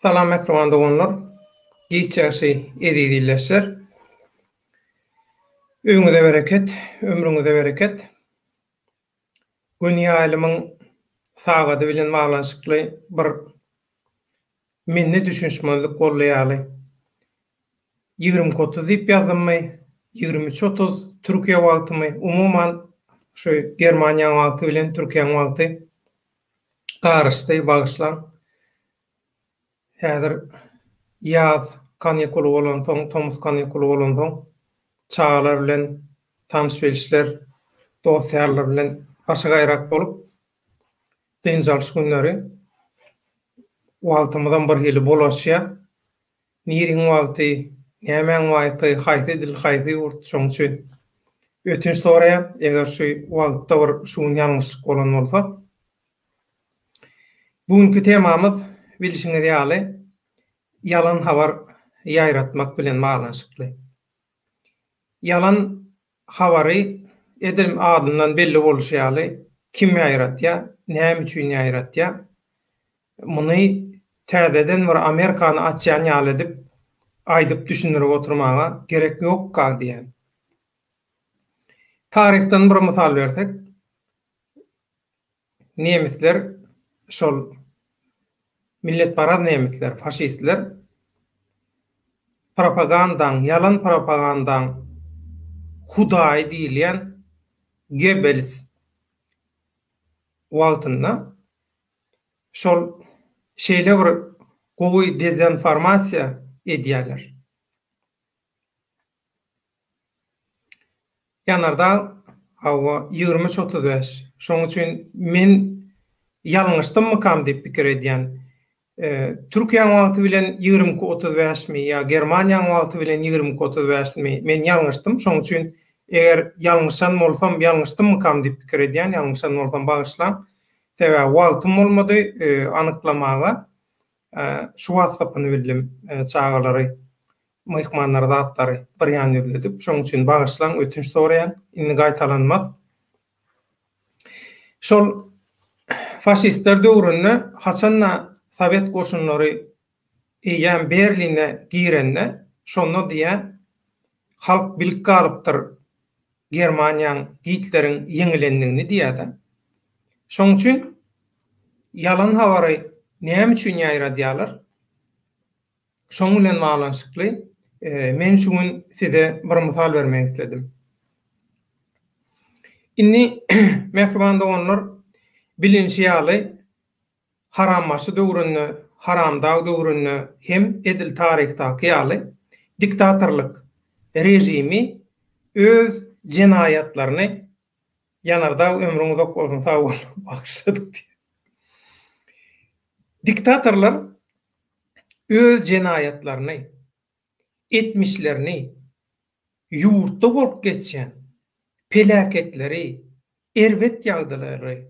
Salam mähriban doganlar, giç ýagşy eziz ildeşler. Öýüňize bereket, ömrüňize bereket. Gün ýaýlymyň sagady bilen baglanyşykly bir mende düşünişmezlik boldy ýaly. 22.30 diýip ýazdymmy, 23.30 Türkiýe wagtymy, umuman şu Germaniýaň wagty bilen Türkiýäň wagty garyşdy, bagyşlaň. Häzir ýaz kanikuly bolansoň, tomus kanikuly bolansoň, çagalar bilen tanyş-bilişler, dost-ýarlar bilen başagaýrak bolup, dynç alyş günleri wagtymyzam birhili bulaşýar. Niriň wagty, nämäň wagty, haýsy dil, haýsy ýurt, şoň üçin ötünç soraýan, eger şu wagtda bir şu gün ýalňyşlyk bolan bolsa. Bu günki temamyz bilşiňiz ýaly ýalan habar ýaýratmak bilen baglanyşykly. Ýalan habary edil adyndan belli bolşy ýaly kim ýaýratýar, näme üçin ýaýratýar? Muny täzeden bir Amerikany açýan ýaly edip aýdyp düşündirip oturmaga gerek ýokka diýýän. Taryhdan bir mysal bersek, nemisler şol milletparaz nemisler, faşistler propagandaň, ýalan propagandaň hudaýy diýilýän Gebbels wagtynda şol şeýle bir gowy dezinformasiýa edýärler. Ýanardag, hawa, 23 35. Şoň üçin men ýalňyşdymmykam diýip pikir edýän. Türkiýäň wagty bilen 22 35 mi ýa Germaniýaň wagty bilen 22 35 mi men ýalňyşdym. Şoň üçin eger ýalňyşan bolsam ýalňyşdymmykam diýip pikir edýän. Ýalňyşan bolsam bagyşlaň. Sebäbi wagtym bolmady anyklamaga. Şu whatsappyny bildim çagalary myhmanlary zatlary bir ýan ýüzledip. Şoň üçin bagyşlaň ötünç soraýan. Indi gaýtalanmaz. Şol faşistler döwründe haçanda sowet goşunlary eýýäm Berline girende şonda diýä halk bilip galypdyr Germaniýaň Gitleriň ýeňilendigini diýýärde. Şoň üçin ýalan habary näme üçin ýaýradýarlar? Şoň bilen baglanyşykly men şu gün size bir mysal bermek isledim. Indi mähriban doganlar bilinşi ýaly Harambaşy döwründe, Haramdag döwründe hem edil taryhdaky ýaly diktatorlyk režimi öz jenaýatlaryny Ýanardag ömrüň uzak bolsun sag bol bagyşladyk diýip. Diktatorlar öz jenaýatlaryny, etmişlerini, ýurtda bolup geçýän peläketleri, erbet ýagdalary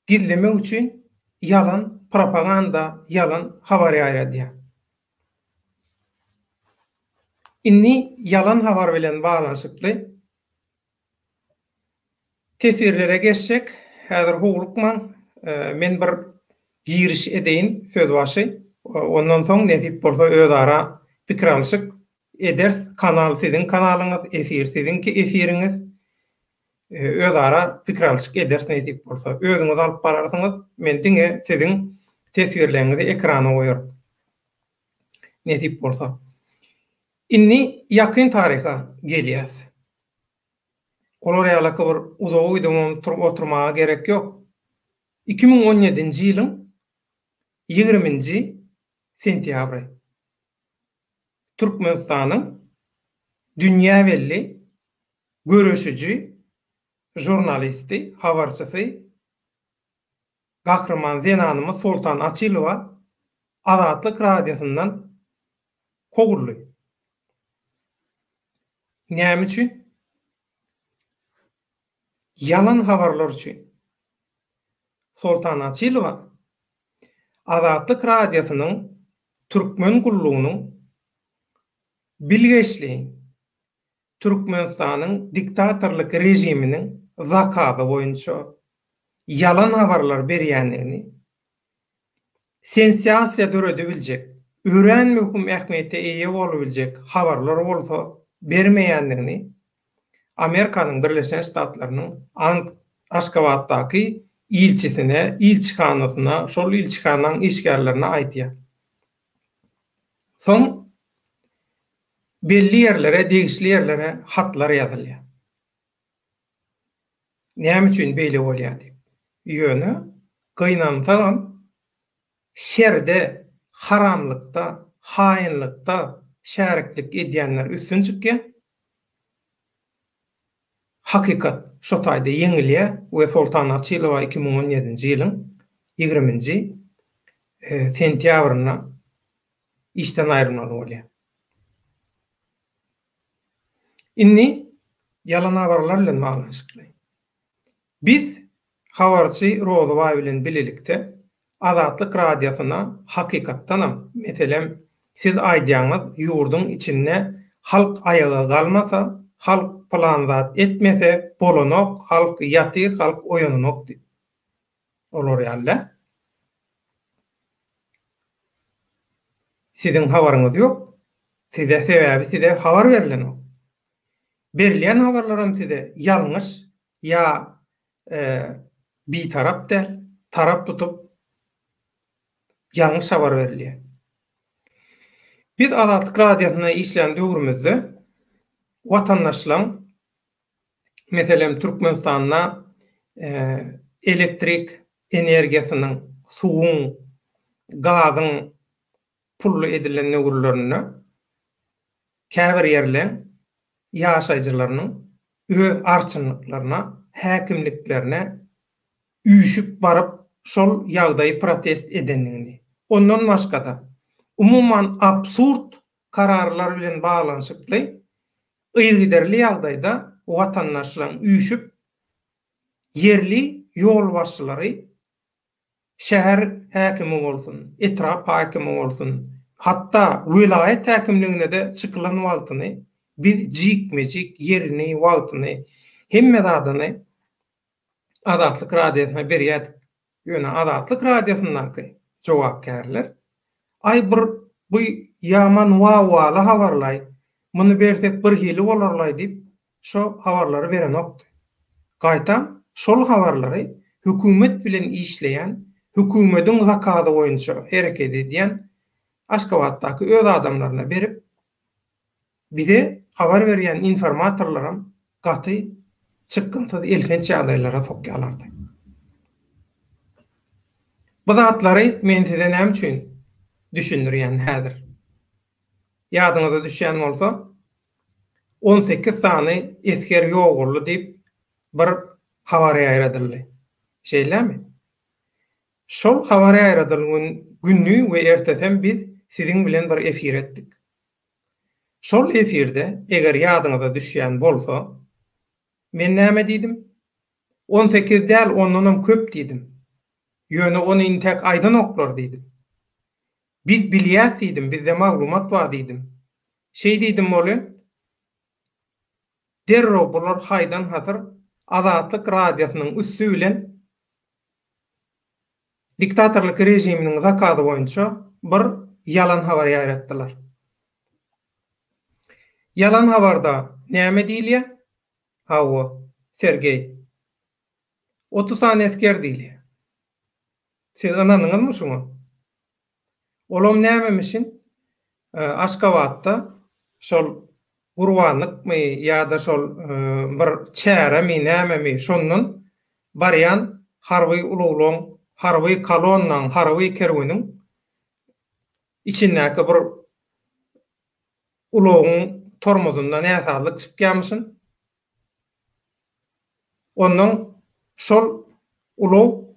Gizlemek üçin ýalan propaganda ýalan habar ýaýradýar. Indi ýalan habar bilen baglanyşykly teswirlere geçsek, häzir howlukmaň, men bir giriş edeýin sözbaşy, ondan soň nesip bolsa özara pikir alşyk ederis. Kanal siziň kanalyňyz, efir siziňki efiriňiz. Özara pikir alşyk ederis nesip bolsa. Özüňiz alyp bararsyňyz, men diňe siziň teswirleriňizi ekrana goýaryn. Nesip bolsa. Indi ýakyn taryha gelýäs. Olar ýalaky bir uzaga gidibem oturmaga gerek ýok. 2017-nji ýylyň ýigriminji sentýabry. Türkmenistanyň dünýä belli göreşiji žurnalisti, habarçysy gahryman zenanymyz Soltan Açylowa Azatlyk Radiosyndan kowuldy. Näme üçin? Ýalan habarlar üçin. Soltan Açylowa Azatlyk Radiosynyň Türkmen gullugynyň bilgeşleýin Türkmenistanyň diktatorlyk režiminiň zakazy boýunça ýalan habarlar berýändigini, Sensasiýa döredibiljek, örän möhüm ähmiýete eýe bolubiljek habarlar bolsa bermeýändigini Amerikanyň Birleşen Ştatlarynyň Aşgabatdaky ilçisine, ilçihanasyna, şol ilçihanaň işgärlerine aýdýar. Soň belli ýerlere, degişli ýerlere hatlar ýazylýar. Näme üçin beýle bolýar diýip. Ýöne gynansagam şerde, haramlykda, haýynlykda şäriklik edýänler üstün çykýar. Hakykat şo taýda ýeňilýär we Soltan Açylowa 2017-nji ýylyň ýigriminji sentýabrynda işden aýrylmaly bolýar. Indi ýalan habarlar bilen baglanyşykly. Biz habarçy Rozybaý bilen bilelikde Azatlyk Radiosyna hakykatdanam, meselem, siz aýdýaňyz ýurduň içinde halk aýaga galmasa, halk pylan zat etmese bolanok, halk ýatyr, halk oýananok diýip. Olar ýaly däl. Siziň habaryňyz ýok. Size sebäbi size habar berlenok. Berilýän habarlaram size ýalňyş ýa bitarap däl, tarap tutup ýalňyş habar berilýär. Biz Azatlyk Radiosynda işlän döwrümizde watandaşlaň meselem Türkmenistanda elektrik energiýasynyň, suwuň, gazyň pully edilen döwürlerinde käbir ýerleň ýaşaýjylarynyň öz arçynlyklaryna, häkimliklerine üýşüp baryp şol ýagdaýy protest edendigini, ondan başga-da, umuman absurd kararlar bilen baglanyşykly yzygiderli ýagdaýda watandaşlaryň üýşüp ýerli ýolbaşçylary şäher häkimi bolsun, etrap häkimi bolsun, hatda welaýat häkimligine-de çykylan wagtyny biz jikme-jik ýerini, wagtyny, hemme zadyny Azatlyk Radiosyna berýärdik. Ýöne Azatlyk Radiosyndaky jogapkärler, Aý bir bu ýaman wawwaly habarlaý, muny bersek birhili bolarlaý diýip, şo habarlary berenokdy. Gaýtam, şol habarlary hökümet bilen işleýän, hökümediň zakazy boýunça hereket edýän Aşgabatdaky öz adamlaryna berip, bize habar berýän informatorlaram gaty çykgynsyz elhenç ýagdaýlara sokýarlardy. Bu zatlary men size näme üçin düşündirýän häzir? Ýadyňyza düşýän bolsa, 18 sany esger ýogaldy diýip bir habar ýaýradyldy. Şeýlemi? Şol habar ýaýradylgyn güni we ertesem biz siziň bilen bir efir etdik. Şol efirde eger ýadyňyza düşýän bolsa, men näme diýdim? 18 däl, ondanam köp diýdim. Ýöne ony intäk aýdanoklar diýdim. Biz bilýäs diýdim, bizde maglumat bar diýdim. Şeý diýdim welin, derrew bular haýdan-hasyr Azatlyk Radiosynyň üsti bilen diktatorlyk režiminiň zakazy boýunça bir ýalan habar ýaýratdylar. Ýalan habarda näme diýilýär? Hawa, Sergeý. 30 sany esger diýilýär. Siz ynandyňyzmy şuňa? Olam nämemişin? Aşgabatda şol gurbanlykmy ýa-da şol bir çäremi nämemi şondan barýan harby ulaglaň, harby kolonnaň, harby kerweniň içindäki bir ulagyň tormozynda näsazlyk çykýarmyşyn. Onnoň şol ulag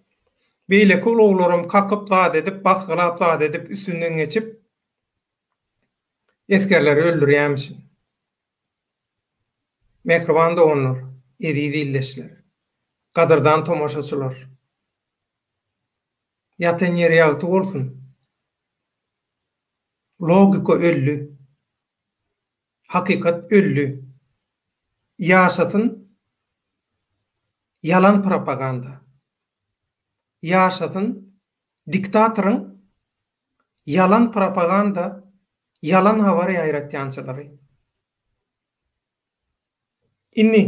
beýleki ulaglaram kakyp zat edip, basgylap zat edip üstünden geçip esgerleri öldürýärmişin. Mähriban doganlar, eziz ildeşler, gadyrdan tomaşaçylar! Ýatan ýeri ýagty bolsun! Logika öldi. Hakykat öldi. Ýaşasyn ýalan propaganda. Ýaşasyn diktatoryň. Ýalan propaganda, ýalan habar ýaýratýançylary. Indi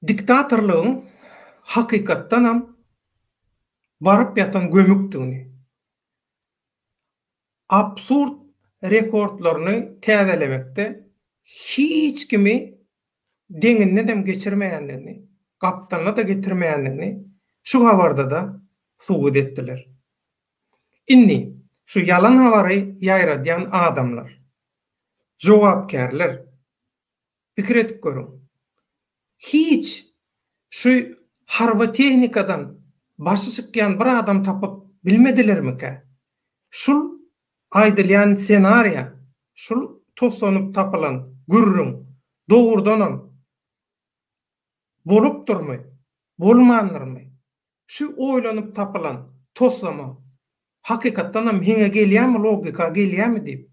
diktatorlygyň hakykatdanam baryp ýatan gömükdigini, absurd rekordlaryny täzelemekde hiç kimi deňindenem geçirmeýändigini, gapdalyna-da getirmeýändigini şu habarda-da subut etdiler. Indi şu ýalan habary ýaýradýan adamlar, jogapkärler, pikir edip görüň, hiç şu harby tehnikadan başy çykýan bir adam tapyp bilmedilermikä? Şul aýdylýan ssenariýa, şul toslanyp tapylan gürrüň dogrudanam bolupdyrmy, bolmandyrmy? Şu oýlanyp tapylan toslama hakykatdanam heňe gelýärmi, logika gelýärmi diýip,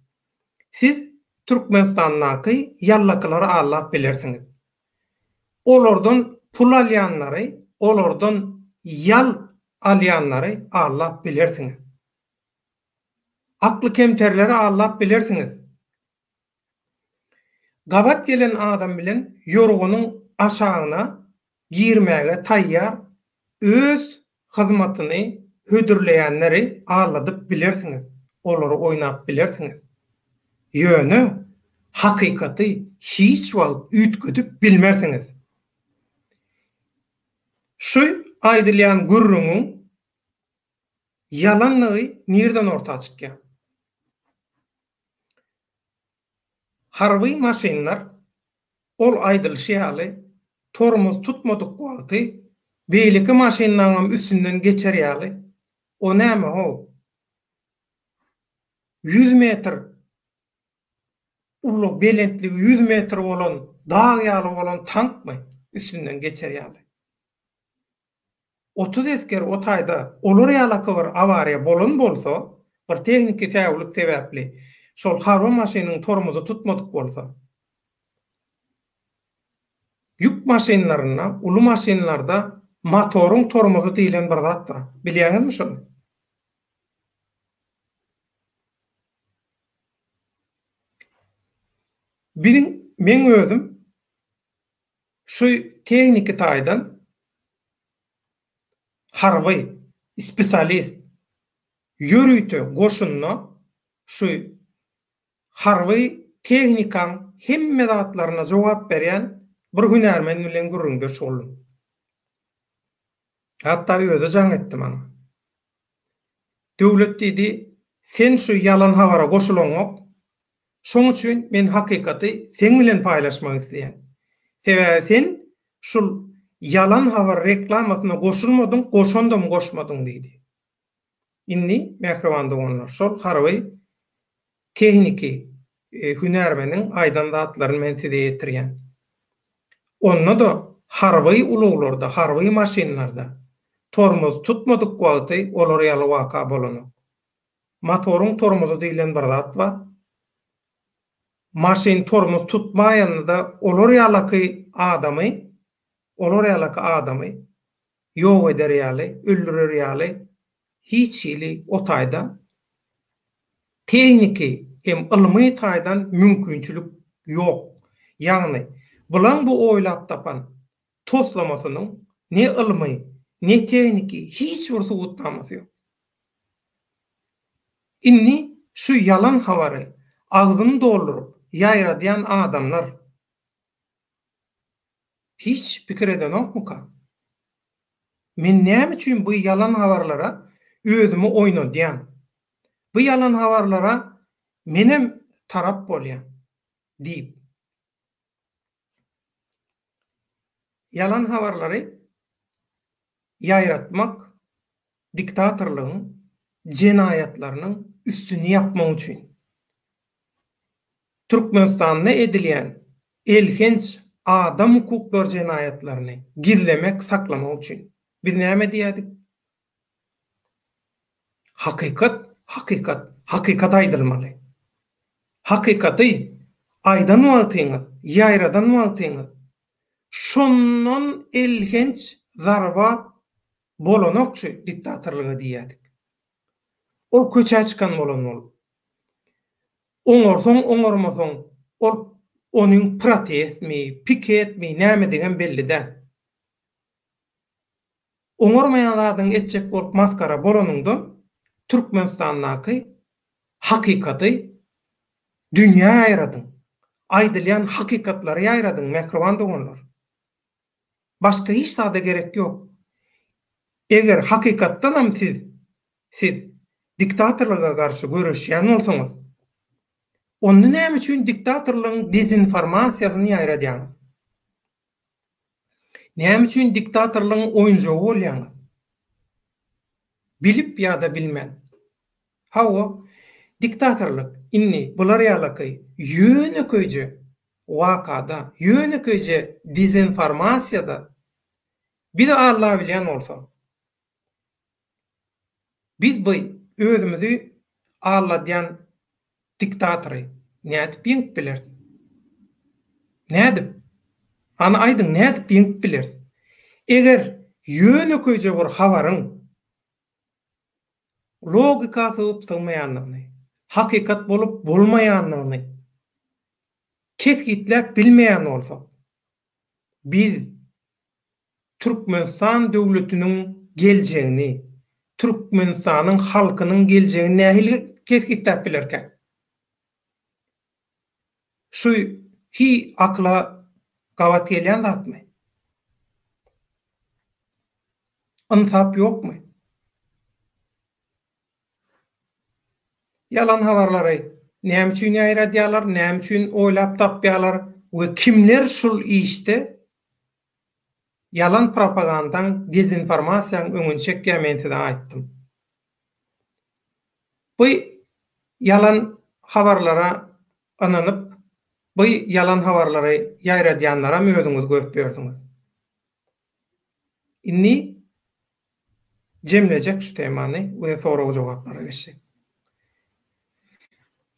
siz Türkmenistandaky ýallakylary aldap bilersiňiz. Olardan pul alýanlary, olardan ýal alýanlary aldap bilersiňiz. Akly kemterleri aldap bilersiňiz. Gabat gelen adam bilen ýorganyň aşagyna girmäge taýýar öz hyzmatyny hödürleýänleri aldadyp bilersiňiz, olary oýnap bilersiňiz. Ýöne hakykaty hiç wagt üýtgedip bilmersiňiz. Şu aýdylýan gürrüňiň ýalanlygy nirden orta çykýar? Harby maşynlar ol aýdylyşy ýaly tormoz tutmadyk wagty beýleki maşynlaňam üstünden geçer ýaly o näme how ýüz metr uly belentligi ýüz metr bolan dag ýaly bolan tankmy üstünden geçer ýaly. 30 esger o taýda olar ýalaky bir awariýa bolan bolsa, bir tehniki säwlik sebäpli şol harby maşynyň tormozy tutmadyk bolsa, ýük maşynlarynda, uly maşynlarda motoryň tormozy diýlen bir zat bar. Bilýäňizmi şony? Biziň, meň özüm Şu tehniki taýdan harby spesialist ýörite goşunda şu harby tehnikaň hemme zatlaryna jogap berýän bir hünärmen bilen gürrüňdeş boldum. Hatda özi jaň etdi maňa. Döwlet diýdi, sen şu ýalan habara goşulaňok, Şoň üçin men hakykaty seň bilen paýlaşmak isleýän. Sebäbi sen şul ýalan habar reklamasyna goşulmadyň, goşandam goşmadyň diýdi. Indi, mähriban doganlar, şol harby tehniki hünärmeniň aýdan zatlaryny men size ýetirýän. Onda-da harby ulaglarda, harby maşynlarda tormoz tutmadyk wagty olar ýaly waka bolanok. Motoryň tormozy diýlen bir zat bar. Maşyn tormoz tutmaýanda-da olar ýalaky adamy, olar ýalaky adamy ýok eder ýaly, öldürer ýaly hiç hili o taýda tehniki hem ylmy taýdan mümkinçilik ýok. Ýagny, bulaň bu oýlap tapan toslamasynyň ne ylmy, ne tehniki hiç bir subutnamasy ýok. Indi şu ýalan habary agzyny dolduryp ýaýradýan adamlar hiç pikir edenokmyka? Men näme üçin bu ýalan habarlara özümi oýnadýan? Bu ýalan habarlara menem tarap bolýan diýip. Ýalan habarlary ýaýratmak diktatorlygyň jenaýatlarynyň üstüni ýapmak üçin. Türkmenistanda edilýän elhenç adam hukuklary jenaýatlaryny gizlemek, saklamak üçin. Biz näme diýýärdik? Hakykat, hakykat, hakykat aýdylmaly. Hakykaty aýdan wagtyňyz, ýaýradan wagtyňyz şondan elhenç zarba bolanokçy diktatorlyga diýýärdik. Ol köçä çykan bolan bolup. Oňarsaň, oňarmasaň, ol onuň protestmi, piketmi, nämedigem belli däl. Oňarmaýan zadyňy etjek bolup masgara bolanyňdan Türkmenistandaky hakykaty dünýä ýaýradyň. Aýdylýan hakykatlary ýaýradyň mähriban doganlar. Başga hiç zada gerek ýok. Eger hakykatdanam siz siz diktatorlyga garşy göreşýän bolsaňyz, onda näme üçin diktatorlygyň dezinformasiýasyny ýaýradýaňyz? Näme üçin diktatorlygyň oýunjagy bolýaňyz? Bilip ýa-da bilmän. Hawa, diktatorlyk indi bular ýalaky ýönekeýje wakada, ýönekeýje dezinformasiýada bizi allabilýän bolsa, Biz by özümizi alladýan diktatory nädip ýeňip bileris? Nädip? Hany aýdyň nädip ýeňip bileris? Eger ýönekeýje bir habaryň logika sygyp sygmaýandygyny, hakykat bolup bolmaýandygyny kesgitläp bilmeýän bolsak, biz Türkmenistan döwletiniň geljegini, Türkmenistanyň halkynyň geljegini nähili kesgitläp bilerkäk? Şu hi akyla gabat gelýän zatmy? Ynsap ýokmy? Ýalan habarlary näme üçin ýaýradýarlar, näme üçin oýlap tapýarlar we kimler şul işde ýalan propagandaň, dezinformasiýaň öňüni çekýär men size aýtdym. Bu ýalan habarlara ynanyp, bu ýalan habarlary ýaýradýanlaram özüňiz görüp ýörsüňiz. Indi jemlejek şu temany we sorag-jogaplara geçjek.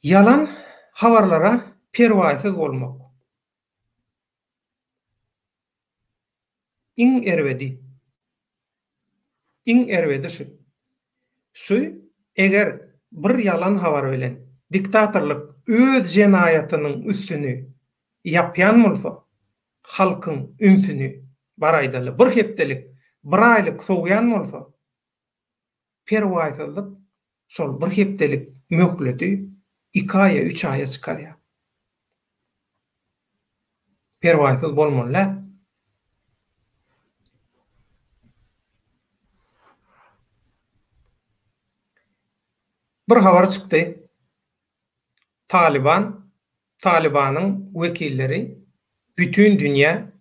Ýalan habarlara perwaýsyz bolmak. Iň erbedi. Iň erbedi şu. Şu eger bir ýalan habar bilen diktatorlyk öz jenaýatynyň üstüni ýapýan bolsa, halkyň ünsüni, bar aýdaly, bir hepdelik, bir aýlyk sowýan bolsa, perwaýsyzlyk şol bir hepdelik möhleti iki aýa, üç aýa çykarýar. Perwaýsyz bolmaly däl. Bir habar çykdy. Talyban, Talybanyň wekilleri bütin dünýä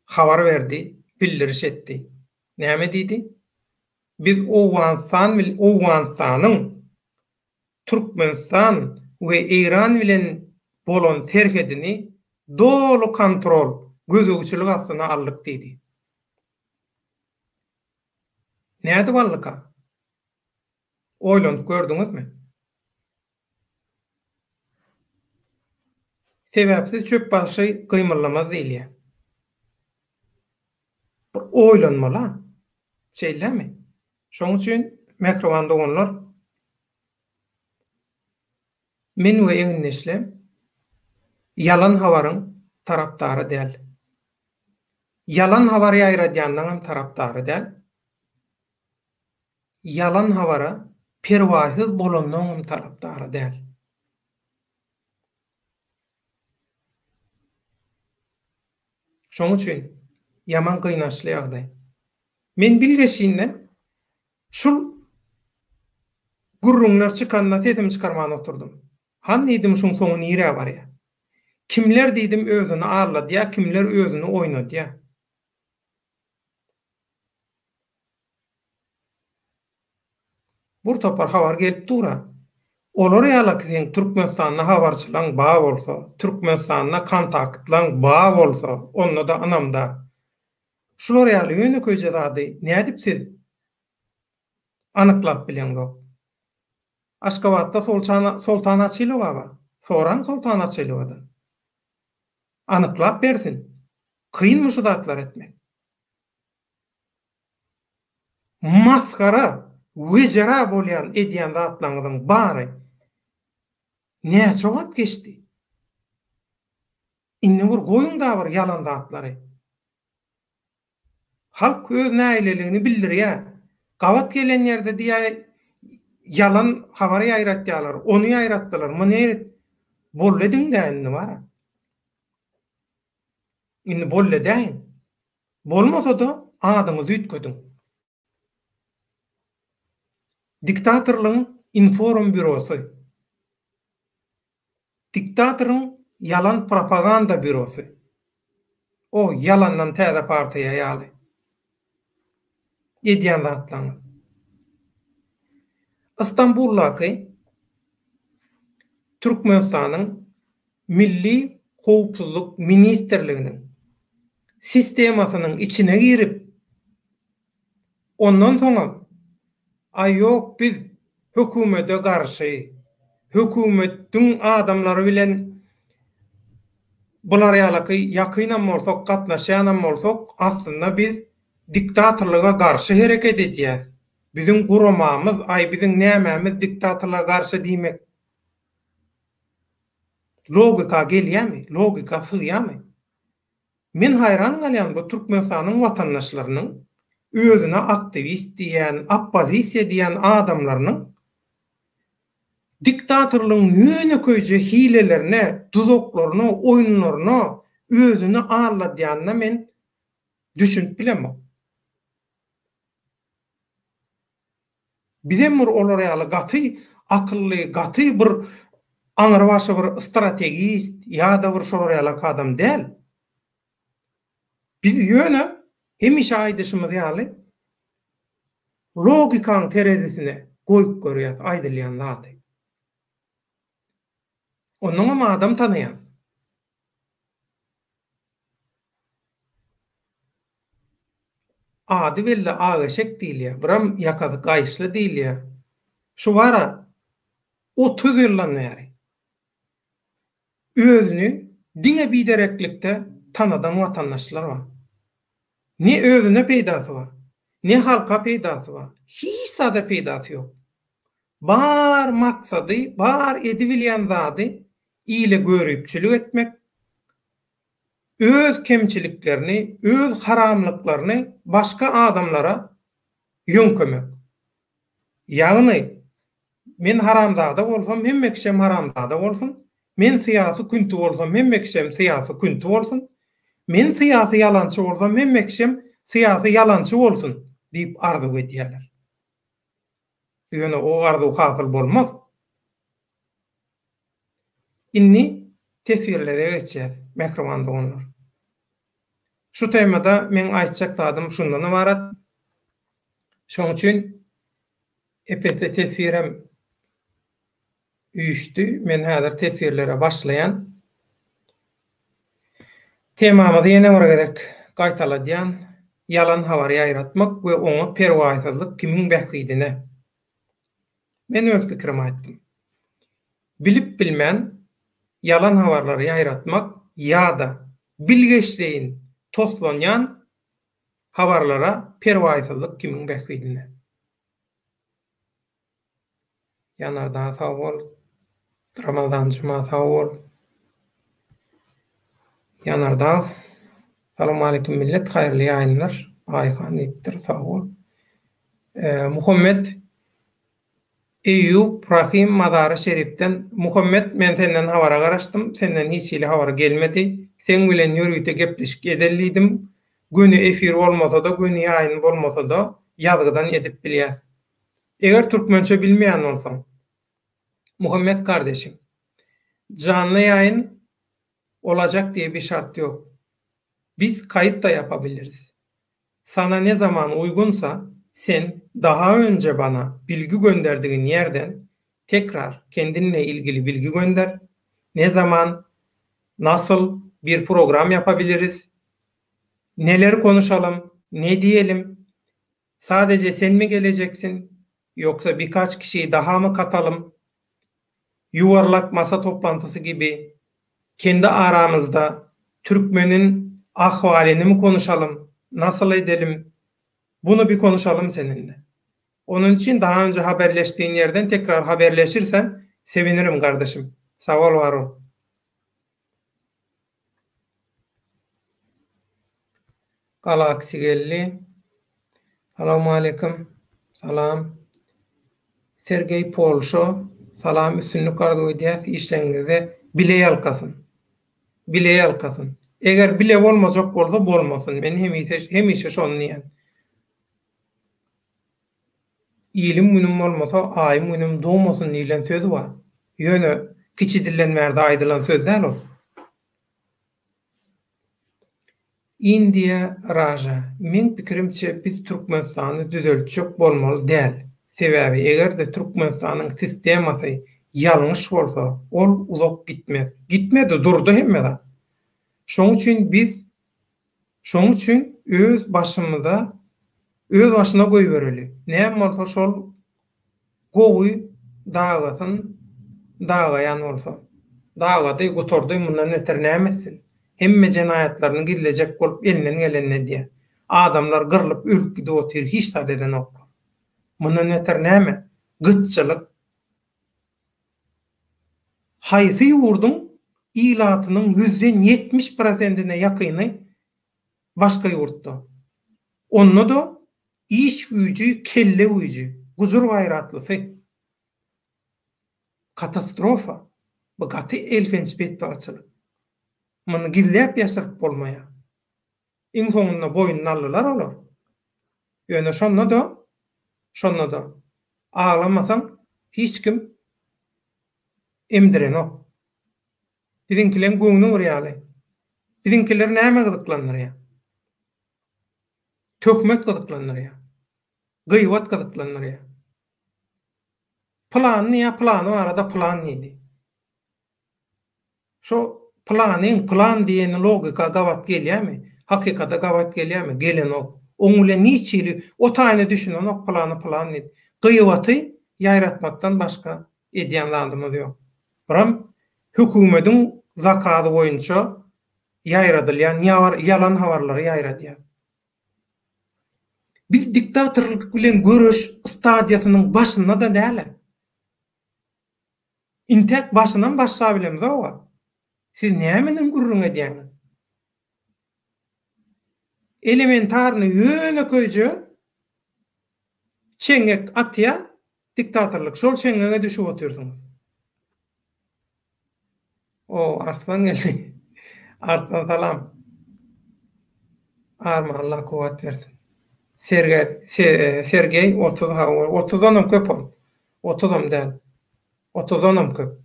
habar berdi, bildiriş etdi. Näme diýdi? Biz Owganystan bil Owganystanyň Türkmenistan we Eýran bilen bolan serhedini doly kontrol, gözegçilik astyna aldyk diýdi. Nädip aldyka? Oýlanyp gördüňizmi? Sebäpsiz çöp başy gymyldamaz diýilýär. Bir oýlanmaly-a. Şeýlemi? Şonuň üçin, mähriban doganlar, men we egindeşlem ýalan habaryň tarapdary däl. Ýalan habar ýaýradýanlaňam tarapdary däl. Ýalan habara perwaýsyz bolanlaňam tarapdary däl. Şoň üçin ýaman gynançly ýagdaý. Men bilgeşinden şul gürrüňler çykanda sesimi çykarman oturdym. Han diýdim şuň soňy nirä barýa. Kimler diýdim özüni alladýa, kimler özüni oýnadýa. Bur topar habar gelip dura. Olar ýalaky seň Türkmenistanda habarçylaň ba bolsa, Türkmenistanda kontaktlaň ba bolsa, onda-da ynamdar. Şular ýaly ýönekeýje zady nädip siz anyklap bileňzok? Aşgabatda Solçan Soltan Açylowa bar. Soraň Soltan Açylowadan. Anyklap bersin. Kynmy şu zatlary etmek? Masgara! Wejera bolýan edýän zatlaryňyzyň bary näçe wagt geçdi? Indi bir goýuň-da bir ýalan zatlary. Halk öz nägileligini bildirýär. Gabat gelen ýerde diýýär ýalan habar ýaýratýarlar, ony ýaýratdylar, muny ýaýrat Boldy ediň-dä indi bara. Indi boldy edäýiň. Bolmasa-da adyňyzy üýtgediň. Diktatorlygyň inform býurosy. Diktatoryň ýalan propaganda býurosy. O ýalandan täze partiýa ýaly. Edýän zatlaryňyz. Istanbuldaky Türkmenistanyň Milli howpsuzlyk ministrliginiň sistemasynyň içine girip, Ondan soňam, Aý ýok biz hökümede garşy, hökümediň adamlary bilen bular ýalaky ýakynam bolsak, gatnaşýanam bolsak, aslynda biz diktatorlyga garşy hereket edýäs. Biziň guramamyz, aý biziň nämämiz diktatorlyga garşy diýmek logika gelýämi, logika sygýamy? Men haýran galýan bu Türkmenistanyň watandaşlarynyň özüne aktiwist diýýän, oppozisiýa diýýän adamlarynyň diktatorlygyň ýönekeýje hilelerine, duzaklaryna, oýunlaryna özüni alladýanyna men düşünip bilemok. Bizem bir olar ýaly gaty akylly, gaty bir aňrybaşy bir strategist ýa-da bir şolar ýalak adam däl. Biz ýöne hemişe aýdyşymyz ýaly logikaň terezisine goýup görýäs aýdylýan zady. Onnoňam adam tanaýas. Ady belli ak eşek diýilýär, biram ýakasy gaýyşly diýilýär. Şu bar-a, 30 ýyldan bäri özüni diňe bidereklikde tanadan watandaşlar bar. Ne özüne peýdasy bar, ne halka peýdasy bar, hiç zada peýdasy ýok. Bar maksady, bar edibilýän zady ile göripçilik etmek, öz kemçiliklerini, öz haramlyklaryny başga adamlara ýöňkemek. Ýagny, men haramzada bolsam, hemme kişem haramzada bolsun, men syýasy künti bolsam, hemme kişem syýasy künti bolsun, men syýasy ýalançy bolsam, hemme kişem syýasy ýalançy bolsun diýip arzuw edýärler. Ýöne o arzuw hasyl bolmaz. Indi teswirlere geçýäs, mähriban doganlar. Şu temada meň aýtjak zadym şundan ybarat. Şoň üçin ep-esli teswirem üýşdi. Men häzir teswirlere başlaýan. Temamyzy ýene bir gezek gaýtaladýan, ýalan habar ýaýratmak we oňa perwaýsyzlyk kimiň bähbidine? Men öz pikirimi aýtdym. Bilip-bilmän ýalan habarlary ýaýratmak ýa-da bilgeşleýin toslanýan habarlara perwaýsyzlyk kimiň bähbidine? Ýanardaga sag bol. Ramazan Juma sag bol. Ýanardag. Salowmaleýkim millet haýyrly ýaýynlar. Aýhan diýipdir sag bol. Muhammet Eýýup Rahym Mazary Şerifden Muhammet men senden habara garaşdym senden hiç hili habar gelmedi seň bilen ýörite gepleşik edeli diýdim göni efir bolmasada göni ýaýyn bolmasada ýazgydan edip bilýäs Eger türkmençe bilmeýän bolsaň, Muhammet kardeşim, janly ýaýyn olajak diýe bir şart ýok. Biz kaýyt da ýapabiliriz. Sana ne zaman uýgunsa sen daha önce bana bilgi gönderdigin ýerden tekrar kendinle ilgili bilgi gönder, ne zaman, nasıl bir program ýapabiliriz, neler konuşalym, ne diýelim, Sadece senmi gelejeksin, yoksa birkaç kişiyi daha mı katalım? Yuvarlak masa toplantısı gibi kendi aramızda Türkmenin ahvalini mi konuşalım, nasıl edelim? Bunu bir konuşalım seninle. Onuň üçin daha önce haberleşdiğin ýerden tekrar haberleşirsen sevinirim gardaşym. Sag bol bar bol. Galaxy geldi. Salowmaleýkim. Salam. Sergeý Polşa. Salam üstünlik arzuw edýäs işleriňizde bile ýalkasyn. Bile ýalkasyn. Eger bile bolmajak bolsa bolmasyn. Men hemişe hemişe şony diýýän. Ilim günüm bolmasa aýym günüm dogmasyn diýlen söz bar. Ýöne kiçi dilden bärde aýdylan söz däl ol. India Raja, Meň pikirimçe biz Türkmenistany düzeltjek bolmaly däl. Sebäbi eger-de Türkmenistanyň sistemasy ýalňyş bolsa ol uzak gitmez. Gitmedi durdy hemme zat. Şoň üçin biz şoň üçin öz başymyza öz başyna goýbereli. Näme bolsa şol Gowy dagasyn dagaýan bolsa. Dagady, gutardy, mundan beter näme etsin? Hemme jenaýatlaryny gizlejek bolup elinden gelenini edýär. Adamlar gyrlyp ölüp gidip otyr, hiç zat edenoklar. Mundan beter näme? Gytçylyk. Haýsy ýurduň ilatynyň ýüzden 70 prosentine ýakyny başga ýurtda. Onda-da iş güýji, kelle güýji, gujur-gaýratlysy. Katastrofa. Bu gaty elhenç betbagtçylyk. Muny gizläp-ýaşyryp bolmaýar. Iň soňunda boýnuna aldylar olar. Ýöne şonda-da, şonda-da aglamasaň hiç kim emdirenok. Biziňkileň göwni bir ýaly. Biziňkileri näme gyzyklandyrýar? Töhmet gyzyklandyrýar. Gybat gyzyklandyrýar. Pylany diýýär, pylany barada pylan diýdi. Şo pylanyň pylan diýeni logika gabat gelýärmi? Hakykata gabat gelýärmi? Gelenok. Oň bilen hiç hili o taýyna düşünenok pylany pylan diýip. Gybaty ýaýratmakdan başga edýän zadymyz ýok. Biram hökümediň zakazy boýunça ýaýradylýan ýalan habarlary ýaýradýar. Biz diktatorlyk bilen göreş stadiýasynyň başynda-da däl-ä. Intäk başynam başlabilemzog-a. Siz nämeden gürrüň edýäňiz? Elementarny ýönekeýje çeňňek atýa diktatorlyk şol çeňňege düşüp otyrsyňyz. O Arslan geldi. Arslan salam. Arma Allah kuwwat bersin. Sergey Sergeý 30 ha 30-danam köp ol. 30-am däl. 30-danam köp.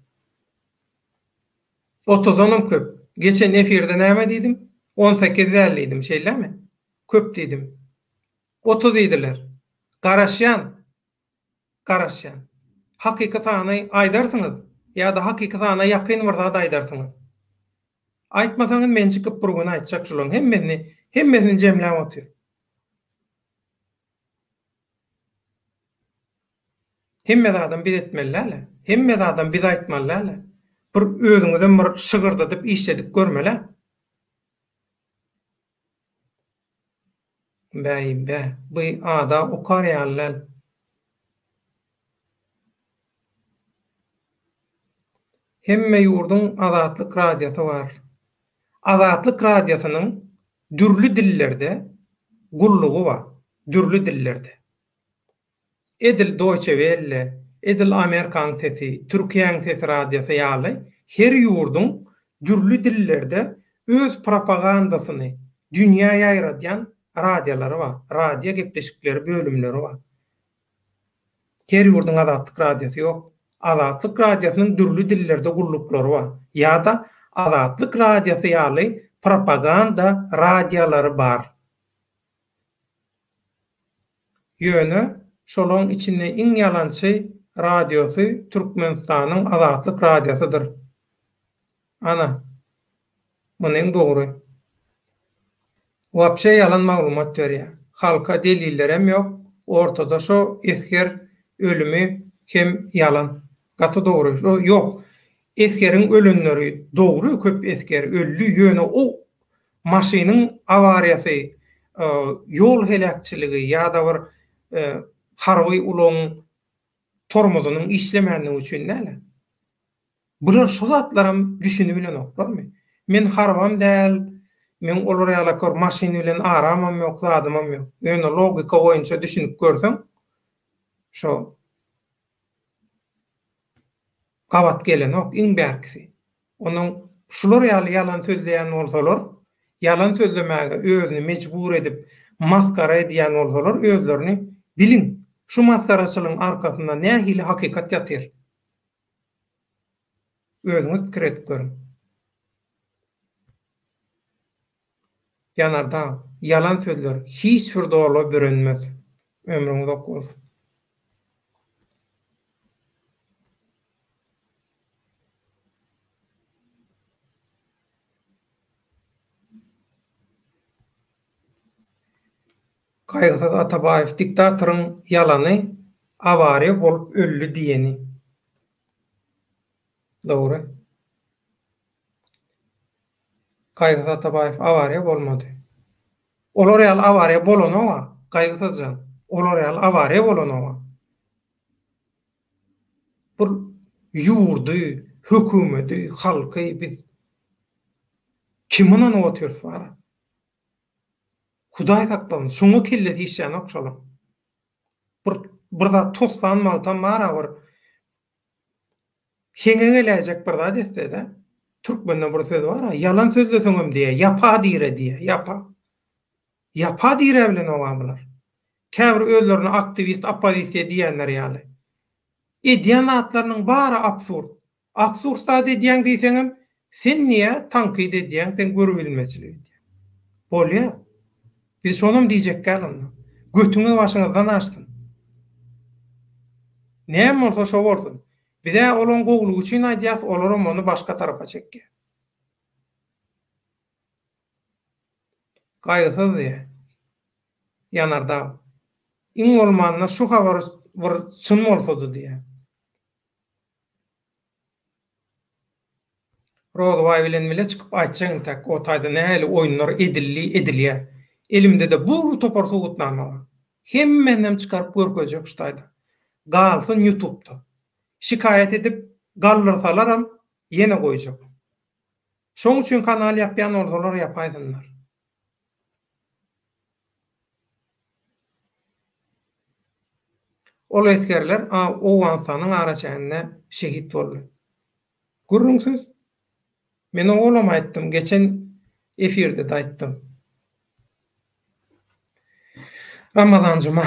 30-danam köp. Geçen efirde näme diýdim? 18 däl diýdim, şeýlemi? Köp diýdim. 30 diýdiler. Garaşýan. Garaşýan. Hakyky sany aýdarsyňyz ýa-da hakyky sana ýakyn bir zat aýdarsyňyz. Aýtmasaňyz men çykyp bir gün aýtjak şularyň hemmesini, hemmesini jemläp otyr. Hemme zadam biz etmeli däl-ä. Hemme zadam biz aýtmaly däl-ä. Bir özüňizem bir şygyrdadyp işledip görmeli-ä. Bäý bä, bu ada okar ýaly däl. Hemme ýurduň Azatlyk Radiosy bar. Azatlyk Radiosynyň dürli dillerde gullugy bar, dürli dillerde. Edil Deutsche Welle, edil Amerikaň sesi, Türkiýäň sesi radiosy ýaly her ýurduň dürli dillerde öz propagandasyny dünýä ýaýradýan radiolary bar, radio gepleşikleri bölümleri bar. Her ýurduň Azatlyk radiosy ýok. Azatlyk radiosynyň dürli dillerde gulluklary bar ýa-da Azatlyk radiosy ýaly propaganda radiolary bar. Ýöne şolaň içinde iň ýalançy radiosy Türkmenistanyň Azatlyk radiosydyr. Ana. Munyň dogry. Wapşe ýalan maglumat berýär. Halka delillerem ýok, ortada şo esger ölümi hem ýalan. Gaty dogry. Şo ýok. Esgeriň ölenleri dogry köp esger öldi ýöne o maşynyň awariýasy ýol heläkçiligi ýa-da bir. harby ulagyň tormozynyň işlemänligi üçin däl-ä. Bular şu zatlaram düşünibilenoklarmy? Men harbam däl, meň olar ýalak bir maşyn bilen aramam ýok, zadymam ýok. Ýöne logika boýunça düşünip görseň, şo gabat gelenok iň bärkisi. Onuň şular ýaly ýalan sözleýän bolsalar, ýalan sözlemäge özüni mejbur edip masgara edýän bolsalar özlerini biliň, şu masgaraçylygyň arkasynda nähili hakykat ýatyr. Özüňiz pikir edip görüň. Ýanardag, ýalan sözler hiç bir dola bürenmez. Ömrüň uzak bolsun. Gaýgysyz Atabaýew diktatoryň ýalany awariýa bolup öldi diýeni. Dogry. Gaýgysyz Atabaýew awariýa bolmady. Olar ýaly awariýa bolanoga Gaýgysyzjan. Olar ýaly awariýa bolanoga. Bir ýurdy, hökümedi, halky biz kime ynanyp otyrys bara? Hudaý saklasyn, şoňa kellesi işlänok şolaň. Bir bir zat toslan wagtam bar-a bir heňe geläýjek bir zat etse-de, türkmende bir söz bar-a, ýalan sözleseňem diýýär, ýapa dire diýýär, ýapa. Ýapa dire bilenok-a bular. Käbir özlerine aktiwist, oppozisiýa diýýänler ýaly. Edýän zatlarynyň bary absurd. Absurd zat edýäň diýseňem, sen niýe tankyt edýäň, sen görübilmeçilik edýäň. Bolýa. Biz şonam diýjek däl onda. Götüňiz başyňyzdan aşsyn. Näme bolsa şo bolsun. Biz-ä olaň gowulygy üçin aýdýas, olaram ony başga tarapa çekýär. Gaýgysyz diýýär. Ýanardag. Iň bolmanda şu habar bir çyn bolsady diýýär. Rozybaý bilen bile çykyp aýtjak intäk o taýda nähili oýunlar edildi edilýä. Elimdede bir topar subutnama bar. Hemmenem çykaryp görkezjek şu taýda. Galsyn ýutubda. Şikaýat edip galdyrsalaram ýene goýjak. Şoň üçin kanal ýapýan bolsalar ýapaýsynlar. Ol esgerler Owganystanyň araçäginde şehit boldy. Gürrüňsiz. Men owalam aýtdym, geçen efirde-de aýtdym. Ramazan Juma.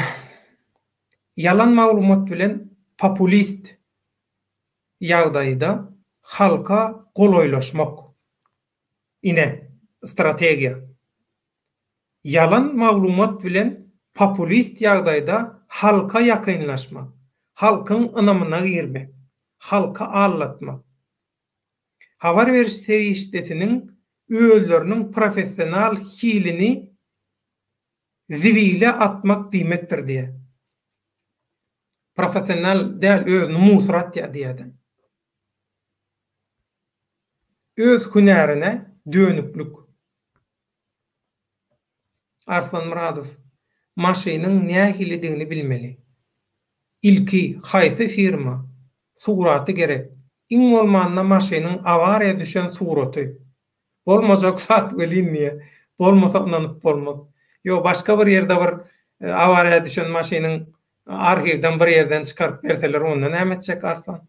Ýalan maglumat bilen populist ýagdaýda halka golaýlaşmak. Ine, strategiýa. Ýalan maglumat bilen populist ýagdaýda halka ýakynlaşmak, halkyň ynamyna girmek, halky aldatmak. Habar beriş serişdesiniň özleriniň professional hilini zibile atmak diýmekdir diýýär. Professional däl, özüni musor atýar diýýär-de. Öz hünärine dönüklik. Arslan Myradow, Maşynyň nähilidigini bilmeli. Ilki haýsy firma, suraty gerek. Iň bolmanda maşynyň awariýa düşen suraty. Bolmajak zat welin diýýä. Bolmasa ynanyp bolmaz. Ýok, başga bir ýerde bir awariýa düşen maşynyň arhiwden bir ýerden çykaryp berseler onda näme etjek Arslan?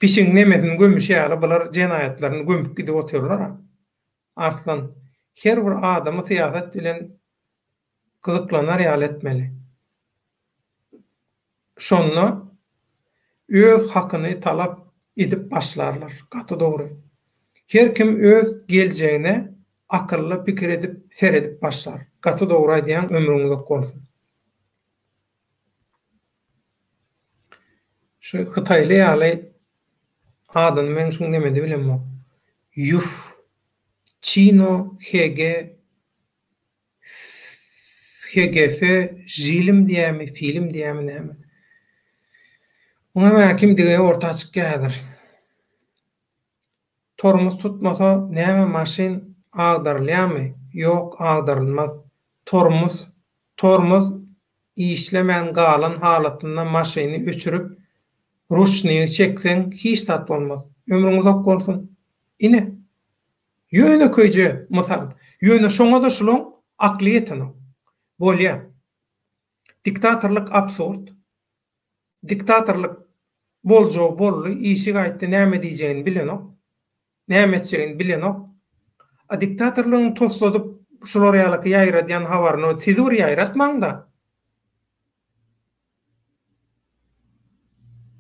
Pişigiň nemesini gömüşi ýaly bular jenaýatlaryny gömüp gidip otyrlar-a. Arslan, her bir adamy syýasat bilen gyzyklanar ýaly etmeli. Şonda öz hakyny talap edip başlarlar. Gaty dogry. Her kim öz geljegine akylly pikir edip seredip başlar. Gaty dogry aýdýaň ömrüň uzak bolsun. Şu hytaýly ýaly adyny men şuň nemedi bilemok. Ýuf Çino HG HGF Žilim diýýämi, film diýýämi näme. Muňam kimdigi orta çykýar häzir. Tormoz tutmasa näme maşyn Agdarylýarmy? Ýok, agdarylmaz. Tormuz, tormoz işlemän galan halatynda maşyny öçürip, ruçnigi çekseň hiç zat bolmaz. Ömrüň uzak bolsun. Ine, ýönekeýje mysal. Ýöne şoňa-da şulaň akly ýetenok. Bolýa. Diktatorlyk absurd. Diktatorlyk boljagy boldy, işi gaýtdy, näme diýjegini bilenok. Näme etjegini bilenok. A diktatorlygyň tosladyp şular ýalyky ýaýradýan habaryny siz bir ýaýratmaňda.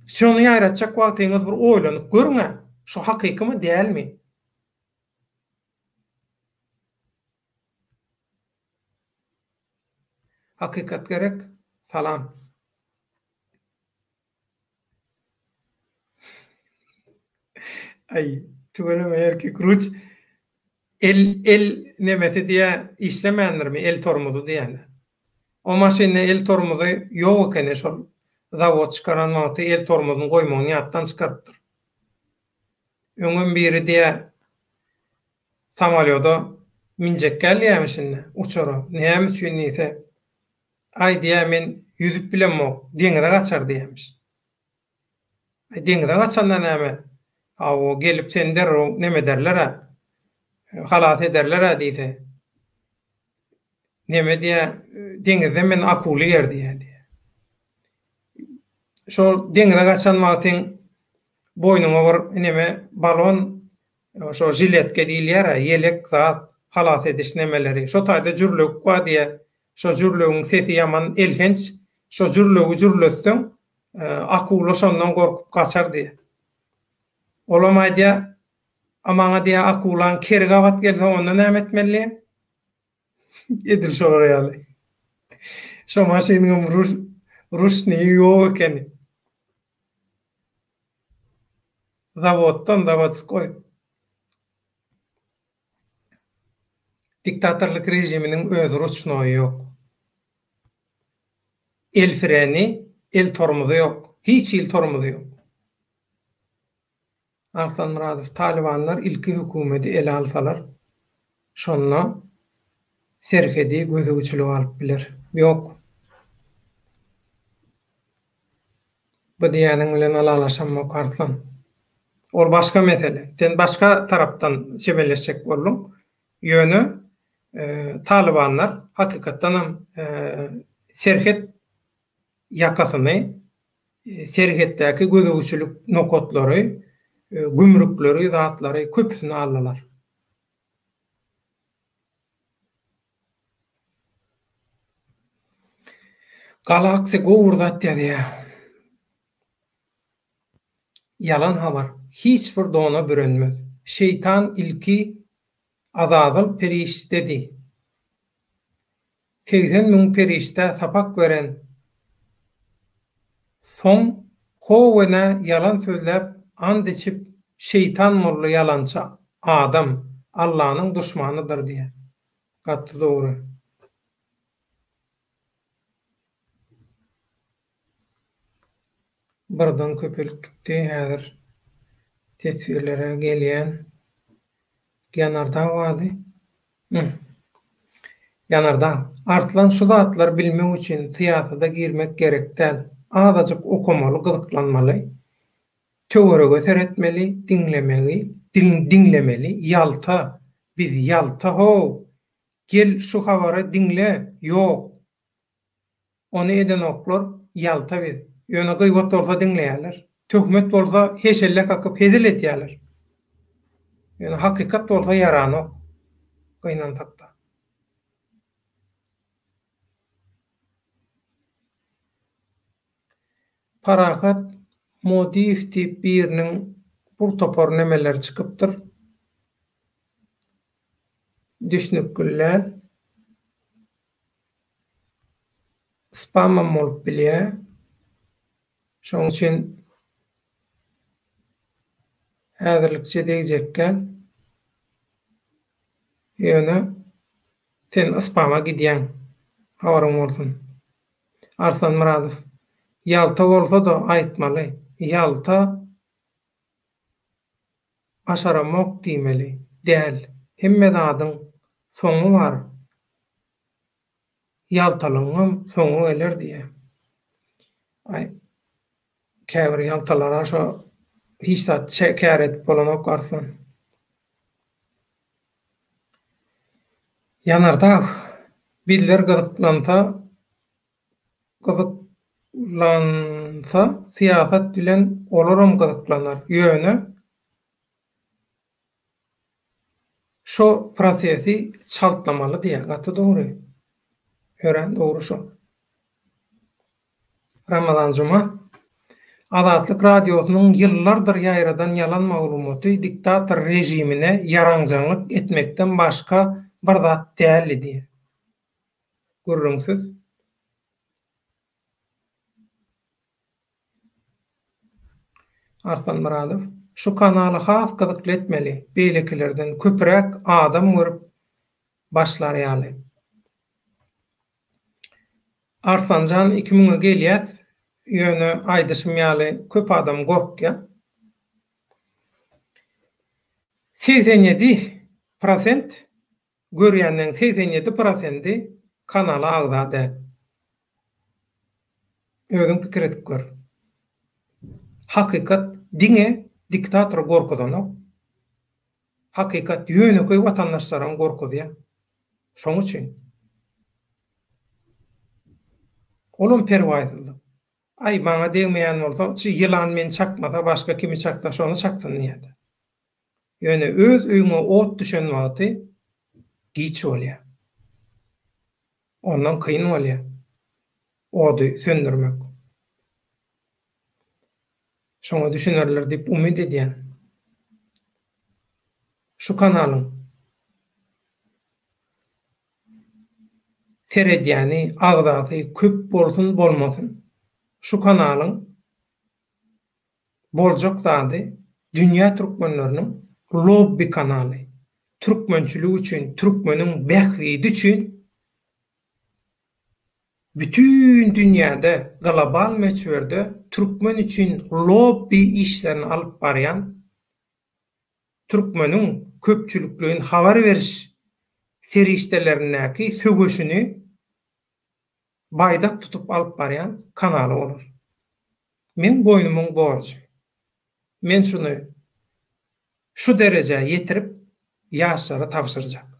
Şony ýaýratjak wagtyňyz bir oýlanyp görüň-ä, şu hakykymy dälmi? Hakykat gerek. Salam. Aý, tüweleme erkek ruç el el nemesi diýä işlemändirmi el tormozy diýýän. O maşynda el tormozy ýok ekeni şol zawod çykaran wagty el tormozyny goýmagyny ýatdan çykarypdyr. Öňem biri diýä samolýoda minjek gelýämiş indi uçara näme üçin diýse aý diýä men ýüzüp bilemok deňize gaçar diýämiş. Aý deňize gaçanda näme hawa gelip seni derrew nemederler-ä halas ederler-ä diýse neme diýä deňizde meni akula iýer diýä diýä. Şol deňize gaçan wagtyň boýnuňa bir neme balon Şo žiletke diýilýär-ä, ýelek zat, halas ediş nemeleri. Şo taýda jürlewük bar diýýär. Şo jürlewigiň sesi ýaman elhenç. Şo jürlewigi jürletseň, akula şondan gorkup gaçar diýýär. Olam aýdýar, A maňa diýýär, akulaň keri gabat gelse, onda näme etmeli diýýär. Edil şolar ýaly. Şo maşynyňam ruşnigi ýok ekeni. Zawoddan zawodskoý. Diktatorlyk režiminiň öz ruçnoýy ýok. El freni, el tormozy ýok. Hiç hili tormozy ýok. Arslan Myradow, Talybanlar ilki hökümeti ele alsalar, şonda serhedi gözegçilige alyp biler. Ýok. Bu diýýäniň bilen ylalaşamok Arslan. Ol başga mesele. Sen başga tarapdan çemeleşjek bolduň. Ýöne talybanlar hakykatdanam serhet ýakasyny, serhetdäki gözegçilik nokatlary, gümrükleri, zatlary köpüsini aldylar. Galaxy gowy bir zat ýazýa. Ýalan habar. Hiç bir dona bürenmez. Şeýtan ilki Azazyl perişdedi. 80 müň perişdä sapak beren soň ho-wenä ýalan sözläp and içip şeýtan boldy ýalançy adam Allanyň duşmanydyr diýä. Gaty dogry. Birden köpelip gitdi häzir teswirlere gelýän Ýanardag bardy. Ýanardag. Arslan şu zatlary bilmek üçin syýasada girmek gerek däl. Azajyk okamaly gyzyklanmaly. Töwerege seretmeli, diňlemegi, diňlemeli, ýalta, biz ýalta how, gel şu habary diňle, ýok. Ony edenoklar, ýalta biz. Ýöne gybat bolsa diňleýärler. Töhmet bolsa heşelle kakyp hezil edýärler. Ýöne hakykat bolsa ýaranok. Gynansakda. Parahat Modyýew diýip biriniň bur topar nemeleri çykypdyr. Düşnükli däl. Spamam bolup bilýär. Şonuň üçin häzirlikçe degjekgä. Ýöne sen spama gidýäň. Habaryň bolsun. Arslan Myradow, Ýalta bolsa-da aýtmaly. Ýalta başaramok diýmeli däl. Hemme zadyň soňy bar. Ýaltalygyňam soňy geler diýýär. Aý, käbir ýaltalara şo hiç zat kär edip bolanok Arslan. Ýanardag, bizler gyzyklansa, gyzyklansa syýasat bilen olaram gyzyklanar. Ýöne Şo prosesi çaltlamaly diýýär. Gaty dogry. Örän dogry şo. Ramazan Juma. Azatlyk Radiosynyň ýyllardyr ýaýradan ýalan maglumaty diktator režimine ýaranjaňlyk etmekden başga bir zat däldi diýýär. Gürrüňsiz. Arslan Myradow, Şu kanaly has gyzykly etmeli, beýlekilerden köpüräk adam görüp başlar ýaly. Arslanjan iki müňe gelýäs, ýöne aýdyşym ýaly köp adam gorkýa. 87 prosent görýänleň 87 prosendi kanala agza däl. Özüň pikir edip gör. Hakykat diňe diktatory gorkuzanok. Hakykat ýönekeý watandaşlaram gorkuzýar. Şoň üçin. Olam perwaýsyzlyk. Aý, maňa degmeýän bolsa, çy ýylan meni çakmasa, başga kimi çaksa, şony çaksyn diýýär-de. Ýöne öz öýüňe ot düşen wagty giç bolýar. Ondan kyn bolýar ody söndürmek. Şoňa düşünerler diýip umyt edýän. Şu kanalyň seredýäni, agzasy köp bolsun bolmasyn, şu kanalyň boljak zady dünýä türkmenleriniň lobbi kanaly, türkmençilik üçin, türkmeniň bähbidi üçin bütin dünýäde global möçberde türkmen üçin lobbi işlerini alyp barýan türkmeniň köpçülikleýin habar beriş serişdelerindäki söweşini baýdak tutup alyp barýan kanaly bolar. Meň boýnumyň borjy. Men şuny şu derejä ýetirip ýaşlara tabşyrjak.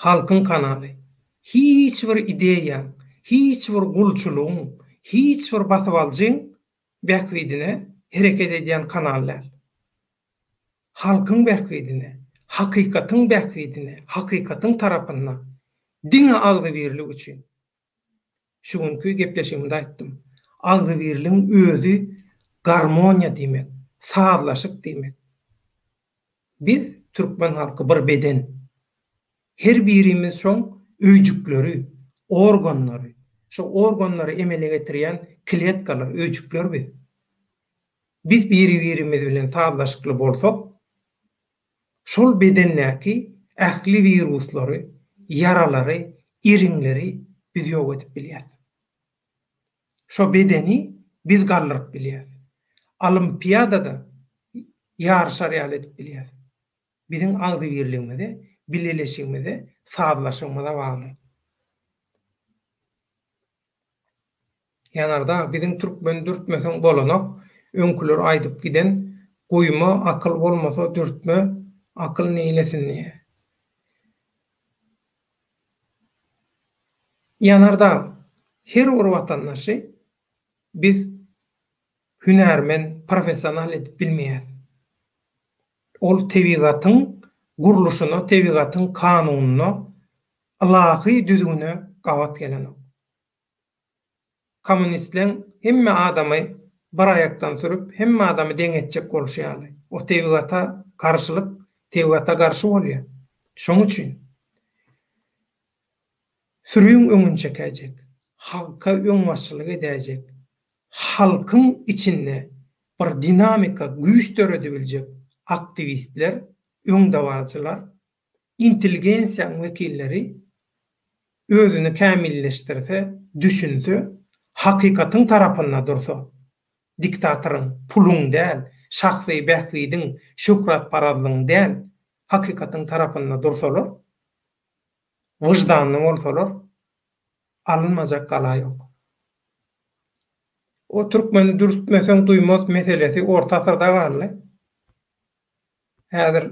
Halkyň kanaly. Hiç bir ideýaň, hiç bir gulçulygyň, hiç bir basybalyjyň bähbidine hereket edýän kanal däl. Halkyň bähbidine, hakykatyň bähbidine, hakykatyň tarapynda, diňe agzybirlik üçin. Şu günki gepleşigimde aýtdym. Agzybirligiň özi garmoniýa diýmek, sazlaşyk diýmek. Biz, türkmen halky bir beden. Her birimiz şoň öýjükleri, organlary, şo organlary emele getirýän kletkalar, öýjükler biz. Biz biri-birimiz bilen sazlaşykly bolsak, şol bedendäki ähli wiruslary, ýaralary, iriňleri biz ýok edip bilýäs. Şo bedeni biz galdyryp bilýäs. Olimpiadada ýaryşar ýaly edip bilýäs. Biziň agzybirligimize, bileleşigimize, sazlaşygymyza bagly. Ýanardag biziň türkmen dürtmeseň bolanok öňküler aýdyp giden guýma akyl bolmasa dürtme akyl neýlesin diýä. Ýanardag her bir watandaşy biz hünärmen professional edip bilmeýäs. Ol tebigatyň gurluşyna tebigatyň kanunyna ylahy düzgüne gabat gelenok. Kommunistleň hemme adamy bir aýakdan sürüp, hemme adamy deň etjek bolşy ýaly. O tebigata garşylyk, tebigata garşy bolýar. Şoň üçin sürüň öňüni çekäýjek, halka öňbaşçylyk edäýjek, halkyň içinde bir dinamika, güýç döredibiljek aktiwistler, öňdebaryjylar intelligensiýanyň wekilleri özüni kämilleşdirse, düşünse, hakykatyň tarapynda dursa. Diktatoryň, puluň däl, şahsy bähbidiň, şöhratparazlygyň däl, hakykatyň tarapynda dursalar, wyždanly bolsalar, alynmajak gala ýok. O türkmeni dürtmeseň duýmaz meselesi orta asyrda galdy. Häzir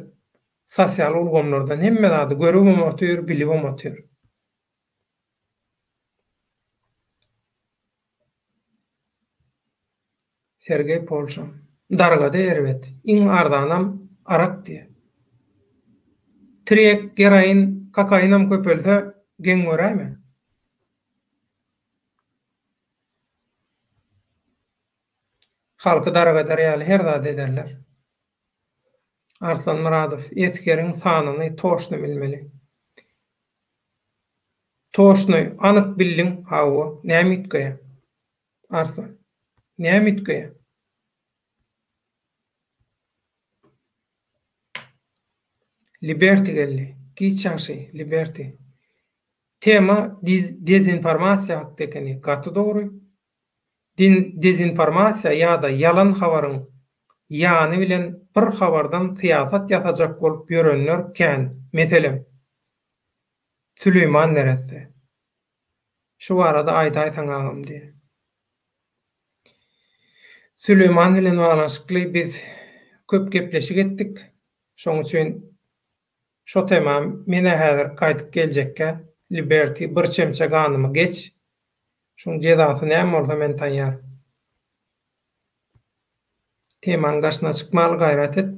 sosial ulgamlardan hemme zady görübem otyr, bilibem otyr. Sergeý Polşa. Dargady erbet. Iň arzanam arak diýýä. Trek, geroin, kokainam köpelse geň göräýme. Halky dargadar ýaly her zady ederler. Arslan Myradow, Esgeriň sanyny toşny bilmeli. Toşny, anyk bildiň, hawa, näme üýtgeýä? Arslan, Näme üýtgeýä? Liberty geldi. Giç ýagşy, Liberty. Tema dezinformasiýa hakda ekeni. Gaty dogry. Dezinformasiýa ýa-da ýalan habaryň ýany bilen bir habardan syýasat ýasajak bolup ýörenler kän. Meselem, Süleýman neresse. Şu barada aýdaýsaň agam diýýär. Süleýman bilen baglanyşykly biz köp gepleşik etdik. Şoň üçin şo tema men-ä häzir gaýdyp geljekkä Liberty bir çemçe ganymy geç. Şuň jezasy näme bolsa men taýýar. Temaň daşyna çykmaly gaýrat et.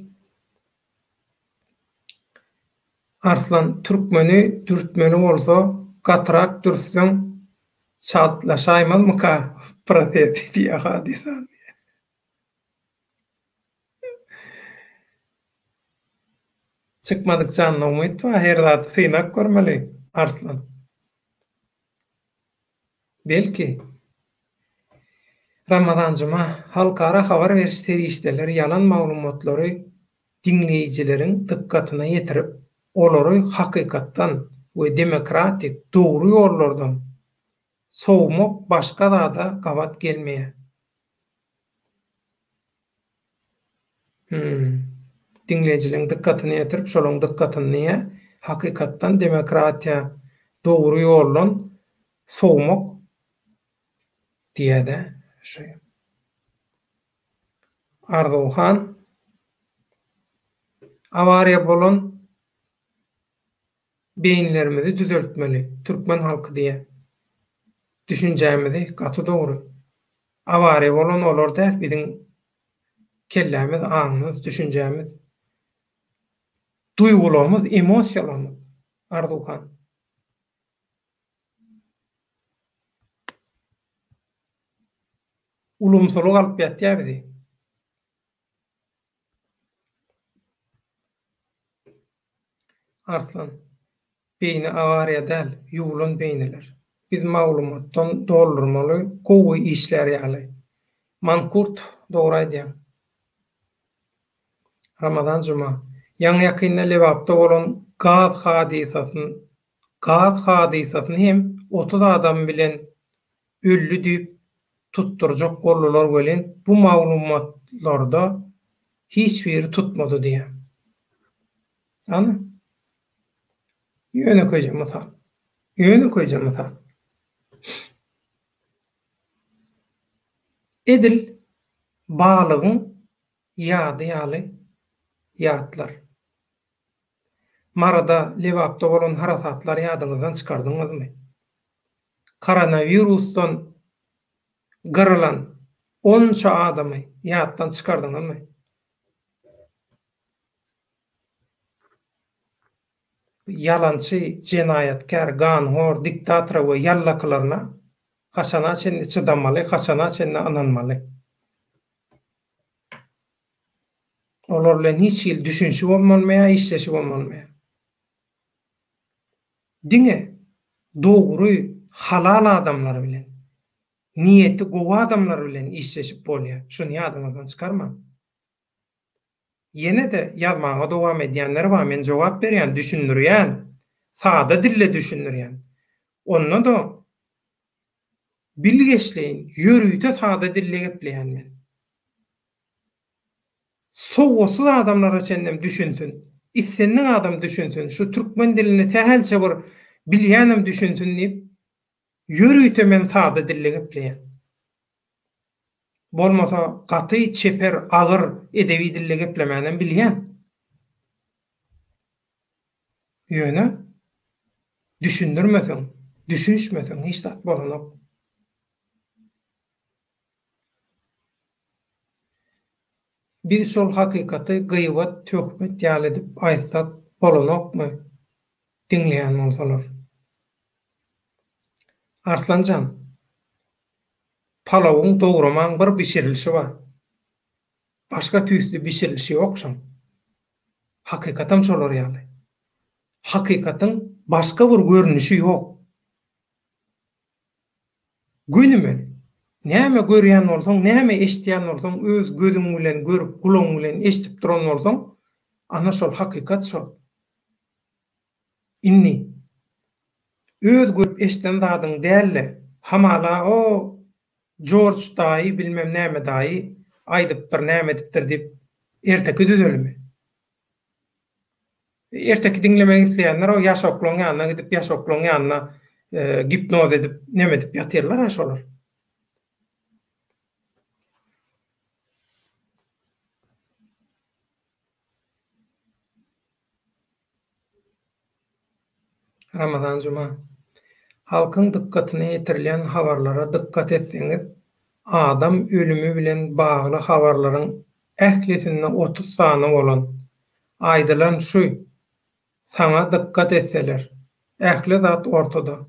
Arslan türkmeni dürtmeli bolsa gatyrak dürtseň çaltlaşaýmazmyka prosesi diýýä hadysa. Çykmadyk janda umyt bar her zady synap görmeli Arslan. Belki, Ramazan Juma, halkara habar beriş serişdeleri ýalan maglumatlary diňleýjileriň dykgatyna ýetirip, olary hakykatdan we demokratik, dogry ýollardan sowmak başga zada gabat gelmeýär. Hum. Diňleýjileriň dykgatyna ýetirip, şolaryň dykgatyny diýýär, hakykatdan demokratiýa, dogry ýoldan sowmak diýýär-dä şu. Arzuwhan awariýa bolan beýinlerimizi düzeltmeli türkmen halky diýýär. Düşünjämizi gaty dogry. Awariýa bolan olar däl biziň kellämiz, aňymyz, düşünjämiz, duýgularymyz, emosiýalarymyz Arzuwhan. Ulumsylyk alyp ýatýar bizi. Arslan, beýni awariýa däl, ýuwlan beýniler. Biz maglumatdan doldurmaly gowy işlär ýaly. Mankurt dogry aýdýaň. Ramazan Juma, ýaňy ýakynda Lebapda bolan gaz hadysasyn gaz hadysasyny hem 30 adam bilen öldi diýip tutdurjak boldular welin bu maglumatlarda hiç biri tutmady diýýär. Ana. Ýönekeýje mysal. Ýönekeýje mysal. Edil balygyň ýady ýaly ýatlar. Maryda, Lebapda bolan harasatlary ýadyňyzdan çykardyňyzmy? Koronawirusdan gyrylan onça adamy ýatdan çykardyňyzmy? Ýalançy, jenaýatkär, ganhor, diktatora we ýallakylaryna haçana çenli çydamaly, haçana çenli ynanmaly? Olar bilen hiç hili düşünişibem bolmaýar, işleşibem bolmaýar. Diňe dogry, halal adamlar bilen, niýeti gowy adamlar bilen işleşip bolýar. Şuny ýadyňyzdan çykarmaň. Ýene-de ýazmaga dowam edýänler bar, men jogap berýän, düşündirýän, sada dilde düşündirýän. Onda-da bilgeşleýin, ýörite sada dilde gepleýän men. Sowatsyz adamlara çenlem düşünsin, islendik adam düşünsin, şu türkmen dilini sähelçe bir bilýänem düşünsin diýip, ýörite men sada dilde gepleýän. Bolmasa gaty çeper, agyr edebi dilde geplemänem bilýän. Ýöne düşündirmeseň, düşünişmeseň hiç zat bolanok. Biz şol hakykaty gyýbat, töhmet ýaly edip aýtsak bolanokmy diňleýän bolsalar. Arslanjan, palawyň dogramaň bir bişirilişi bar. Başga tüýsli bişirilişi ýok şoň. Hakykatam şolar ýaly. Hakykatyň başga bir görnüşi ýok. Gönümel. Näme görýän bolsaň, näme eşidýän bolsaň, öz gözüň bilen görüp, gulagyň bilen eşidip duran bolsaň, ana şol hakykat şol. Indi, öz görüp eşiden zadyň däl-de, hamala o Jorj daýy bilmem näme daýy aýdypdyr, näme edipdir diýip erteki düzelimi? Erteki diňlemek isleýänler o ýaşoklaň ýanyna gidip, ýaşoklaň ýanyna gipnoz edip, neme edip ýatyrlar-a şolar. Ramazan Juma. Halkyň dykgatyna ýetirilýän habarlara dykgat etseňiz, adam ölümi bilen bagly habarlaryň ählisinde 30 sany bolan, aýdylan şu, saňa dykgat etseler, ähli zat ortada.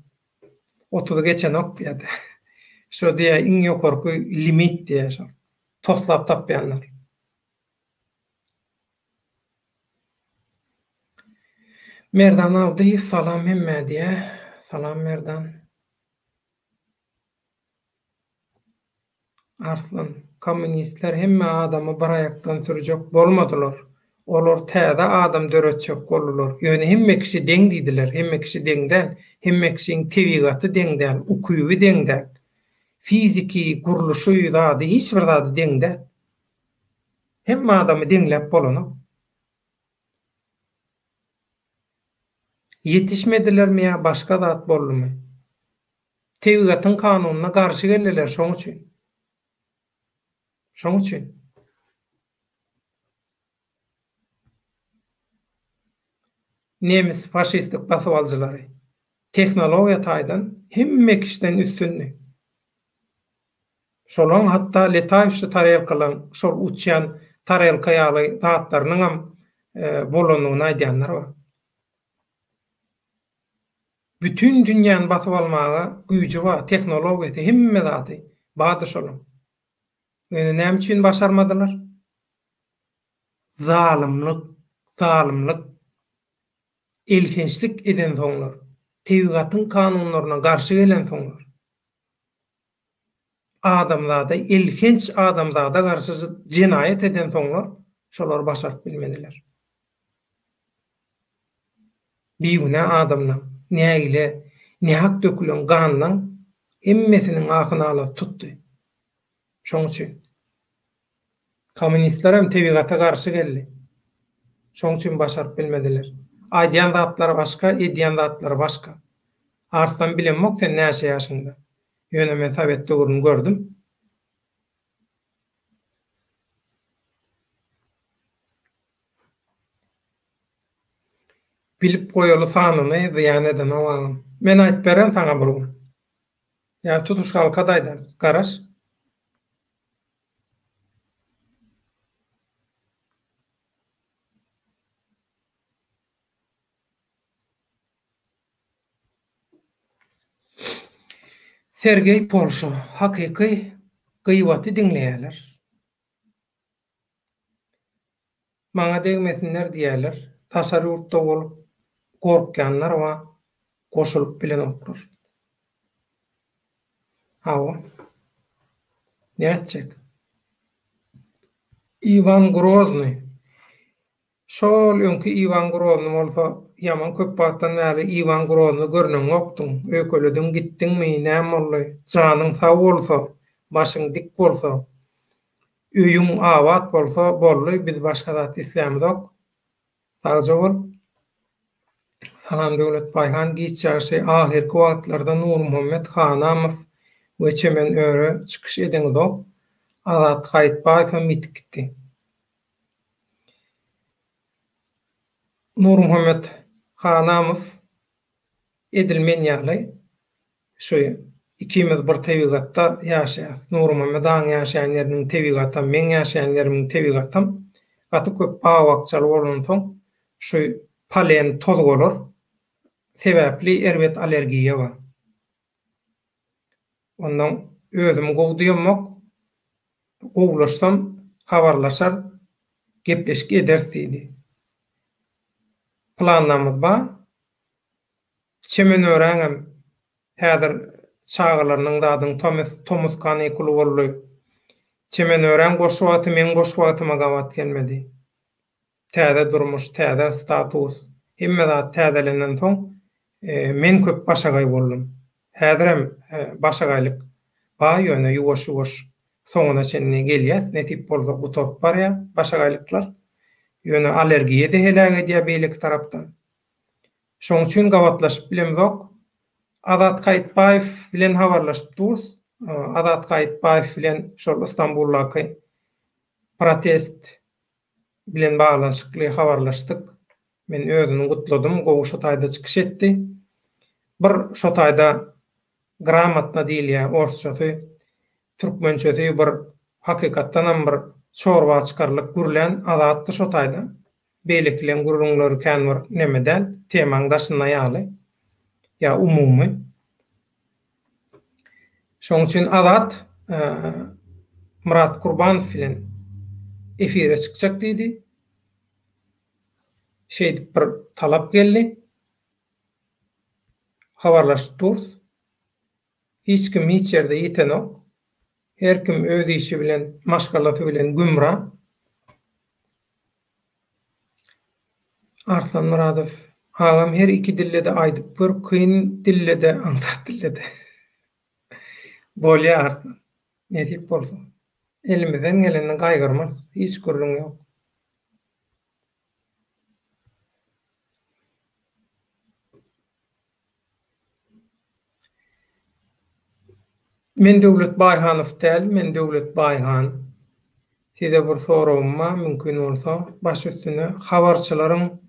Otuzy geçenok diýýär-de. Şo diýýär iň ýokarky limit diýýär şo. Toslap tapýanlar. Merdan Abdyýew salam hemmä diýýä. Salam Merdan. Arslan, kommunistler hemme adamy bir aýakdan sürjek bolmadylar. Olar täze adam döretjek boldular. Ýöne hemme kişi deň diýdiler. Hemme kişi deň däl. Hemme kişiň tebigaty deň däl, ukyby deň däl. Fiziki gurluşy zady hiç bir zady deň däl. Hemme adamy deňläp bolanok. Ýetişmedilermi ýa başga zat boldumy? Tebigatyň kanunyna garşy geldiler şoň üçin. Şoň üçin. Nemes faşistik basybalyjylary tehnologiýa taýdan hemme kişiden üstündi. Şolaň hatda letaýuşy tarelkalaň şol uçýan tarelka ýaly zatlarynyňam bolandygyny aýdýanlar bar. Bütin dünýäni basyp almaga güýji bar, tehnologiýasy, hemme zady bardy şolaň. Ýöne näme üçin başarmadylar? Zalymlyk, zalymlyk, elhençlik edensoňlar, tebigatyň kanunlaryna garşy gelensoňlar. Adamzada elhenç adamzada garşy jenaýat edensoňlar şolary başaryp bilmediler. Bigünä adamlaň, nägile, nähak dökülen ganlaň hemmesiniň ahy-nalasy tutdy. Şoň üçin. Kommunistlerem tebigata garşy geldi. Şoň üçin başaryp bilmediler. Aýdýan zatlary başga, edýän zatlary başga. Arslan bilemok sen näçe ýaşyňda. Ýöne men sowet döwrüni gördüm. Bilip goýaly sanyny zyýan edenok agam. Men aýyp beren saňa bir gün. Ýa tutuş halka-da aýdarys. Garaş. Sergeý Polşa hakyky gyýbaty diňleýärler. Maňa degmesinler diýýärler. Daşary ýurtda bolup gorkýanlar bar, goşulyp bilenoklar. Hawa. Nätjek? Iwan Groznyý Şol öňki Iwan Grozny bolsa, ýaman köp wagtdan bäri Iwan Grozny görneňokdyň, öýkelediň gitdiňmi, näme boldy? Janyň sag bolsa, başyň dik bolsa. Öýüň abat bolsa boldy, biz başga zat islämizok. Sagja bol. Salam Döwlet Baýhan giç ýagşy ahyrky wagtlarda Nurmuhammet Hanamow we Çemen Öre çykyş edeňizok. Azat Gaýytbaýew hem ýitip gitdi. Nurmuhammet Hanamow edil men ýaly Şu ikimiz bir tebigatda ýaşaýas. Nurmuhammet agaň ýaşaýan ýeriniň tebigatam, meň ýaşaýan ýerimiň tebigatam gaty köp bag-bakjaly bolansoň, şu polen, tozgalar sebäpli erbet allergiýa bar. Onnoň özümi gowy duýamok. Gowulaşsam habarlaşar, gepleşik ederis diýdi. Planlarymyz bar. Çemenöräňem häzir çagalarynyň zadyň tomus tomus kanikuly boldy. Çemenöräň boş wagty meň boş wagtyma gabat gelmedi. Täze durmuş, täze status, hemme zat täzelenen soň men köp başagaý boldum. Häzirem başagaýlyk bar ýöne ýuwaş-ýuwaş soňuna çenli gelýäs, nesip bolsa gutaryp barýar başagaýlyklar. Ýöne allergiýa-da heläk edýär beýleki tarapdan. Şoň üçin gabatlaşyp bilemzok. Azat Gaýytbaýew bilen habarlaşyp durus. Azat Gaýytbaýew bilen şol Istanbuldaky protest bilen baglanyşykly habarlaşdyk. Men özüni gutladym, gowy şo taýda çykyş etdi. Bir şo taýda gramotno diýilýär orsçasy, türkmençesi bir hakykatdanam bir çorba çykarlyk gürlän Azatdy şo taýda. Beýlekileň gürrüňleri kän bir neme däl, temaň daşynda ýaly ýa umumy. Şoň üçin Azat Myrat Kurbanow bilen efire çykjak diýdi. Şeýdip bir talap geldi. Habarlaşyp durus. Hiç kim hiç ýerde ýitenok. Her kim öz işi bilen, maşgalasy bilen gümra. Arslan Myradow, agam her iki dillede aýdyp gör, kyn dillede, aňsat dillede. Bolýa Arslan. Nesip bolsa. Elimizden gelenini gaýgyrmarys, hiç gürrüň ýok. Men Döwlet Baýhanow däl, men Döwlet Baýhan. Size bir soragym bar, mümkin bolsa, baş üstüne. Habarçylaryň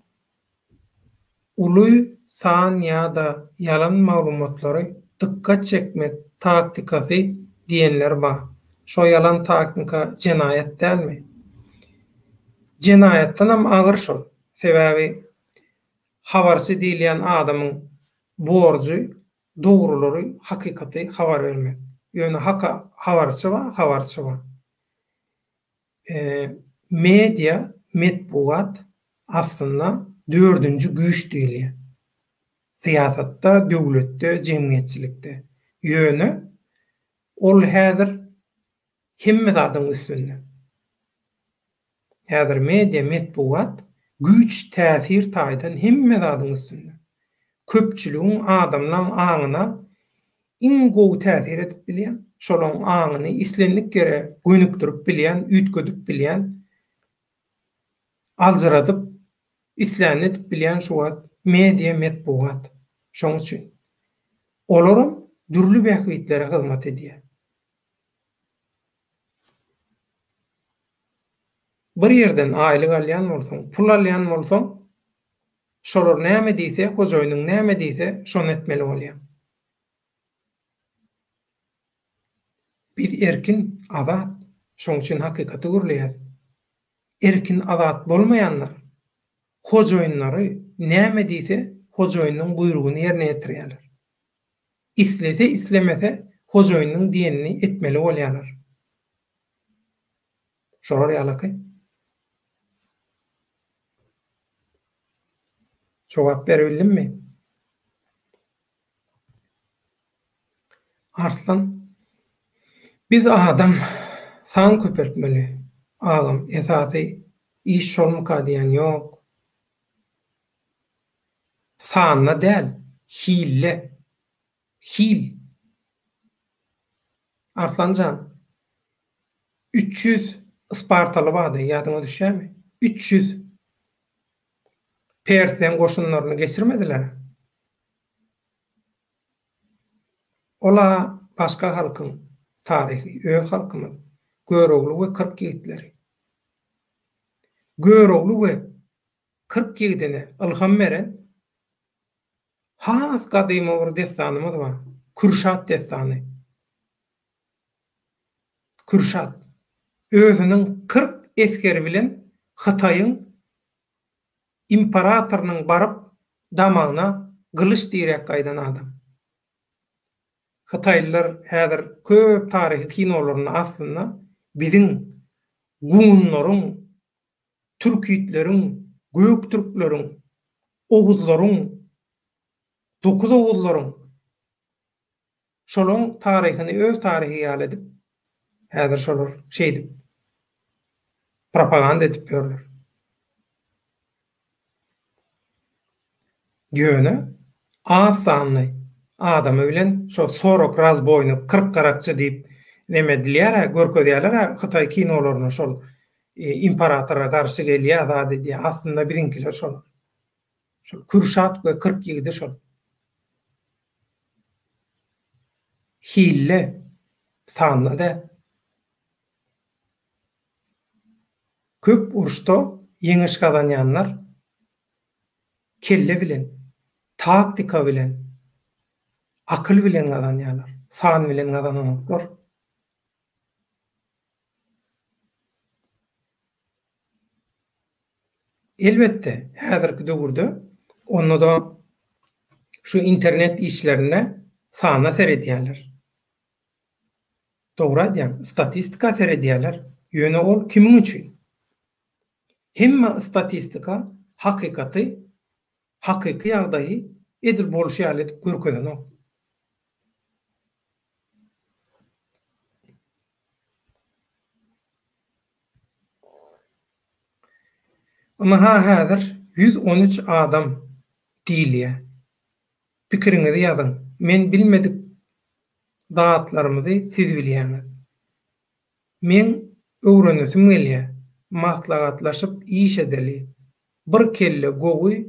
uly san ýa-da ýalan maglumatlary dykgat çekmek taktikasy diýenler bar. Şo ýalan taktika jenaýat dälmi? Jenaýatdanam agyr şol. Sebäbi Habarçy diýilýän adamyň borjy dogrulary, hakykaty habar bermek. Ýöne haka habarçy bar, habarçy bar. Media, metbugat aslynda dördünji güýç diýilýär. Syýasatda, döwletde, jemgyýetçilikde. Ýöne ol häzir hemme zadyň üstünde. Häzir media, metbugat güýç, täsir taýdan hemme zadyň üstünde. Köpçüligiň, adamlaň aňyna iň gowy täsir edip bilýän, şolaň aňyny islendik ýere gönükdirip bilýän, üýtgedip bilýän, aljyradyp, islänini edip bilýän şu wagt media, metbugat. Şoň üçin. Olaram dürli bähbitlere hyzmat edýär. Bir ýerden aýlyk alýan bolsaň, pul alýan bolsaň, şolar näme diýse, hojaýynyň näme diýse, şony etmeli bolýaň. Biz erkin, azat, şoň üçin hakykaty gürleýäs. Erkin, azat bolmaýanlar hojaýynlary näme diýse, hojaýynyň buýrugyny ýerine ýetirýärler. Islese-islemese hojaýynyň diýenini etmeli bolýarlar. Şolar ýalaky. Jogap beribildimmi? Arslan, Biz adam san köpeltmeli agam esasy iş şolmyka diýen ýok. Sanda däl, hilde. Hil. Arslan jan, 300. Spartaly bardy, ýadyňa düşýärmi? 300 persleň goşunlaryny geçirmediler. Ol-a başga halkyň taryhy, öz halkymyz, Görogly we 40 ýigitleri. Görogly we 40 ýigidine ylham beren has gadymy bir dessanymyz bar, Kürşat dessany. Kürşat özüniň 40 esgeri bilen Hytaýyň imperatorynyň baryp damagyna gylyç diräp gaýdan adam. Hytaýlylar häzir köp taryhy kinolarynda aslynda biziň gunlaryň, türkitleriň, göktürkleriň, oguzlaryň, dokuz oguzlaryň Şolaň taryhyny öz taryhy ýaly edip, häzir şolar şeýdip propaganda edip ýörler. Ýöne az sanly adamy bilen şo sorok razboýnik, 40 garakçy diýip neme edilýär-ä, görkezýärler-ä hytaý kinolarynda şol imperatora garşy gelýär, zat edýär. Aslynda biziňkiler şolar. Şol Kürşat we 40 ýigidi şol. Hille sanda däl. Köp uruşda ýeňiş gazanýanlar kelle bilen, taktika bilen, akyl bilen gazanýarlar, san bilen gazananoklar. Elbetde, häzirki döwürde onda-da şu internet işlerinde sana seredýärler. Dogry aýdýaň, statistika seredýärler, ýöne ol kimiň üçin? Hemme statistika hakykaty, hakyky ýagdaýy edil bolşy ýaly edip görkezenok. Ynha häzir 113 adam diýilýär. Pikiriňizi ýazyň. Men bilmedik zatlarymyzy siz bilýäňiz. Meň öwrenesim gelýär. Maslahatlaşyp iş edeli. Bir kelle gowy,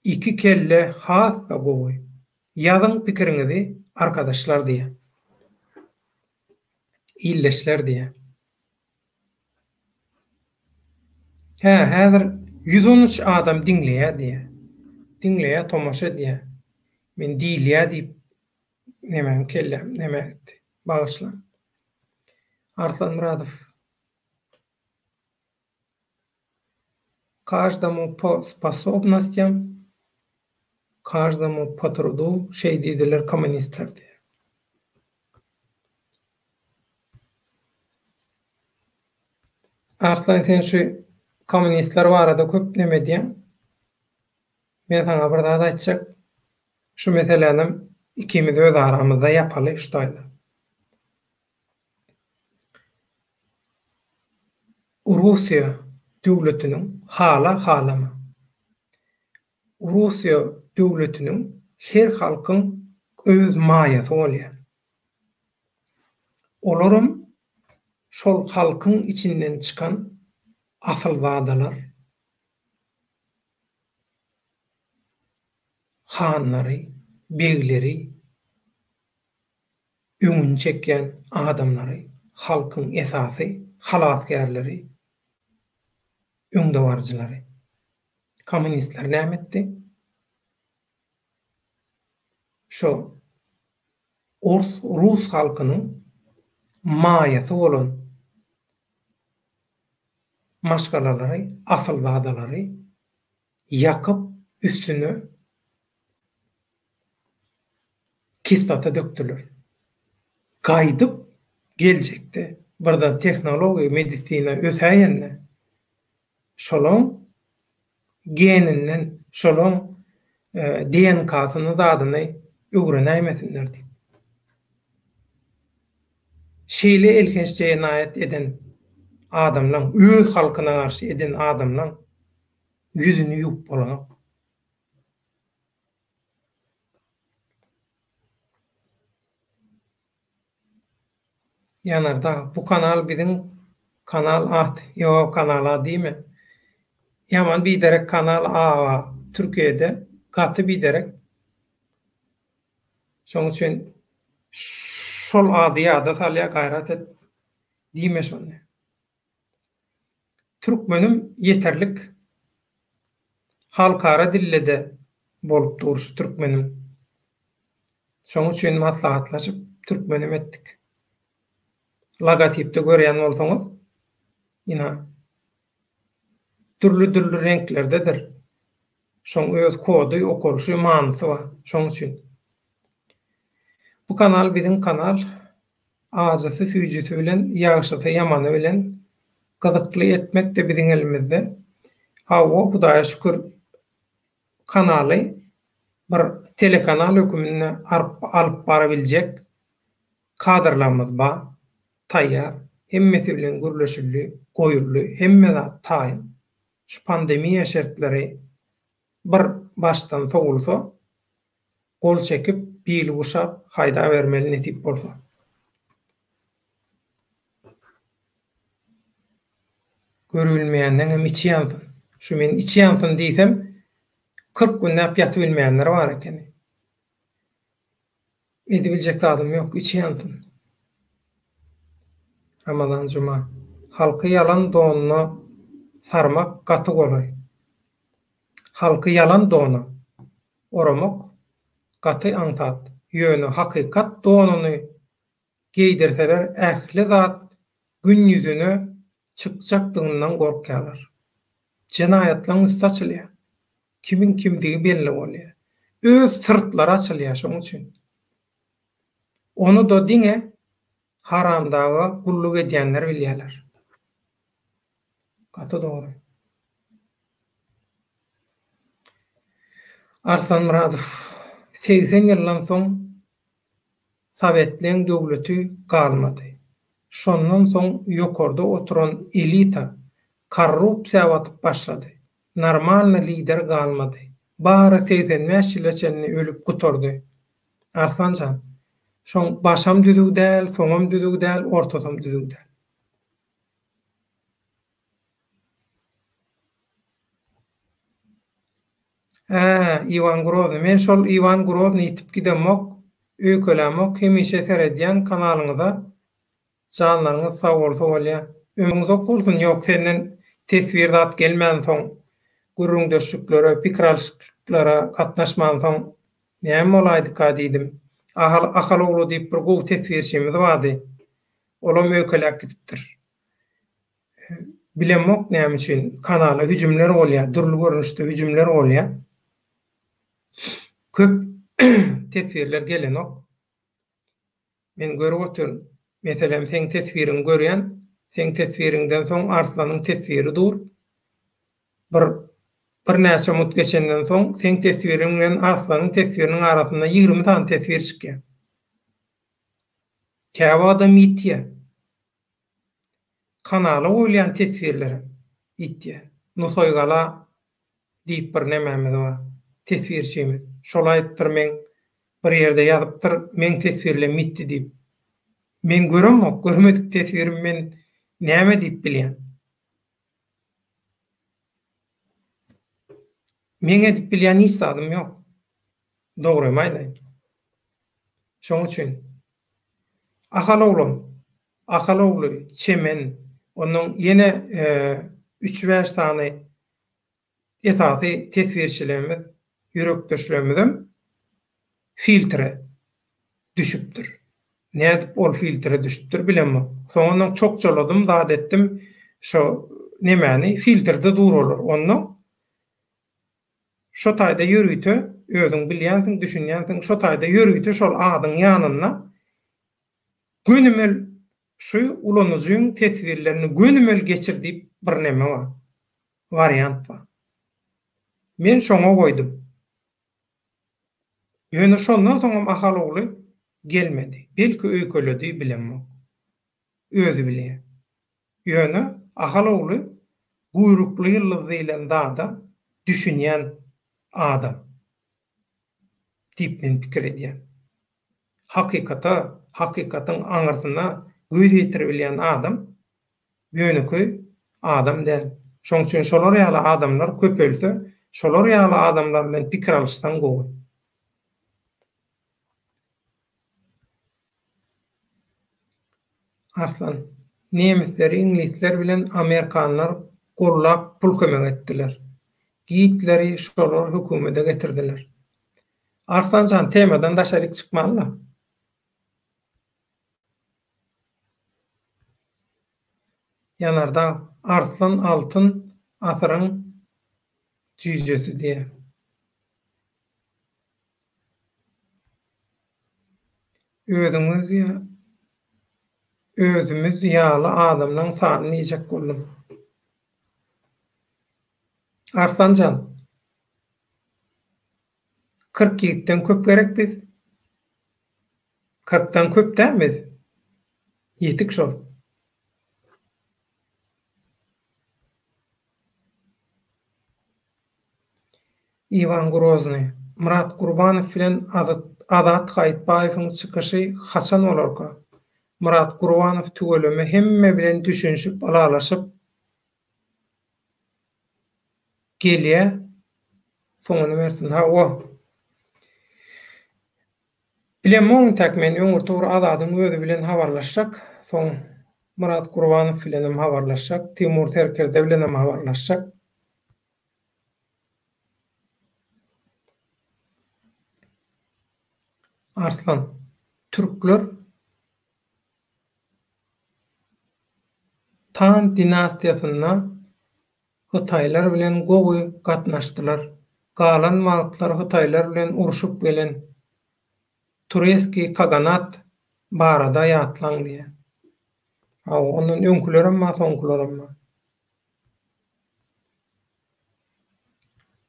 iki kelle has-da gowy. Ýazyň pikiriňizi arkadaşlar diýýär. Ildeşler diýýär. Hä, häzir 113 adam diňleýär diýýär. Diňleýär, tomaşa edýär. Men diýilýär diýip nemäm kelläm nämä gitdi. Bagyşlaň. Arslan Myradow. Každomu po sposobnostyam, každomu po trudu şeý diýdiler kommunistler diýýär. Arslan sen şu kommunistler barada köp neme edýäň. Men saňa bir zat aýtjak. Şu meselänem ikimiz öz aramyzda ýapaly şu taýda. Russiýa döwletiniň hala halama. Russiýa döwletiniň her halkyň öz maýasy bolýar. Olaram şol halkyň içinden çykan asylzadalar, hanlary, begleri, öňüni çekýän adamlary, halkyň esasy halasgärleri, öňdebaryjylary. Kommunistler näme etdi? Şo ors, rus halkynyň maýasy bolan maşgalalary, asylzadalary ýakyp, üstüne kislota dökdüler. Gaýdyp geljekde birden tehnologiýa, medisina ösäýende şolaň geninden, şolaň DNK-syny zadyny öwrenäýmesinler diýip. Şeýle elhenç jenaýat eden adamlaň, öz halkyna garşy eden adamlaň ýüzüni ýuwup bolanok. Ýanardag, bu kanal biziň Kanal at, ýok kanal a diýme. Ýaman biderek kanal a bar Türkiýede, gaty biderek. Şoň üçin şol ady ýada salýar gaýrat et diýme şony. Türkmenim ýeterlik halkara dillede bolup dur şu türkmenim. Şoň üçin maslahatlaşyp türkmenim etdik. Logotipde görýän bolsaňyz ina dürli-dürli reňklerdedir. Şoň öz kody, okalyşy, manysy bar. Şoň üçin. Bu kanal biziň kanal. Ajysy süýjüsi bilen, ýagşysy ýamany bilen gyzykly etmek-de biziň elimizde. Hawa, Hudaýa şükür kanaly bir telekanal höküminde alyp barabiljek kadrlarymyz bar, taýýar, hemmesi bilen gürleşildi, goýuldy, hemme zat taýyn. Şu pandemiýa şertleri bir başdan sowulsa, gol çekip, bil guşap haýdabermeli nesip bolsa. Görübilmeýänleňem içi ýansyn. Şu men içi ýansyn diýsem, 40 günläp ýatybilmeýänler bar ekeni. Edibiljek zadym ýok, içi ýansyn. Ramazan Juma. Halky ýalan donuna sarmak gaty golaý. Halky ýalan dona oramak gaty aňsat, ýöne hakykat donuny geýdirseler ähli zat gün ýüzüne çykjakdygyndan gorkýarlar. Jenaýatlaryň üsti açylýar. Kimiň kimdigi belli bolýar. Öz syrtlary açylýar şoň üçin. Ony-da diňe haramdaga gulluk edýänler bilýärler. Gaty dogry. Arslan Myradow, 80 ýyldan soň Sowetleň döwleti galmady. Şondan soň ýokarda oturan elita korrupsiýa batyp başlady. Normalny lider galmady. Bary 85 ýyla çenli ölüp gutardy. Arslan jan, şoň başam düzüw däl, soňam düzüw däl, ortasam düzüw däl. Hä, Iwan Grozny. Men şol Iwan Grozny ýitip gidemok, öýkelämok, hemişe seredýän kanalyňyza. Janlaryňyz sag bolsa bolýa. Ömrüň uzak bolsun, ýok senden teswir zat gelmänsoň, gürrüňdeşliklere, pikir alyşyklara gatnaşmansoň näme bolaýdyka diýdim. Ahal Ahal ogly diýip bir gowy teswirçimiz bardy. Olam öýkeläp gidipdir. Bilemok näme üçin kanala hüjümler bolýar, dürli görnüşde hüjümler bolýar. Köp teswirler gelenok. Men görüp otyryn. Meselem seň teswiriňi görýän, seň teswiriňden soň Arslanyň teswiri dur. Bir birnäçe mut geçenden soň seň teswiriň bilen Arslanyň teswiriniň arasynda 20 sany teswir çykýar. Käwagtam ýitýär. Kanala goýulýan teswirlerem ýitýär. Nusaýgala diýip bir nemämiz bar, teswirçimiz. Şol aýypdyr meň bir ýerde ýazypdyr, meň teswirlem ýitdi diýip. Men göremok, görmedik teswirimi men näme diýip bilýän. Meň edip bilýän hiç zadym ýok. Dogrymy aýdaýyn. Şoň üçin Ahal oglan, Ahal ogly Çemen, onnoň ýene üç-bäş sany esasy teswirçilerimiz, ýürekdeşlerimizem filtre düşüpdir. Nädip ol filtre düşüpdir bilemok. Soň onnoň çokjaladym, zat etdim, şo nemäni, filtrde dur olar. Onnoň Şo taýda ýörite, özüň bilýänsiň, düşünýänsiň, şo taýda ýörite şol adyň ýanynda gönümel şu ulanyjyň teswirlerini gönümel geçir diýip bir neme bar, wariant bar. Men şoňa goýdum. Ýöne şondan soňam Ahal ogly gelmedi. Belki öýkeledi, bilemok. Özi bilýär. Ýöne Ahal ogly guýrukly ýyldyz diýlen zada düşünýän adam diýip men pikir edýän. Hakykata, hakykatyň aňyrsyna göz ýetiribilýän adam. Ýönekeý adam däl. Şoň üçin şolar ýaly adamlar köpelse, şolar ýaly adamlar bilen pikir alyşsaň gowy. Arslan, Nemisleri iňlisler bilen amerikanlar gollap pul kömek etdiler. Gitleri şolar hökümede getirdiler. Arslan jan temadan daşaryk çykmaly-la. Ýanardag, Arslan Altyn asyryň jüýjesi diýýär. Özüňiz özümiz ýaly adamlaň sany diýjek boldum. Arslan jan, 40 ýigitden köp gerek biz. Kyrkdan köp däl biz. Ýetik şol. Iwan Groznyý, Myrat Gurbanow bilen Azat Gaýytbaýewiň çykyşy haçan bolarka? Myrat Gurbanow tüweleme hemme bilen düşünişip ylalaşyp gelýä soňuny bersin. Hawa. Bilemok intäk men öňürti bir Azadyň özi bilen habarlaşjak, soň Myrat Gurbanow bilenem habarlaşjak, Timur Serkerde bilenem habarlaşjak. Arslan, Türkler Tan dinastiýasynda hytaýlar bilen gowy gatnaşdylar. Galan wagtlar hytaýlar bilen urşup gelen Tureski kaganat barada ýatlaň diýýär. Hawa, ondan öňkülerem bar, soňkularam bar.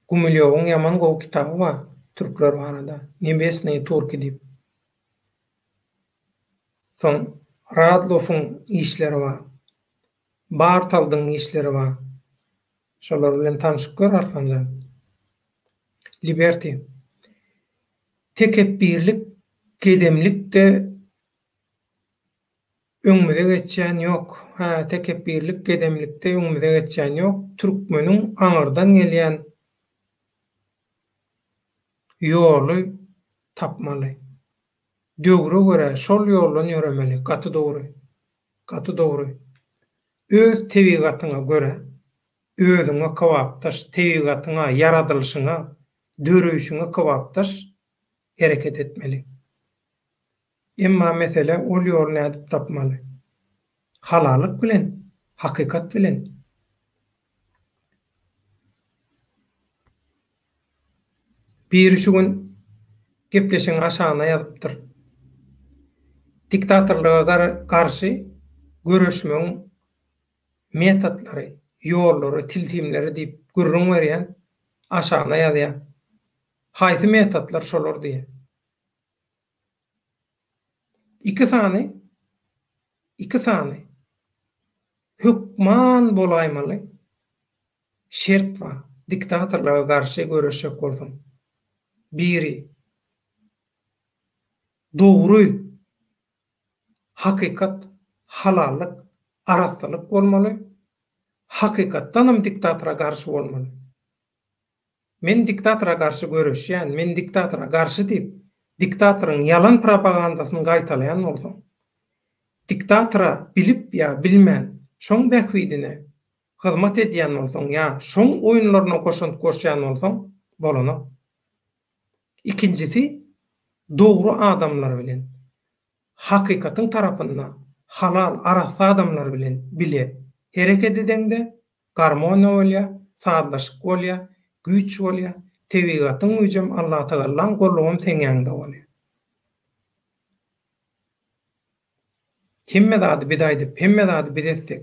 Gumilýowyň ýaman gowy kitaby bar türkler barada, Nebesnyýe turki diýip. Soň Radlowyň işleri bar. Bartaldyň işleri bar. Şolar bilen tanşyp gör Arslanjan. Liberty. Tekepbirlik gedemlikde öňümize geçýän ýok. Hä, tekepbirlik gedemlikde öňümize geçýän ýok. Türkmeniň aňyrdan gelýän ýoly tapmaly. Döwre görä şol ýoldan ýöremeli. Gaty dogry. Gaty dogry. Öz tebigatyňa görä, özüňe kybapdaş, tebigatyňa, ýaradylyşyňa, döreýşiňe kybapdaş hereket etmeli. Emma mesele ol ýoly nädip tapmaly? Halallyk bilen, hakykat bilen. Biri şu gün gepleşigiň aşagyna ýazypdyr. Diktatorlyga garşy göreşmegiň metodlary, ýollary, tilsimleri diýip gürrüň berýän, aşagyna ýazýar. Haýsy metodlar şolar diýýär. Iki sany, iki sany hökman bolaýmaly şert bar, diktatorlara garşy göreşjek bolsaň. Biri, dogry, hakykat, halallyk, arassalyk bolmaly, hakykatdanam diktatora garşy bolmaly. Men diktatora garşy göreşýän, men diktatora garşy diýip, diktatoryň ýalan propagandasyny gaýtalaýan bolsaň, diktatora bilip ýa bilmän, şoň bähbidine hyzmat edýän bolsaň ýa şoň oýunlaryna goşant goşýan bolsaň, bolanok. Ikinjisi, dogry adamlar bilen, hakykatyň tarapynda halal, arassa adamlar bilen bile hereket edeňde, Garmoniýa bolýar, sazlaşyk bolýar, güýç bolýar, tebigatyň güýjem, Allatagallaň gollugam seň ýanyňda bolýar. Hemme zady biz aýdyp, hemme zady biz etsek,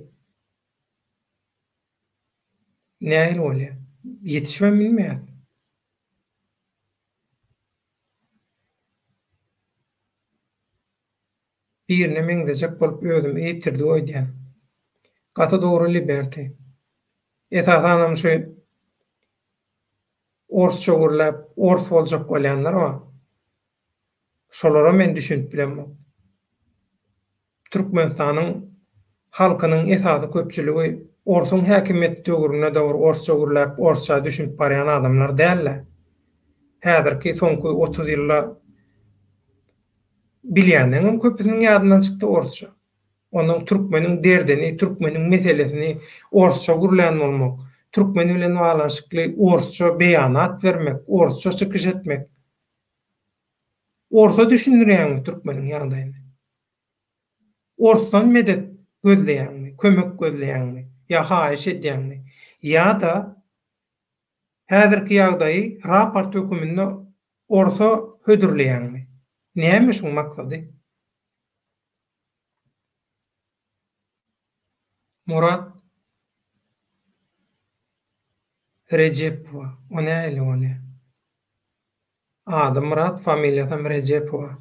nähili bolýar? Ýetişibem bilmeýäs. Birine meňzejek bolup özümizi ýitirdik öýdýän. Gaty dogry Liberty. Esasanam şu orsça gürläp ors boljak bolýanlar bar. Şolara men düşünip bilemok. Türkmenistanyň. Halkynyň esasy köpçüligi orsuň häkimiýeti döwründe-de bir orsça gürläp, orsça düşünip barýan adamlar däl-de. Häzirki soňky 30 ýylda bilýänleriňem köpüsiniň ýadyndan çykdy orsça. Onnoň türkmeniň derdini, türkmeniň meselesini orsça gürlän bolmak, türkmen bilen baglanyşykly orsça beýanat bermek, orsça çykyş etmek. Orsa düşündirýäňmi türkmeniň ýagdaýyny? Orsdan medet gözleýäňmi, kömek gözleýäňmi ýa haýyş edýäňmi? Ýa-da häzirki ýagdaýy raport höküminde orsa hödürleýäňmi? Näme şuň maksady? Murat Rejepowa, o nähili bolýar? Ady Myrat, familiýasam Rejepowa.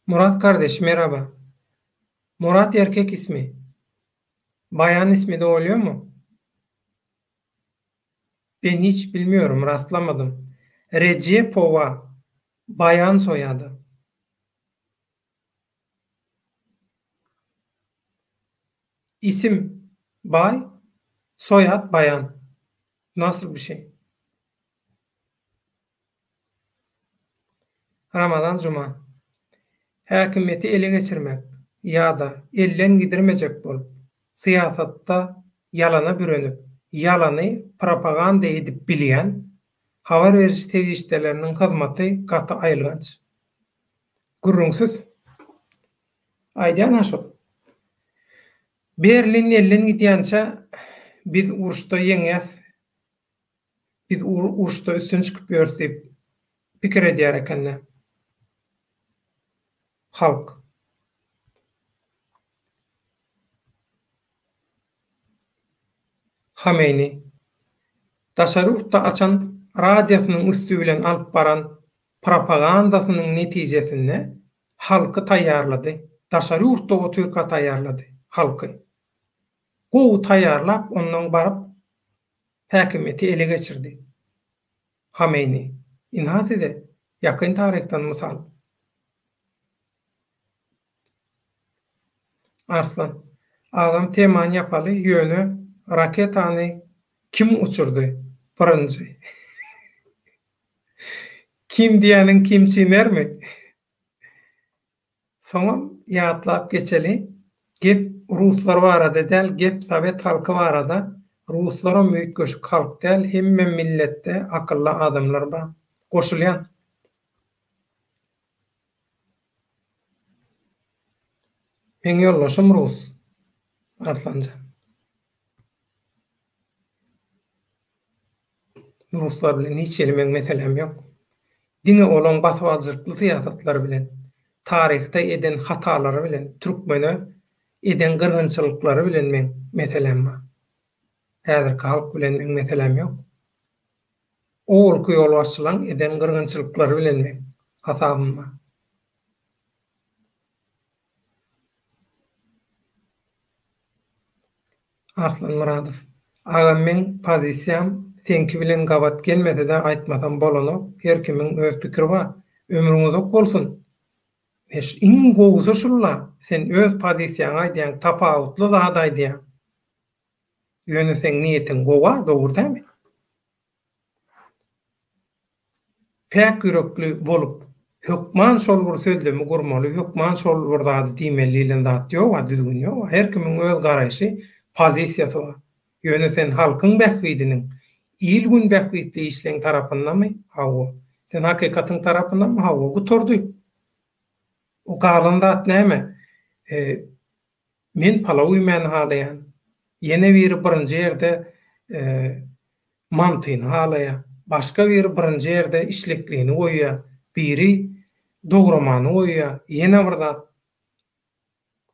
Murat kardeş merhaba. Murat erkek ismi. Bayan ismi de bolýarmy? Ben hiç bilmiyorum rastlamadym. Rejepowa bayan soýady. Isim bay, soýad bayan. Nasyl bir şey? Ramazan Juma. Häkimiýeti ele geçirmek ýa-da elden gidirmejek bolup, syýasatda ýalana bürenip, ýalany propaganda edip bilýän habar beriş serişdeleriniň hyzmaty gaty aýylganç. Gürrüňsiz. Aýdýan-a şol. Berlin elden gidýänçä biz uruşda ýeňýäs, biz uruşda üstün çykyp ýörüs diýip pikir edýär ekende halk. Hameýni daşary ýurtda açan radiosynyň üsti bilen alyp baran propagandasynyň netijesinde halky taýýarlady. Daşary ýurtda otyrka taýýarlady halky. Gowy taýýarlap ondan baryp häkimiýeti ele geçirdi. Hameýni. Ynha size ýakyn taryhdan mysal. Arslan. Agam temany ýapaly ýöne raketany kim uçurdy birinji? Kim diýýäniň Kim Çinermi? Soňam ýatlap geçeli, gep ruslar barada däl, gep sowet halky barada, ruslaram üýtgeşik halk däl, hemme milletde akylly adamlar bar. Goşulýan. Meň ýoldaşym rus, Arslanjan. Ruslar bilen hiç hili meň meseläm ýok. Diňe olaň basybaljylykly syýasatlary bilen, taryhda eden hatalary bilen, türkmene eden gyrgynçylyklary bilen meň meseläm bar. Häzirki halk bilen meň meseläm ýok. Owalky ýolbaşçylaň eden gyrgynçylyklary bilen meň hasabym bar. Arslan Myradow. Agam meň pozisiýam seňki bilen gabat gelmesede aýtmasam bolanok her kimiň öz pikiri bar. Ömrüň uzak bolsun. Meş iň gowusy şulla sen öz pozisiýaňy aýdýaň tapawutly zat aýdýaň. Ýöne seň niýetiň gowa dogry dämi? Päk ýürekli bolup, hökman şol bir sözlemi gurmaly, hökman şol bir zady diýmeli diýlen zat ýog-a, düzgün ýog-a. Her kimiň öz garaýşy, pozisiýasy bar. Ýöne sen halkyň bähbidiniň, il-gün bähbitli işleň tarapyndamy? Hawa. Sen hakykatyň tarapyndamy? Hawa. Gutardy. O galan zat näme? Men palaw iýmäni halaýan. Ýene biri birinji ýerde mantyny halaýar. Başga biri birinji ýerde işleklini goýýar. Biri dogramany goýýar. Ýene bir zat.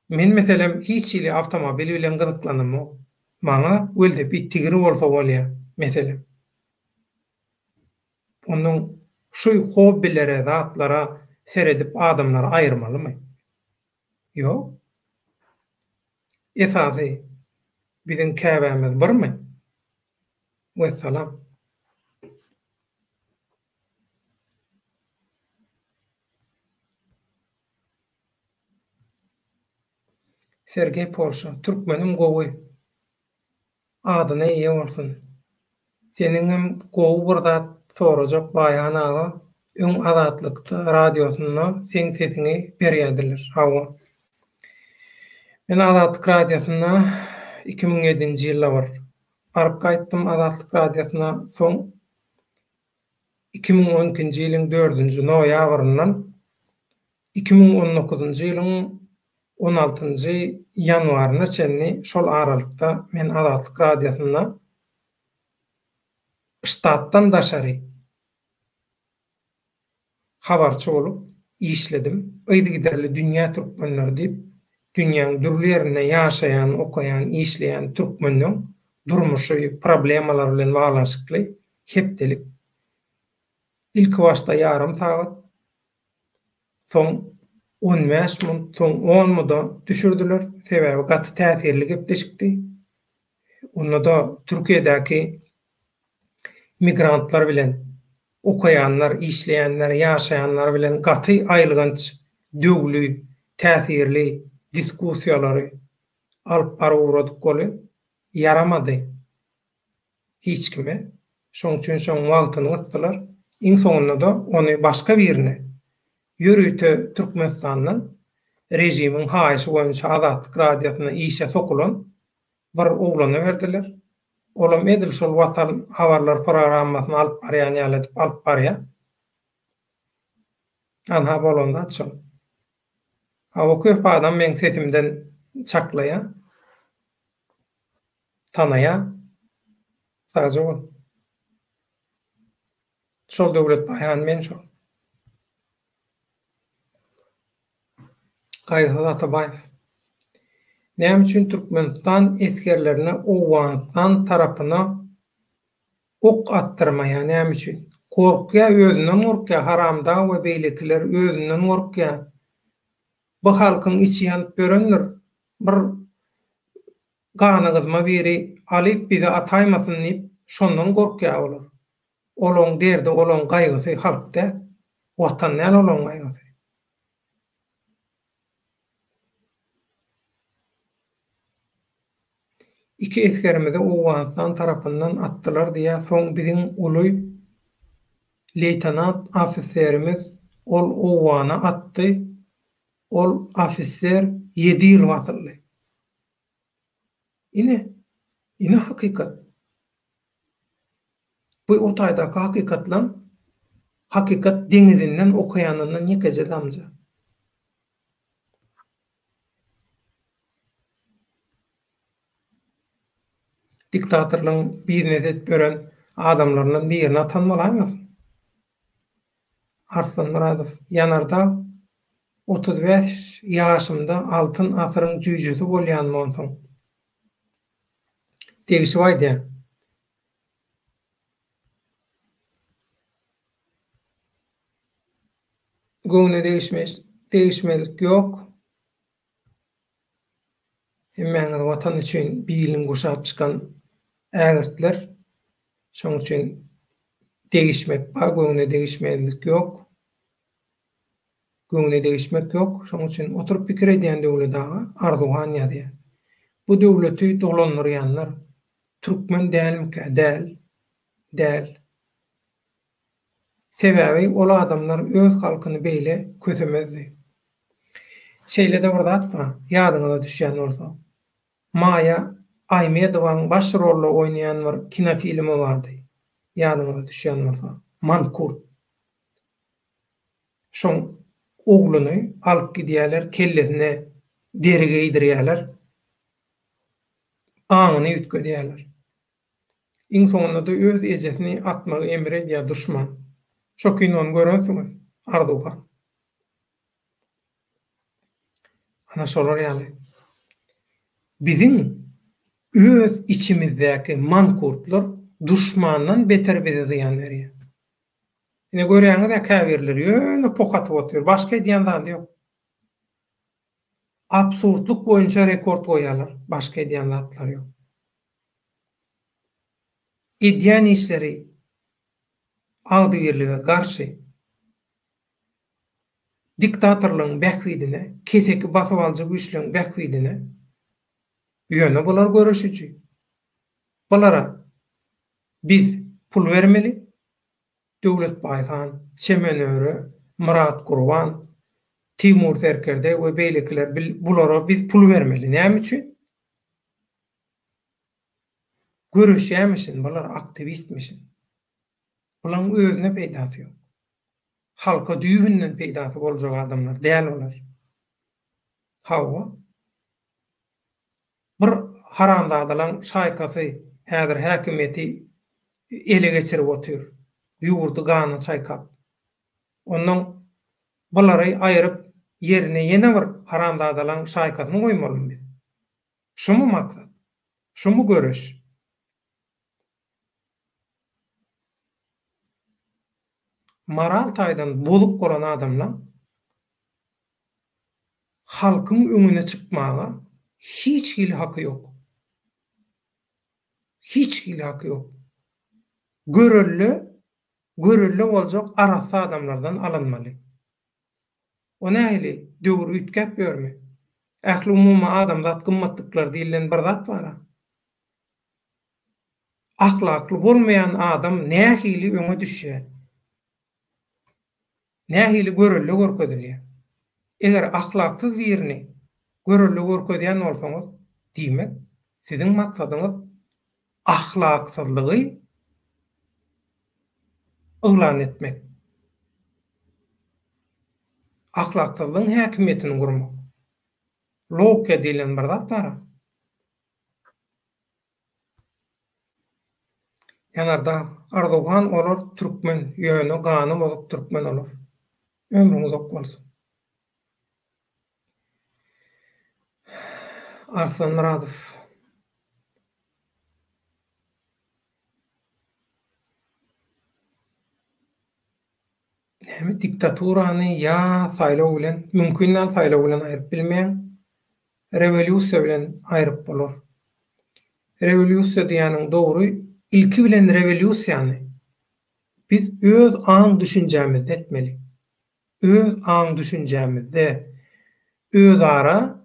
Men meselem hiç hili awtomobil bilen gyzyklanamok. Maňa welosiped tigiri bolsa bolýar, meselem. Onnoň şu hobbilere, zatlara seredip adamlary aýyrmalymy? Ýok. Esasy biziň käbämiz birmi? Wessalam. Sergeý Polşa, Türkmenim gowy. Adyna eýe bolsun. Seniňem gowy bir zat sorajak Baýhan aga öň Azatlykda radiosynda seň sesiňi berýädiler. Hawa. Men Azatlyk radiosynda 2007-nji ýylda bir baryp gaýtdym Azatlyk radiosyna soň 2012-nji ýylyň dördünji noýabryndan 2019-njy ýylyň on altynjy ýanwaryna çenli şol aralykda men Azatlyk Radiosynda ştatdan daşary habarçy bolup işledim. Yzygiderli Dünýä türkmenleri diýip, dünýäň dürli ýerinde ýaşaýan, okaýan, işleýän türkmenleň durmuşy, problemalary bilen baglanyşykly hepdelik ilkibaşda ýarym sagat, Soň on bäş munt, soň on muda düşürdiler. Sebäbi gaty täsirli gepleşikdi. Onda-da Türkiýedäki migrantlar bilen, okaýanlar, işleýänler, ýaşaýanlar bilen gaty aýylganç, döwli, täsirli diskussiýalary alyp baryp ugradyk welin, ýaramady. Hiç kime. Şoň üçin şoň wagtyny gysdylar. Iň soňunda-da ony başga birine, ýörite Türkmenistandan režimiň haýyşy boýunça Azatlyk Radiosyna işe sokulan bir oglana berdiler. Olam edil şol Watan habarlar programmasyny alyp barýan ýaly edip alyp barýar. Anha bolan zat şol. Hawa köp adam meň sesimden çaklaýar. Tanaýa. Sagja bol. Şol Döwlet Baýhan men şol. Gaýgysyz Atabaýew. Näme üçin Türkmenistan esgerlerine Owganystan tarapyna ok atdyrmaýa näme üçin? Gorkýa özünden gorkýa haramdag we beýlekiler özünden gorkýa. Bu halkyň içi ýanyp ýörendir. Bir gany gyzma biri alyp bizi ataýmasyn diýip şondan gorkýar olar. Olaň derdi olaň gaýgysy halk däl. Watan däl olaň gaýgysy. Iki esgerimizi Owganystan tarapyndan atdylar diýýär soň biziň uly leýtenant ofiserimiz ol Owgana atdy ol ofiser ýedi ýyl basyldy. Ine, ine hakykat. Bu o taýdaky hakykatlaň hakykat deňizinden okaýanyndan ýekeje damja. Diktatorlaň biznes edip ýören adamlaryndan birini atan bolaýmasyn? Arslan Myradow, Ýanardag, 35 ýaşymda Altyn asyryň jüýjesi bolýanmy onsoň? Degişip aýdýan. Göwne degişmezlik ýok. Hemmäňiz Watan üçin bilini guşap çykan ägirtler. Şoň üçin degişmek bar, göwne degişmezlik ýok. Göwne degişmek ýok. Şoň üçin oturyp pikir edýän Döwlet aga Arzuwhan ýazýar. Bu döwleti dolandyrýanlar türkmen dälmikä? Däl. Däl. Sebäbi ol adamlar öz halkyny beýle kösemezdi. Şeýle-de bir zat bar, ýadyňyza düşýän bolsa. Maýa Aýmedowaň baş rolda oýnaýan bir kinofilmi bardy, ýadyňyza düşýän bolsa, Mankurt. Şoň ogluny alyp gidýärler, kellesine deri geýdirýärler, aňyny üýtgedýärler. Iň soňunda-da öz ejesini atmagy emir edýär duşman. Şo kinony görensiňiz, Arzuwhan. Ana şolar ýaly. Biziň öz içimizdäki mankurtlar duşmandan beter bize zyýan berýär. Ine görýäňiz-ä käbirleri ýöne poh atyp otyr, başga edýän zady ýok. Absurdlyk boýunça rekord goýýarlar, başga edýän zatlary ýok. Edýän işleri agzybirlige garşy, diktatorlygyň bähbidine, keseki basybalyjy güýçleriň bähbidine. Ýöne bular göreşiji. Bulara biz pul bermeli. Döwletbaý han, Çemen Öre, Myrat Gurban, Timur serkerde we beýlekiler bulara biz pul bermeli. Näme üçin? Göreşýämişin, bular aktiwistmişin. Bulaň özüne peýdasy ýok. Halka düýbünden peýdasy boljak adamlar däl bular. Hawa. Bir haramzadalaň şaýkasy häzir häkimiýeti ele geçirip otyr. Ýurdy gana çaýkap. Onnoň bulary aýryp ýerine ýene bir haramzadalaň şaýkasyny goýmalymy biz? Şumy maksat? Şumy göreş? Moral taýdan bozuk bolan adamlaň halkyň öňüne çykmaga hiç hili haky ýok. Hiç hili haky ýok. Görelde, görelde boljak arassa adamlardan alynmaly. O nähili, döwür üýtgäp ýörmi? Ähliumumy adamzat gymmatlyklary diýlen bir zat bar-a. Ahlakly bolmaýan adam nähili öňe düşýär? Nähili görelde görkezilýär? Eger ahlaksyz birini görelde görkezýän bolsaňyz, diýmek, siziň maksadyňyz ahlaksyzlygy yglan etmek. Ahlaksyzlygyň häkimiýetini gurmak. Logika diýlen bir zat bar-a. Ýanardag, Arzuwhan olar türkmen, ýöne gany bozuk türkmen olar. Ömrüň uzak bolsun. Arslan Myradow. Näme diktaturany ýa saýlaw bilen, mümkin däl saýlaw bilen aýryp bilmeýäň. Rewolýusiýa bilen aýryp bolar. Rewolýusiýa diýýäniň dogry, ilki bilen rewolýusiýany biz öz aň-düşünjämizde etmeli. Öz aň-düşünjämizde, özara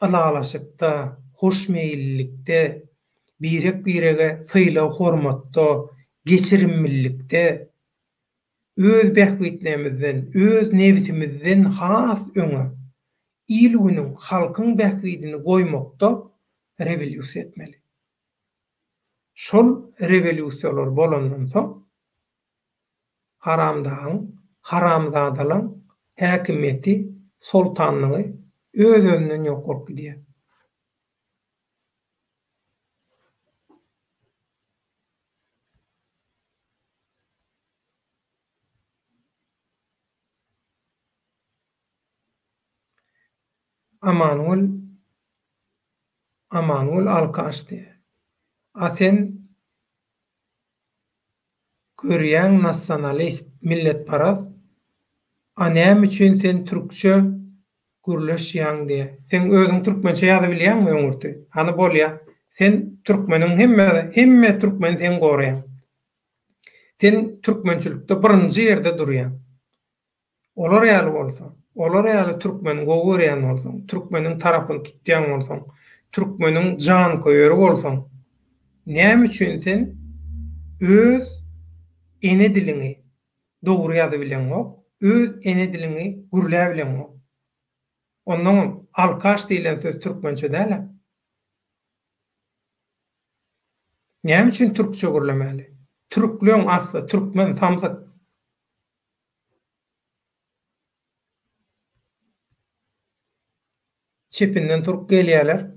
ylalaşykda, hoşmeýillilikde, birek-birege sylag-hormatda, geçirimlilikde öz bähbitlerimizden, öz nebsimizden has öňe il-günüň, halkyň bähbidini goýmakda rewolýusiýa etmeli. Şol rewolýusiýalar bolandan soň haramdagyň, haramzadalaň häkimiýeti, soltanlygy öz-özünden ýok bolup gidýär. Amangül Amangül alkaş diýýär. A sen görýäň nasionalist, milletparaz, a näme üçin sen türkçe gürleşýäň diýýär. Sen özüň türkmençe ýazybilýäňmi öňürti? Hany bolýa. Sen türkmeniň hemme hemme türkmeni sen goraýaň. Sen türkmençilikde birinji ýerde durýaň. Olar ýaly bolsa, olar ýaly türkmeni gowy görýän bolsaň, türkmeniň tarapyny tutýan bolsaň, türkmeniň janköýeri bolsaň, näme üçin sen öz ene diliňi dogry ýazybileňok, öz ene diliňi gürläbileňok? Onnoňam alkaş diýlen söz türkmençe däl-ä. Näme üçin türkçe gürlemeli? Türkleň asly türkmen samsyk. Çepinden turup gelýärler.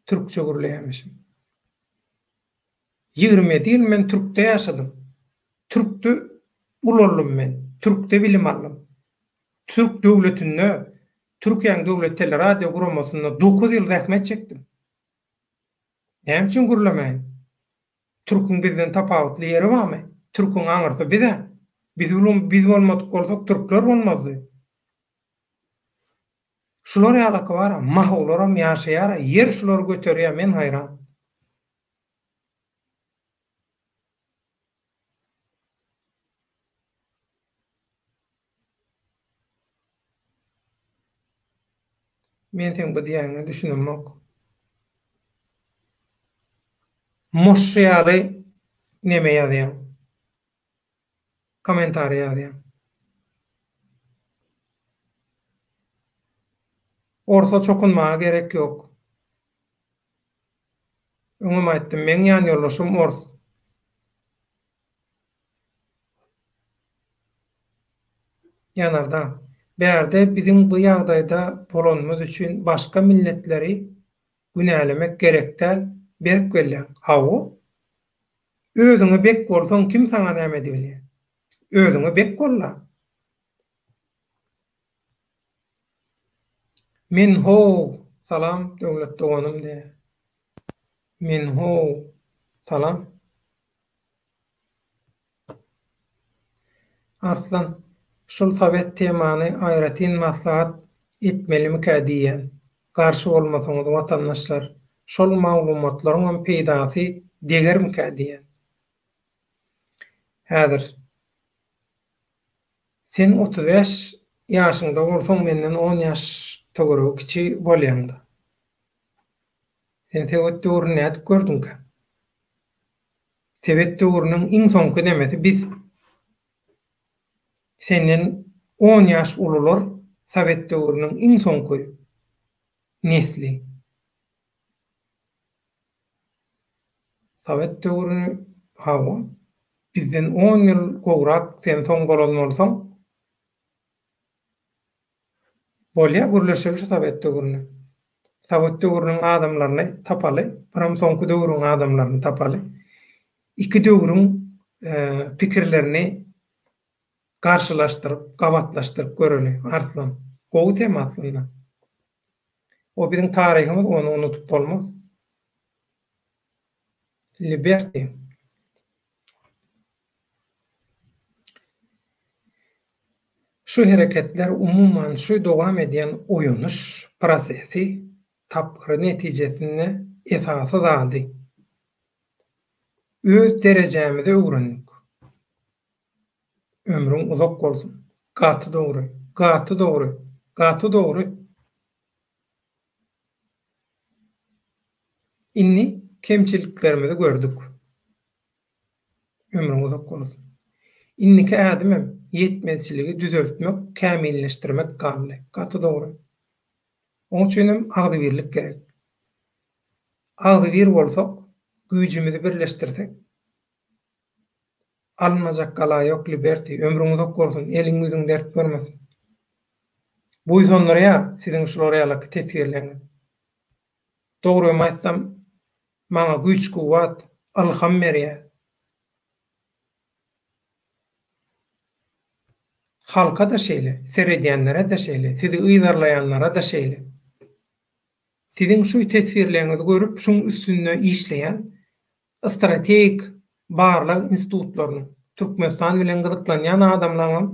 Türkçe gürleýärmişim. 27 ýyl men türkde ýaşadym. Türkde ulaldym men. Türkde bilim aldym. Türk döwletinde, Türkiýäň döwlet teleradio guramasynda 9 ýyl zähmet çekdim. Näme üçin gürlemäýin? Türküň bizden tapawutly ýeri barmy? Türküň aňyrsy biz-ä. Biz biz bolmadyk bolsak türkler bolmazdy. Şular ýalaky bar-a, mahowlaram ýaşaýar-a, ýer şulary göterýär, men haýran. Men seň bu diýýäniňe düşünemok. Moşşy ýaly neme ýazýaň. Kommentariý ýazýaň. Orsa çokunmaga gerek ýok. Öňem aýtdym, meň ýanýoldaşym ors. Ýanardag. Bärde biziň bu ýagdaýda bolanymyz üçin başga milletleri günälemek gerek däl, berk belläň. Hawa. Özüňe bek bolsaň kim saňa näme edibilýär? Özüňe bek bolla. Men how, salam Döwlet doganym diýýär. Men how, salam. Arslan, şul sowet temany aýratyn maslahat etmelimikä diýýän. Garşy bolmasaňyz watandaşlar, şol maglumatlaryňam peýdasy degermikä diýýän. Häzir. Sen 35 ýaşyňda bolsaň menden on ýaş töweregi kiçi bolýaňda. Sen sowet döwrüni nädip gördüňkä? Sowet döwrüniň iň soňky nemesi biz. Senden on ýaş ulular sowet döwrüniň iň soňky nesli. Sowet döwrüni hawa, bizden on ýyl gowrak sen soň bolan bolsaň, Bolýa gürleşeli şu sowet döwrüni. Sowet döwrüniň adamlaryny tapaly, biram soňky döwrüň adamlaryny tapaly. Iki döwrüň pikirlerini garşylaşdyryp, gabatlaşdyryp göreli. Arslan. Gowy tema aslynda. O biziň taryhymyz ony unudyp bolmaz. Liberty. Şu hereketler umuman şu dowam edýän oýanyş prosesi tapgyry netijesinde esasy zady, öz derejämizi öwrendik. Ömrüň uzak bolsun. Gaty dogry. Gaty dogry. Gaty dogry. Indi kemçiliklerimizi gördük. Ömrüň uzak bolsun. Indiki ädimem ýetmezçiligi düzeltmek, kämilleşdirmek galdy. Gaty dogry. Oň üçinem agzybirlik gerek. Agzybir bolsak, güýjümizi birleşdirsek, alynmajak gala ýok Liberty. Ömrüň uzak bolsun, eliň ýüzüň dert görmesin. Buýsandyrýar siziň şular ýalaky teswirleňiz. Dogrymy aýtsam, maňa güýç-kuwwat, ylham berýär. Halka-da şeýle, seredýänlere-de şeýle, sizi yzarlaýanlara-da şeýle. Siziň şu teswirleriňizi görüp, şuň üstünde işleýän strategik barlag institutlarynyň, Türkmenistan bilen gyzyklanýan adamlaryňam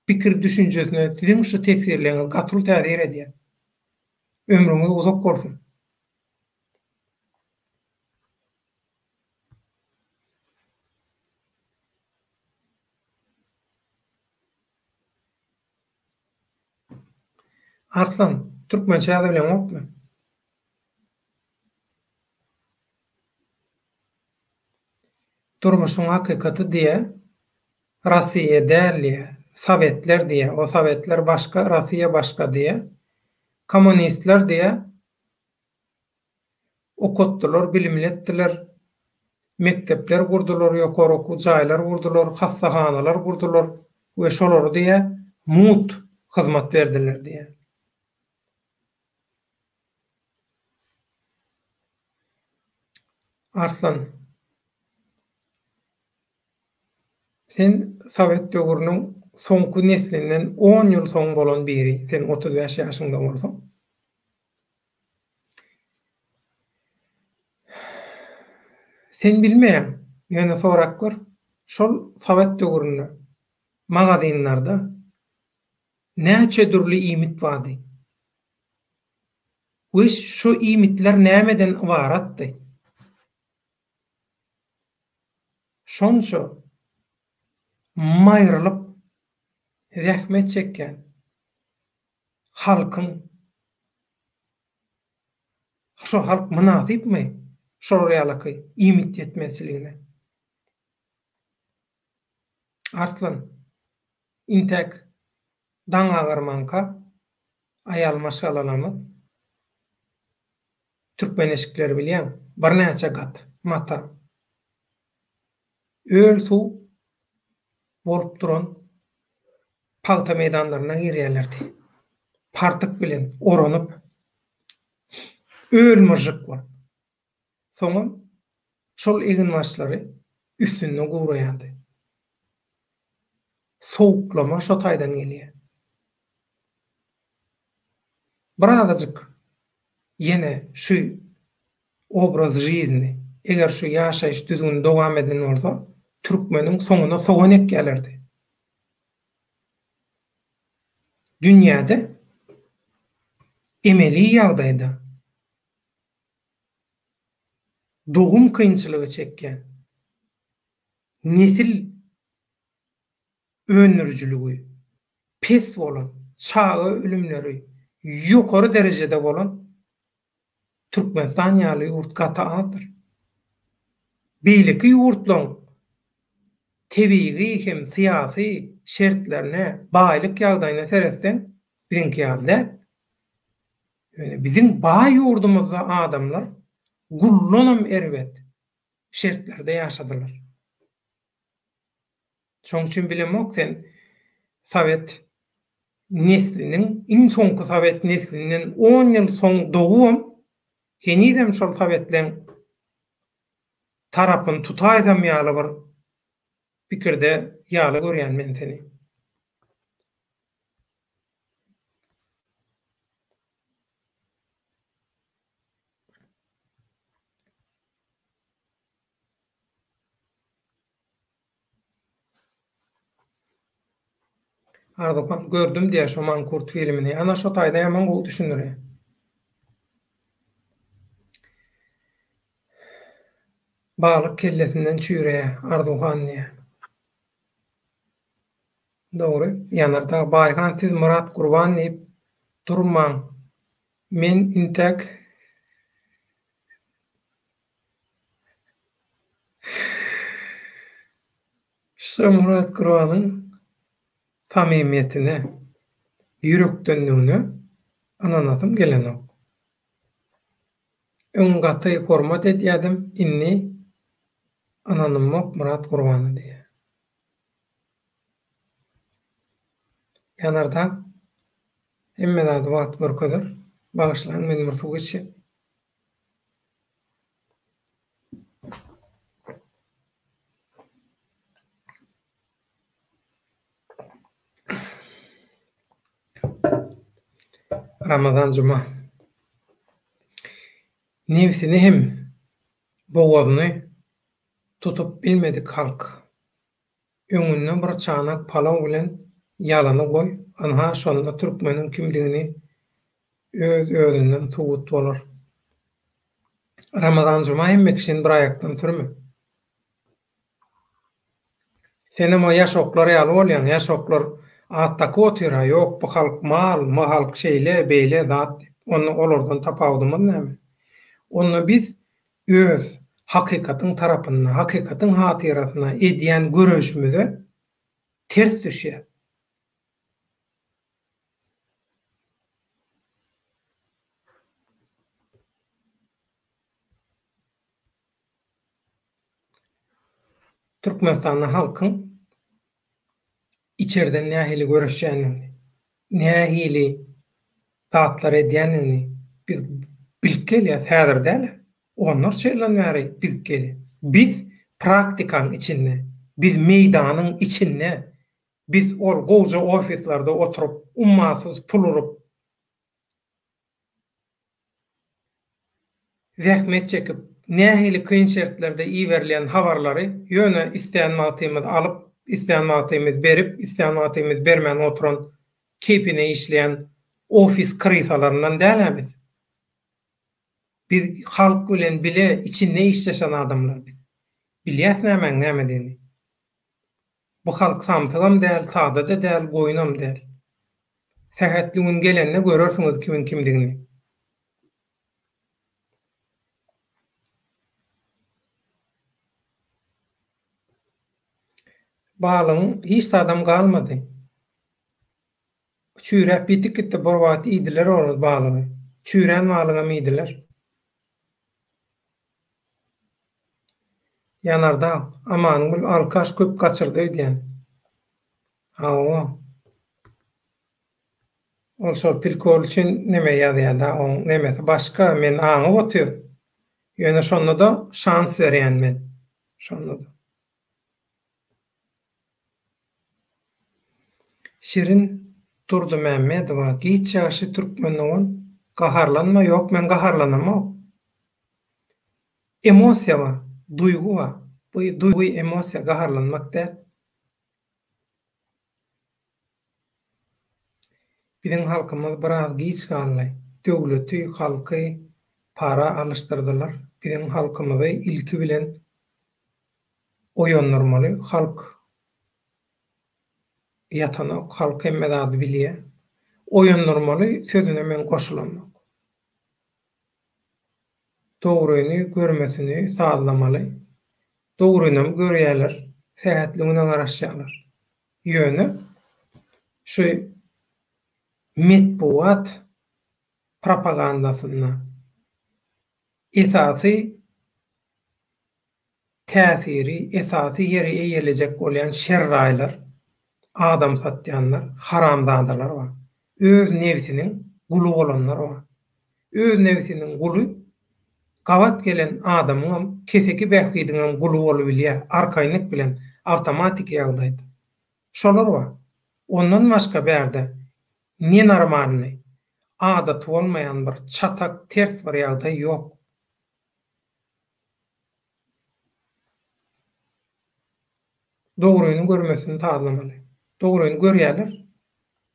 pikir-düşünjesine siziň şu teswirleriňiz gaty uly täsir edýär. Ömrüňiz uzak bolsun! Arslan, türkmençe ýazybileňokmy? Durmuşyň hakykaty diýä, Rossiýa däl diýä, Sowetler diýä, o Sowetler başga, Rossiýa başga diýä. Kommunistler diýä, Okatdylar, bilimli etdiler. Mekdepler gurdular, ýokary okuw jaýlar gurdular, hassahanalar gurdular we şolary diýä mugt hyzmat berdiler diýä. Arslan. Sen sowet döwrüniň soňky neslinden on ýyl soň bolan biri, sen 35 ýaşyňda bolsaň. Sen bilmeýäň, ýöne sorap gör, şol sowet döwründe magazinlerde näçe dürli iýmit bardy we şo iýmitler nämeden ybaratdy? Şonça maýrylyp zähmet çekýän halkyň. Şo halk mynasypmy şolar ýalaky iýmit ýetmezçiligine? Arslan, intäk daň agarmanka aýal maşgalalarymyz türkmen eşikleri bilýäň, birnäçe gat mata, öl suw bolup duran pagta meýdanlaryna girýärlerdi. Partyk bilen oranyp, öl-myžžyk bolup. Soňam şol eginbaşlary üstünde guraýardy. Sowuklama şo taýdan gelýär. Birazajyk ýene şu obraz žizni, eger şu ýaşaýyş düzgüni dowam eden bolsa, türkmeniň soňuna sogan ekýärlerdi. Dünýäde emeli ýagdaýda dogum kynçylygy çekýän nesil öndürijiligi pes bolan, çaga ölümleri ýokary derejede bolan Türkmenistan ýaly ýurt gaty azdyr. Beýleki ýurtlaryň tebigy hem syýasy şertlerine, baýlyk ýagdaýyna seretseň, biziňki ýaly däl. Ýöne biziň baý ýurdumyzda adamlar guldanam erbet şertlerde ýaşadylar. Şoň üçin bilemok sen sowet nesliniň iň soňky sowet neslinden on ýyl soň dogubam henizem şol sowetleň tarapyny tutaýsam ýaly bir pikirde ýaly görýän men seni. Arzuwhan gördüm diýýär şo mankurt filmini. Ana şo taýda ýaman gowy düşündirýär. Balyk kellesinden çüýreýär Arzuwhan diýýär. Dogry. Ýanardag Baýhan siz Myrat Gurban diýip durmaň. Men intäk Şamyrat Gurbanyň samymyýetine, ýürekdenligine ynanasym gelenok. Öň gaty hormat edýädim, indi ynanymok Myrat Gurbana diýýär. Ýanardag, hemme zady wagt görkezer. Bagyşlaň men bir suw içýän. Ramazan Juma. Nebsini hem bogazyny tutup bilmedik halk. Öňünde bir çanak palaw bilen ýalany goý, ynha şonda türkmeniň kimdigini öz-özünden subut bolar. Ramazan Juma hemme kişini bir aýakdan sürme. Senem o ýaşoklar ýaly bolýaň, ýaşoklar at dakyp otyr-a, ýok bu halk mal, bu halk şeýle, beýle zat diýip. Onda olardan tapawudymyz näme? Onda biz öz hakykatyň tarapynda, hakykatyň hatyrasyna edýän göreşimize ters düşýäs. Türkmenistanda halkyň içerden nähili göreşýändigini, nähili zatlar edýändigini biz bilip gelýäs, häzir däl-ä, onlarça ýyldan bäri bilip gelýäs. Biz praktikaň içinde, biz meýdanyň içinde, biz ol gowja ofislerde oturyp, ummasyz pul urup, Zähmet çekip, nähili kyn şertlerde iberilýän habarlary ýöne islän wagtymyz alyp, islän wagtymyz berip, islän wagtymyz bermän oturan keýpine işleýän ofis krysalaryndan däl-ä biz. Biz halk bilen bile içinde işleşen adamlar biz. Bilýäs nämäň nämedigini. Bu halk samsygam däl, sada-da däl, goýunam däl. Sähetli gün gelende görersiňiz kimiň kimdigini. Balygyň hiç zadam galmady. Çüýräp ýitip gitdi, bir wagt iýdiler ol balygy. Çüýrän balygam iýdiler. Ýanardag, Amangül alkaş köp gaçyrdy öýdýän. Hawa. Ol şol prikol üçin neme ýazýada, oň nemesi başga, men aňyp otyr. Ýöne şonda-da şans berýän men. Şonda-da. Şirin Durdymämmedowa giç ýagşy türkmen dogan gaharlanma ýok men gaharlanamok. Emosiýa bar, duýgy bar. Bu duýgy emosiýa gaharlanmak däl. Biziň halkymyz biraz giç galdy. Döwleti, halky para alyşdyrdylar. Biziň halkymyzy ilki bilen oýandyrmaly. Halk ýatanok, halk hemme zady bilýär. Oýandyrmaly sözüne men goşulamok. Dogryny görmesini sazlamaly. Dogrynam görýäler, sähetli güne garaşýarlar. Ýöne şu metbugat propagandasynda esasy täsiri, esasy ýeri eýelejek bolýan şerraýlar, adam satýanlar, haramzadalar bar. Öz nebsiniň guly bolanlar bar. Öz nebsiniň guly gabat gelen adamyňam, keseki bähbidiňem guly bolubilýär, arkaýynlyk bilen, awtomatiki ýagdaýda. Şolar bar. Ondan başga bärde nenormalnyý, adaty bolmaýan bir çatak, ters bir ýagdaý ýok. Dogryny görmesini sazlamaly. Dogryny görýärler.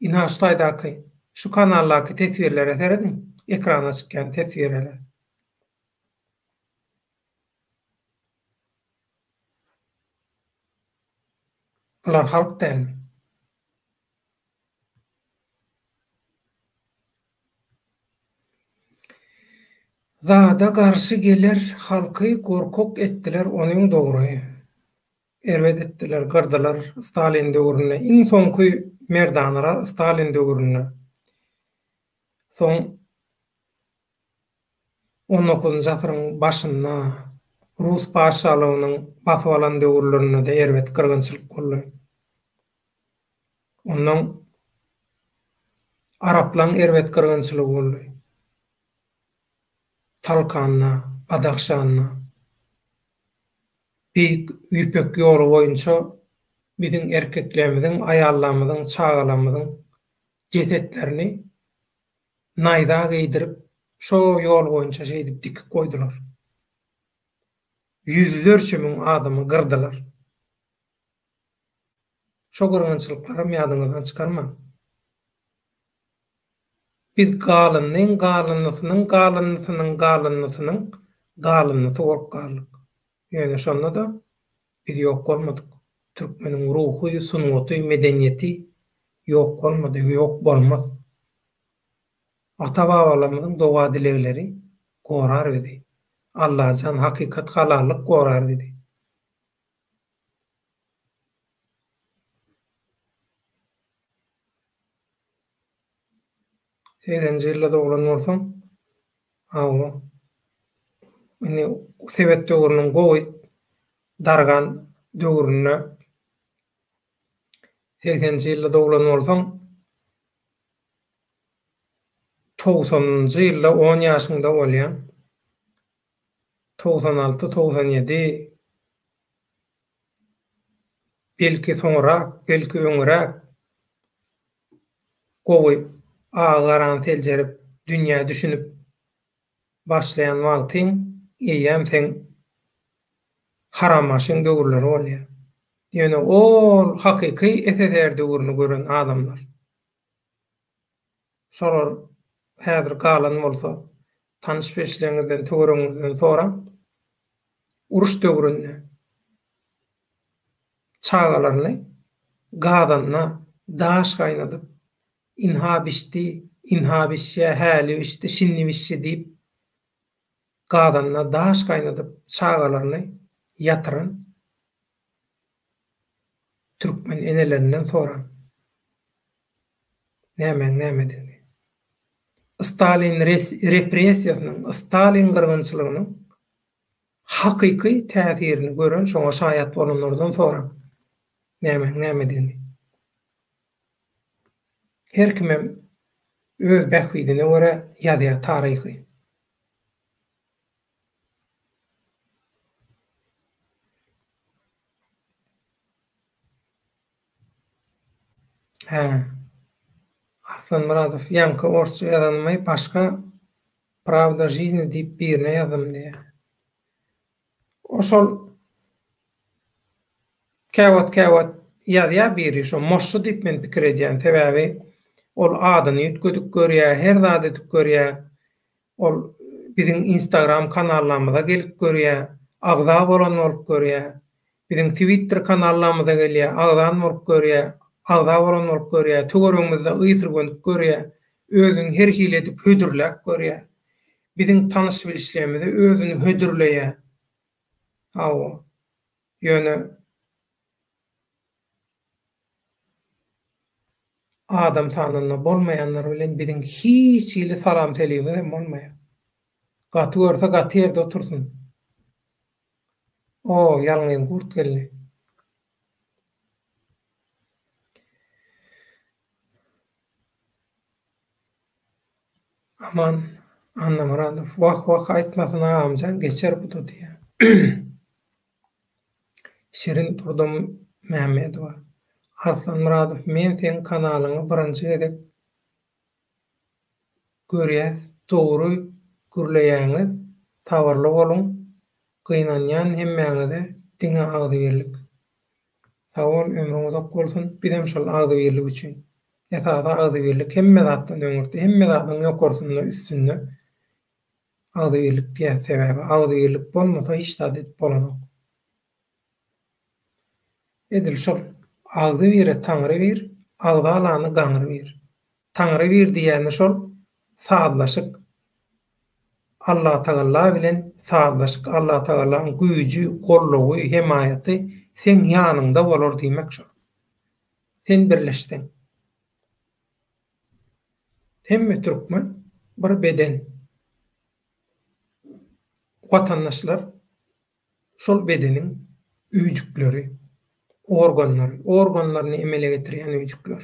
Ynha şu taýdaky, şu kanaldaky teswirlere serediň, ekrana çykýan teswirlere. Bular halk dälmi? Zada garşy geler halky gorkak etdiler onyň dogry. Erbet etdiler gyrdylar Stalin döwründe iň soňky merdanalar Stalin döwründe. Soň on dokuzynjy asyryň başynda Rus patyşalygynyň basyp alan döwürlerinde-de erbet gyrgynçylyk boldy. Ondan araplaň erbet gyrgynçylygy boldy. Talkanda, Badahşanda. Beýik Ýüpek ýoly boýunça biziň erkeklerimiziň, aýallarymyzyň, çagalarymyzyň jesetlerini naýza geýdirip, şo ýol boýunça şeýdip dikip goýdular. Ýüzlerçe müň adamy gyrdylar. Şo gyrgynçylyklaram ýadyňyzdan çykarmaň. Biz galyndyň galyndysynyň galyndysynyň galyndysynyň galyndysy bolup galdyk. Ýöne şonda-da biz ýok bolmadyk. Türkmeniň ruhy, sungaty, medeniýeti ýok bolmady, ýok bolmaz. Ata-babalarymyzyň doga-dilegleri gorar bizi. Allajan hakykat halallyk gorar bizi. Segsenji ýylda doglan bolsaň, hawa, indi sowet döwrüniň gowy dargan döwründe segsenji ýylda doglan bolsaň, togsanynjy ýylda on ýaşyňda bolýaň. 96, 97, belki soňurak, belki öňüräk gowy agy-garany seljerip, dünýä düşünip başlaýan wagtyň eýýäm seň harambaşyň döwürleri bolýar. Ýöne ol hakyky SSR döwrüni gören adamlar. Şolar häzir galan bolsa, tanyş-bilişleriňizden, töweregiňizden soraň. Uruş döwründe çagalaryny gazanda daş gaýnadyp, ynha bişdi, ynha bişýä, häli bişdi, şindi bişdi diýip, gazanda daş gaýnadyp çagalaryny ýatyran. Türkmen enelerinden soraň. Nämäň nämedigini. Stalin repressiýasynyň, Stalin gyrgynçylygynyň hakyky täsirini gören, şoňa şaýat bolanlardan soraň. Nämäň nämedigini. Her kimem öz bähbidine görä ýazýar taryhy. Hä. Arslan Myradow, ýaňky orsça ýazanymy başga Prawda žizni diýip birine ýazdym diýýär. O şol käwagt käwagt ýazýar biri şo moşşy diýip men pikir edýän sebäbi ol adyny üýtgedip görýär her zat edip görýär Ol biziň Instagram kanallarymyza gelip görýär, agza bolan bolup görýär. Biziň Twitter kanallarymyza gelýär, agzan bolup görýär, agza bolan bolup görýär, töweregimizde ysyrgönüp görýär, özüni her hili edip hödürläp görýär. Biziň tanyş-bilişlerimize özüni hödürleýär. Hawa. Ýöne Adam sanynda bolmaýanlar bilen biziň hiç hili salam-seligimiz hem bolmaýar. Gaty görse gaty ýerde otursyn. O, ýalňyz gurt geldi. Aman Annamyradow, Wah-wah aýtmasyn agamjan, geçer bu-da diýýär. Şirin Durdymämmedowa, Arslan Myradow men seň kanalyňy birinji gezek görýäs dogry gürleýäňiz sabyrly boluň gynanýan hemmäňize diňe agzybirlik. Sag bol ömrüň uzak bolsun bizem şol agzybirlik üçin. Esasy agzybirlik hemme zatdan öňürti hemme zadyň ýokarsynda üstünde Agzybirlik diýýän sebäbi agzybirlik bolmasa hiç zat edip bolanok. Edil şol agzy bire Taňry bir, agzalany gaňry bir. Taňry bir diýýäni şol sazlaşyk. Allatagalla bilen sazlaşyk Allatagallaň güýji, goldawy, hemaýaty seň ýanyňda bolar diýmek şol. Sen birleşseň. Hemme türkmen bir beden. Watandaşlar şol bedeniň öýjükleri, organlary, organlaryny emele getirýän öýjükler.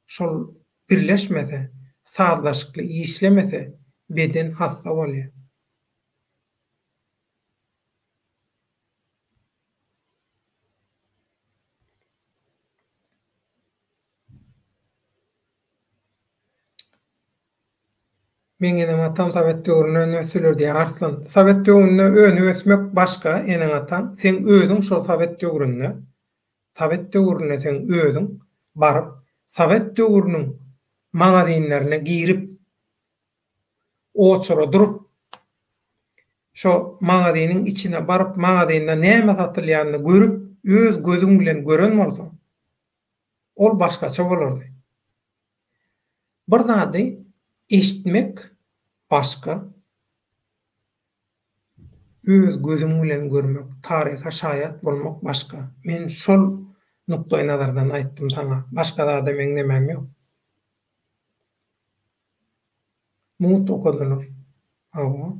Şol birleşmese, sazlaşykly işlemese beden hassa bolýar. Meň enem-atam sowet döwründe önüp ösdüler diýýär Arslan. Sowet döwründe önüp ösmek başga, eneň-ataň, seň özüň şol sowet döwründe, sowet döwründe seň özüň baryp, sowet döwrüniň magazinlerine girip, oçura durup, şo magaziniň içine baryp, magazinde näme satylýanyny görüp, öz gözüň bilen gören bolsaň, Ol başgaça bolardy. Bir zady eşitmek başga, öz gözüň bilen görmek, taryha şaýat bolmak başga. Men şol nukdaýnazardan aýtdym saňa. Başga zada meň nemäm ýok. Mugt okadylar. Hawa.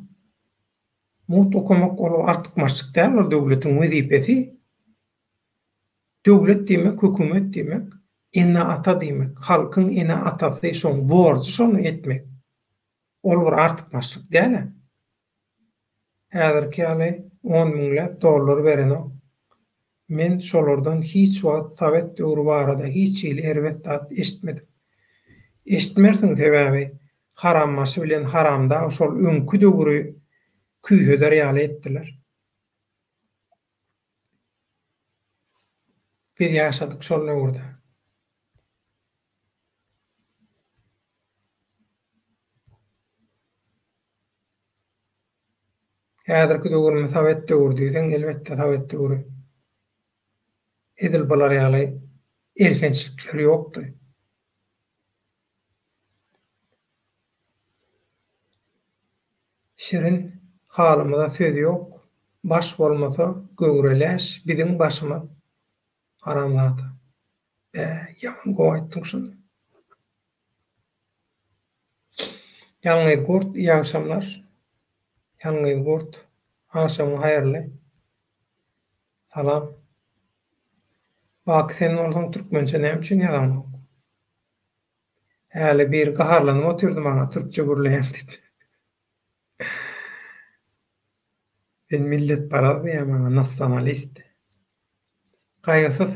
Mugt okamak ol artykmaçlyk däl, ol döwletiň wezipesi. Döwlet diýmek, hökümet diýmek, ene-ata diýmek. Halkyň ene-atasy, şoň borjy şony etmek. Ol bir artykmaçlyk däl-ä. Häzirki ýaly on müňläp dollar berenok. Men şolardan hiç wagt sowet döwri barada hiç hili erbet zat eşitmedim. Eşitmersiň sebäbi harambaşy bilen haramdag şol öňki döwri küýseder ýaly etdiler. Biz ýaşadyk şol döwürde. Häzirki döwürmi sowet döwri diýseň, elbetde sowet döwri. Edil bular ýaly elhençlikler ýokdy. Şirin halymyza söz ýok, baş bolmasa göwre läş biziň başymyz. Haramzada. Bä, ýaman gowy aýtdyň şuny. Ýalňyz gurt, iyi agşamlar. Ýalňyz gurt, agşamyň haýyrly. Salam. Baky sen bolsaň türkmençe näme üçin ýazaňok? Häli biri gaharlanyp otyrdy maňa türkçe gürleýäň diýip. Sen milletparaz diýýär maňa, nasionalist. Gaýgysyz.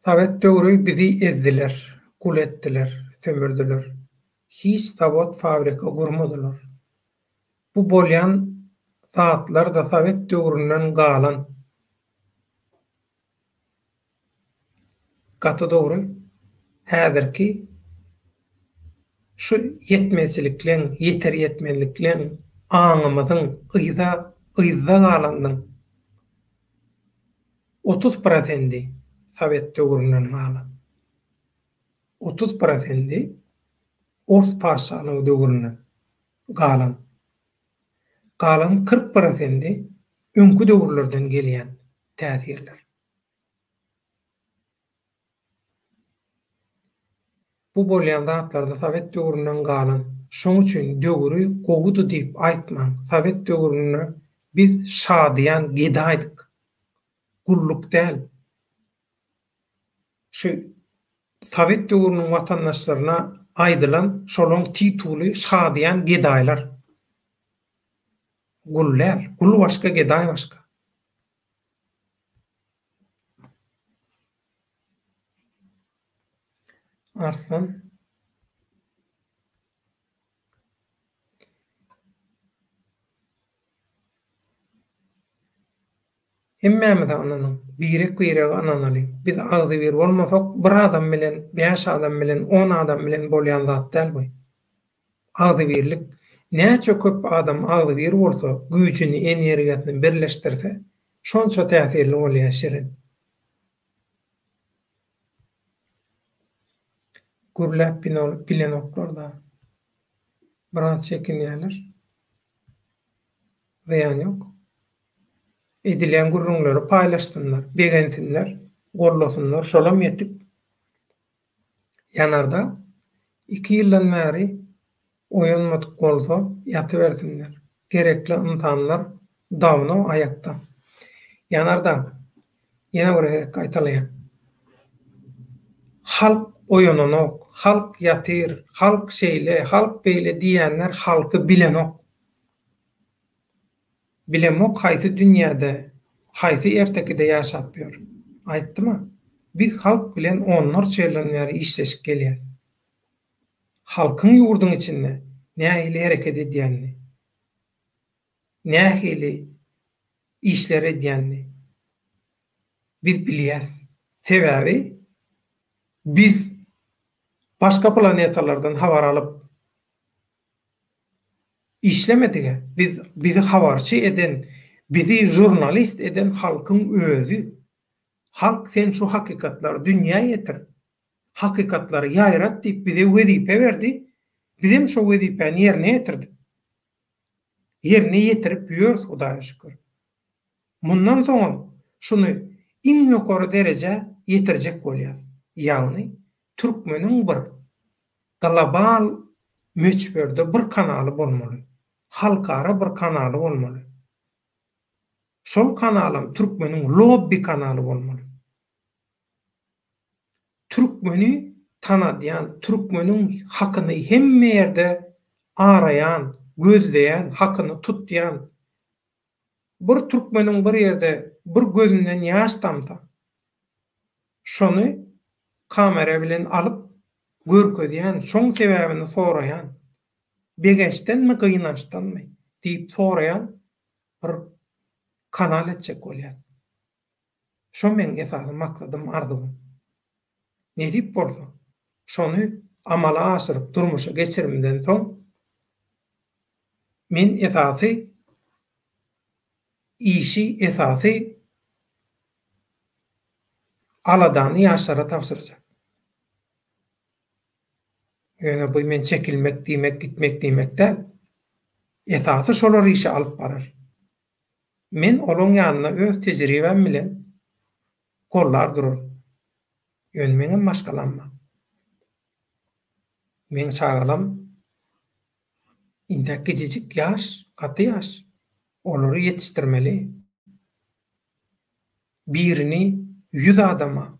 Sowet döwri bizi ezdiler, gul etdiler, sömürdiler. Hiç zawod fabrika gurmadylar. Bu bolýan zatlar-da sowet döwründen galan. Gaty dogry. Häzirki şu ýetmezçilikleň, ýeter-ýetmezlikleň, aňymyzyň yza, yzda galanynyň 30 prosendi sowet döwründen galan. 30 prosendi ors patyşalygy döwründen galan. Galan 40 prosendi öňki döwürlerden gelýän täsirler. Bu bolýan zatlarda sowet döwründen galan. Şoň üçin döwri gowudy diýip aýtmaň. Sowet döwründe biz şadyýan gedaýdyk. Gulluk däl. Şu sowet döwrüniň watandaşlaryna aýdylan şolaň tituly şadyýan gedaýlar. Gul däl. Gul başga gedaý başga. Arslan. Hemmämize ynanyň, birek-birege ynanalyň. Biz agzybir bolmasak, bir adam bilen, bäş adam bilen, on adam bilen bolýan zat däl bu. Agzybirlik. Näçe köp adam agzybir bolsa, güýjüni, energiýasyny birleşdirse, şonça täsirli bolýar Şirin. Gürläp bilenoklar-da. Biraz çekinýärler. Zyýany ýok. Edilýän gürrüňleri paýlaşsynlar, begensinler, gollasynlar, şolam ýetik. Ýanardag iki ýyldan bäri oýanmadyk bolsa ýatybersinler. Gerekli ynsanlar dawno aýakda. Ýanardag, ýene bir gezek gaýtalaýan. Halk oýananok, halk ýatyr, halk şeýle, halk beýle diýýänler halky bilenok. Bilemok haýsy dünýäde, haýsy ertekide ýaşap ýör. Aýtdym-a, biz halk bilen onlarça ýyldan bäri işleşip gelýäs. Halkyň ýurduň içinde nähili hereket edýänini, nähili işler edýänini biz bilýäs. Sebäbi biz başga planetalardan habar alyp, Işlemedige biz bizi habarçy eden bizi žurnalist eden halkyň özi. Halk sen şu hakykatlary dünýä ýetir. Hakykatlary ýaýrat diýip bize wezipe berdi. Bizem şo wezipäni ýerine ýetirdik. Ýerine ýetirip ýörüs Hudaýa şükür. Mundan soňam şuny iň ýokary derejä ýetirjek bolýas. Ýagny türkmeniň bir Global möçberde bir kanaly bolmaly. Halkara bir kanaly bolmaly. Şol kanalam türkmeniň lobbi kanaly bolmaly. Türkmeni tanadýan, türkmeniň hakyny hemme ýerde araýan, gözleýän, hakyny tutýan bir türkmeniň bir ýerde bir gözünden ýaş damsa, Şony kamera bilen alyp görkezýän, şoň sebäbini soraýan, begençdenmi gynançdanmy diýip soraýan bir kanal etjek bolýas. Şo meň esasy maksadym, arzuwym. Nesip bolsa, şony amala aşyryp durmuşa geçirimden soň men esasy işi esasy aladany ýaşlara tabşyrjak. Ýöne bu men çekilmek diýmek, gitmek diýmek däl. Esasy şolar işi alyp barar. Men olaň ýanynda öz tejribäm bilen gollar duraryn. Ýöne meňem maşgalam bar. Meň çagalam intäk kiçijik, ýaş, gaty ýaş. Olary ýetişdirmeli. Birini ýüz adama,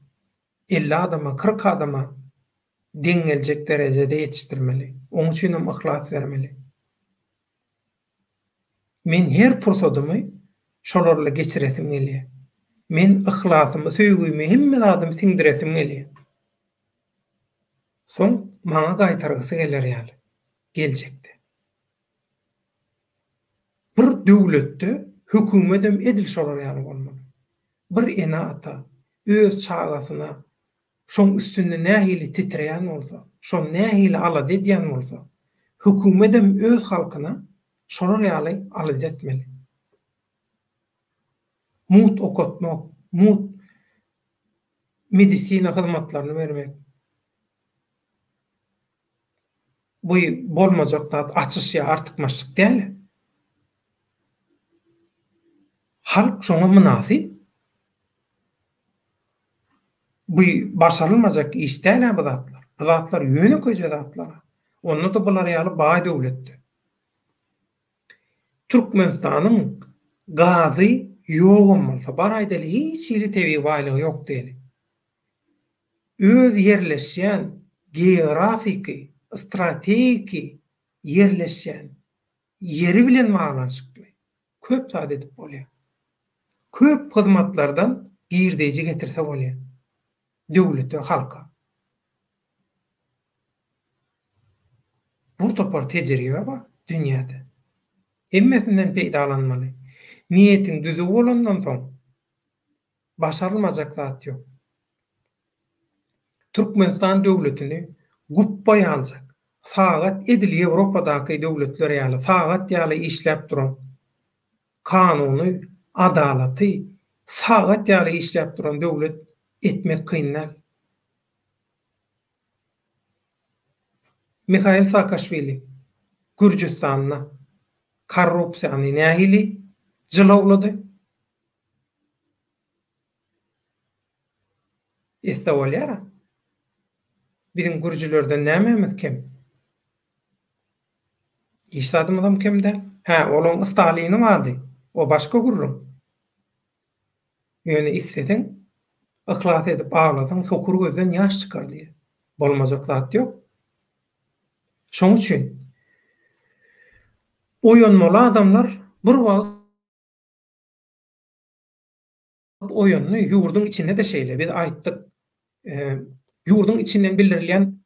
50 adama, 40 adama deň geljek derejede ýetişdirmeli. Oň üçinem yhlas bermeli. Men her pursadymy şolarla geçiresim gelýär. Men yhlasymy, söýgümi, hemme zadymy siňdiresim gelýär. Soň maňa gaýtargysy geler ýaly geljekde. Bir döwletde hökümetem edil şolar ýaly bolmaly. Bir ene-ata öz çagasyna şoň üstünde nähili titreýän bolsa, şony nähili alada edýän bolsa, hökümetem öz halkyna şolar ýaly alada etmeli. Mugt okatmak, mugt medisina hyzmatlaryny bermek. Bu bolmajak zat, açyş ýa artykmaçlyk däl. Halk şoňa mynasyp. Bu başarylmajak iş däl-ä bu zatlar. Bu zatlar ýönekeýje zatlar-a. Onda-da bular ýaly baý döwletde. Türkmenistanyň gazy ýogam bolsa, bar aýdaly hiç hili tebigy baýlygy ýok diýeli. Öz ýerleşýän geografiki, strategiki ýerleşýän ýeri bilen baglanyşykly köp zat edip bolýar. Köp hyzmatlardan girdeýji getirse bolýar döwlete, halka. Bir topar tejribe bar dünýäde. Hemmesinden peýdalanmaly. Niýetiň düzüw bolandan soň başarylmajak zat ýok. Türkmenistan döwletini gupba ýaljak, sagat edil Ýewropadaky döwletler ýaly sagat ýaly işläp duran, kanuny, adalaty sagat ýaly işläp duran döwlet etmek kyn däl. Mihail Saakaşwili Gürjüstanda korrupsiýany nähili jylawlady? Etse bolýar-a. Biziň gürjülerden nämämiz kem? Hiç zadymyzam kem däl. Hä, olaň Stalini bardy. O başga gürrüň. Ýöne isleseň, yhlas edip aglasaň, sokur gözden ýaş çykar diýýär. Bolmajak zat ýok. Şoň üçin oýanmaly adamlar bir wagt oýandy, ýurduň içinde-de şeýle. Biz aýtdyk, ýurduň içinden bildirilýän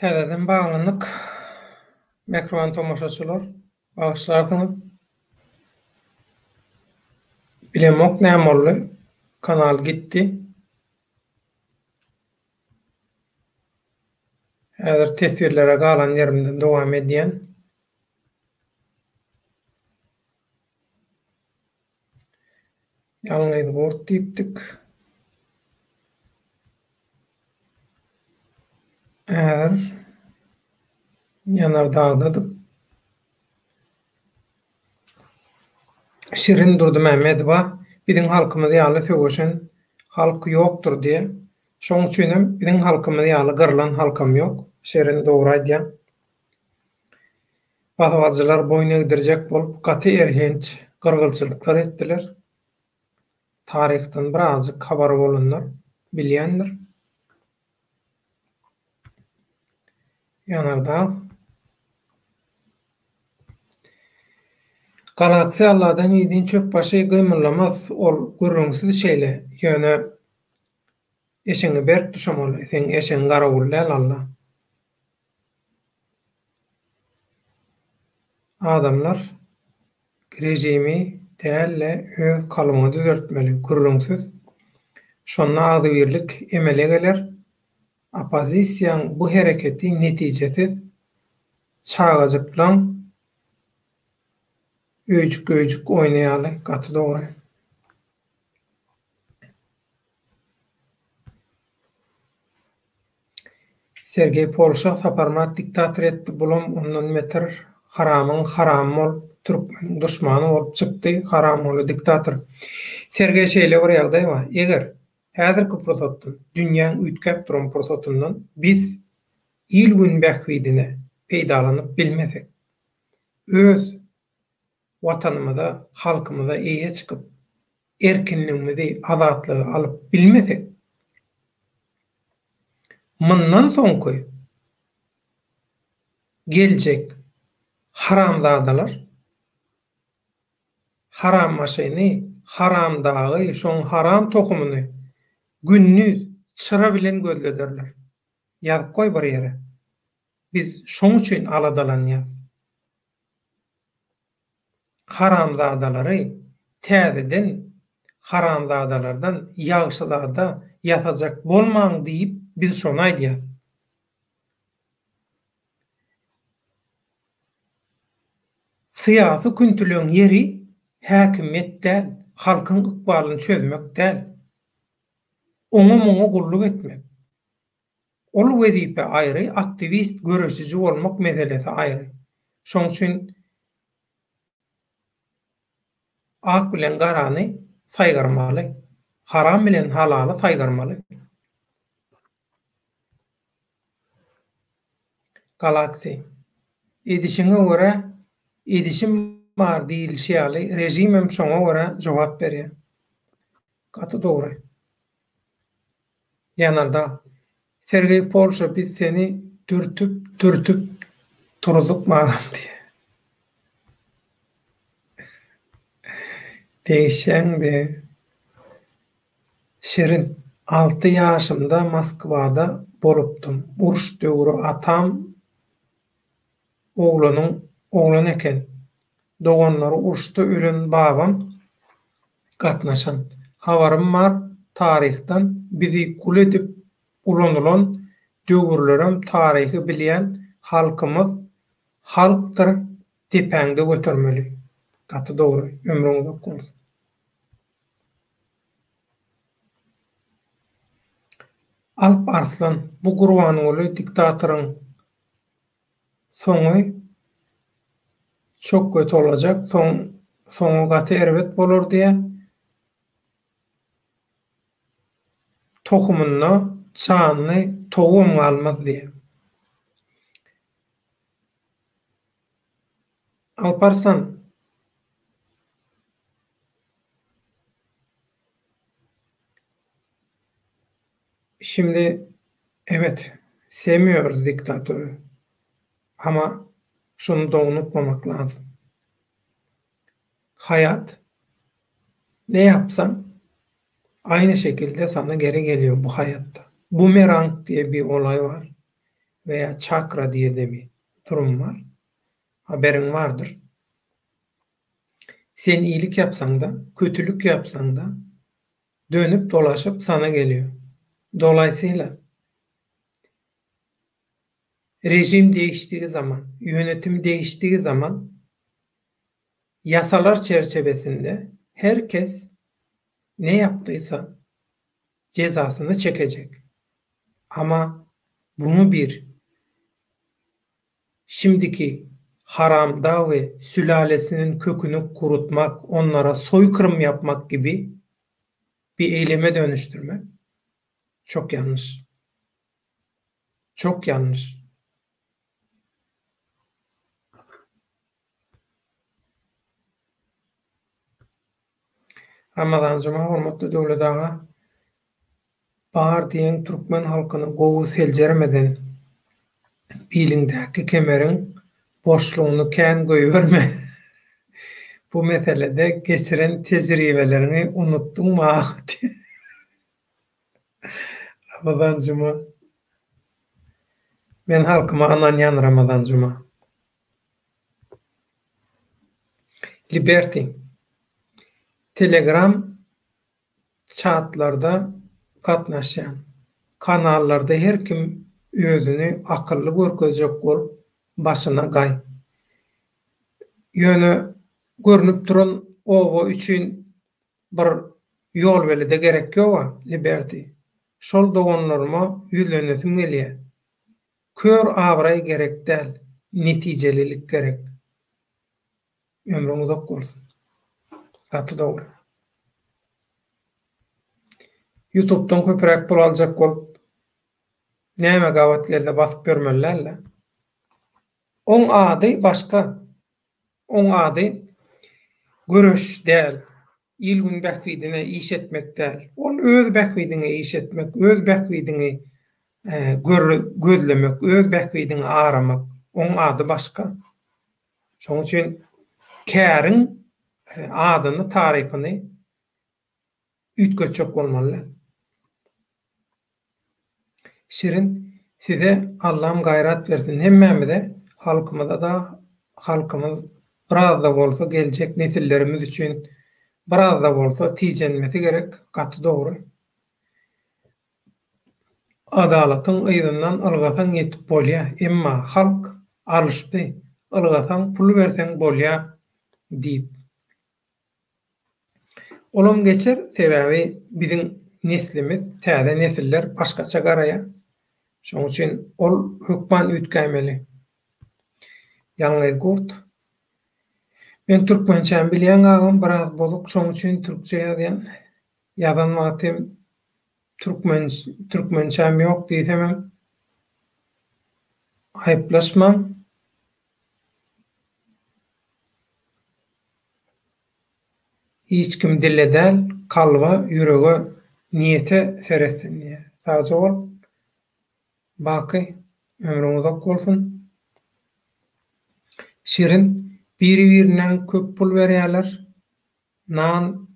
Täzeden baglandyk. Mähriban tomaşaçylar, bagyşlarsyňyz. Bilemok näme boldy, kanal gitdi. Häzir teswirlere galan ýerimden dowam edýän. Ýalňyz gurt diýipdik. Häzir Ýanardagdadyk. Şirin Durdymämmedowa biziň halkymyz ýaly söweşen halk ýokdur diýýär. Şoň üçinem biziň halkymyz ýaly gyrlan halkam ýok. Şirin dogry aýdýaň. Basybalyjylar boýun egdirjek bolup gaty erhenç gyrgynçylyklar etdiler. Taryhdan birazjyk habary bolanlar bilýändir. Ýanardag. Galaxy Alladan idin çöp başy gymyllamaz ol gürrüňsiz şeýle ýöne eşegiňi berk duşamaly seň eşegiň garawul däl Alla. Adamlar režimi däl-de öz kalbyňy düzeltmeli, gürrüňsiz. Şonda agzybirlik emele geler. Oppozisiýaň bu hereketi netijesiz, çagajyklaň öýjük-öýjük oýny ýaly, gaty dogry. Sergeý Polşa Saparmyrat diktator etdi bulam ondan beter haramyň haramy bolup türkmeniň duşmany bolup çykdy haramguly diktator. Sergeý şeýle bir ýagdaý bar eger häzirki pursatdan dünýäň üýtgäp duran pursatyndan biz il gün bähbidine peýdalanyp bilmesek öz Watanymyza, halkymyza eýe çykyp, erkinligimizi, azatlygy alyp bilmesek, mundan soňky geljek haramzadalar harambaşyny, haramdagy, şoň haram tohumyny gündiz çyra bilen gözlederler. Ýazyp goý bir ýere. Biz şoň üçin aladalanýas. Haramzadalary täzeden haramzadalardan ýagşyzada ýasajak bolmaň diýip biz şony aýdýas. Syýasy küntüleň ýeri häkimiýet däl, halkyň ykbalyny çözmek däl. Oňa-muňa gulluk etmek. Ol wezipe aýry, aktiwist, göreşiji bolmak meselesi aýry. Şoň üçin ak bilen garany saýgarmaly, haram bilen halaly saýgarmaly. Galaxy. Edişiňe görä edişim bar diýilişi ýaly režimem şoňa görä jogap berýär. Gaty dogry. Ýanardag. Sergeý Polşa biz seni dürtüp dürtüp turzup magam diýýär. Degişýäň diýýär. Şirin. Alty ýaşymda Moskwada bolupdym. Uruş döwri atam oglanyň oglan eken. Doganlary uruşda ölen babam gatnaşan. Habarym bar taryhdan bizi gul edip ulanylan döwürlerem taryhy bilýän halkymyz halkdyr depäňde götermeli. Gaty dogry ömrüň uzak bolsun. Alp Arslan bu Gurbanguly diktatoryň Soňy çok köti bolajak soň soňy gaty erbet bolar diýä tohumynda janly towugam galmaz diýä. Alparslan. Şimdi evet sevmiyoruz diktatörü. Ama şunu da unutmamak lazım. Hayat ne yapsan aynı şekilde sana geri geliyor bu hayatta. Bumerang diye bir olay var. We ýa çakra diýede bir durum bar. Haberiň bardyr. Sen iýlik ýapsaň-da, kötülik ýapsaň-da, dönüp dolaşyp sana gelýär. Dolaýsyla, režim değişdigi zaman, ýönetim değişdigi zaman yasalar çerçevesinde herkes ne yaptıysa cezasyny çekecek. Ama bunu bir şimdiki haramdag we sülalesiniň köküni kurutmak, onlara soykırım yapmak gibi bir eyleme dönüştürmek çok yanlış. Çok yanlış. Ramazan Juma hormatly Döwlet aga bar diýen türkmen halkyny gowy seljermeden biliňdäki kemeriň boşlugyny kän goýberme bu meselede geçiren tejribeleriňi unutdyňmy aga diýen Ramazan Juma Men halkyma ynanýan Ramazan Juma. Liberty. Telegram çatlarda gatnaşýan. Kanallarda her kim özüni akylly görkezjek bolup başyna gaý. Ýöne görnüp duran oba üçin bir ýolbelede gerek ýoga Liberty. Şol doganlaryma ýüzlenesim gelýä. Kör abraý gerek däl, netijelilik gerek. Ömrüň uzak bolsun. Gaty dogry. Ýutubdan köpüräk pul aljak bolup näme gabat gelse basyp ýörmeli dälde. Oň ady başga. Oň ady göreş däl. Il-gün bähbidine iş etmek däl. Ol öz bähbidiňe iş etmek, öz bähbidiňi gözlemek, öz bähbidiňi aramak. Oň ady başga. Şonuň üçin käriň adyny, tarypyny üýtgetjek bolmaly däl. Şirin, size Allam gaýrat bersin hemmämize, halkymyza-da, halkymyz biraz-da bolsa geljek nesillerimiz üçin biraz-da bolsa tijenmesi gerek, gaty dogry. Adalatyň yzyndan ylgasaň ýetip bolýa, emma halk alyşdy, ylgasaň pul berseň bolýa diýip. Olam geçer, sebäbi biziň neslimiz, täze nesiller başgaça garaýa. Şoň üçin ol hökman üýtgäýmeli. Ýalňyz gurt. Men türkmençämi bilýäň agam biraz bozuk şoň üçin türkçe ýazýan. Ýazan wagtym Türkmen türkmençäm ýok diýsemem aýyplaşmaň. Hiç kim dile däl, kalba, ýürege, niýete seretsin diýýär. Sagja bol. Baky, ömrüň uzak bolsun. Şirin, biri-birinden köp pul berýärler. Nan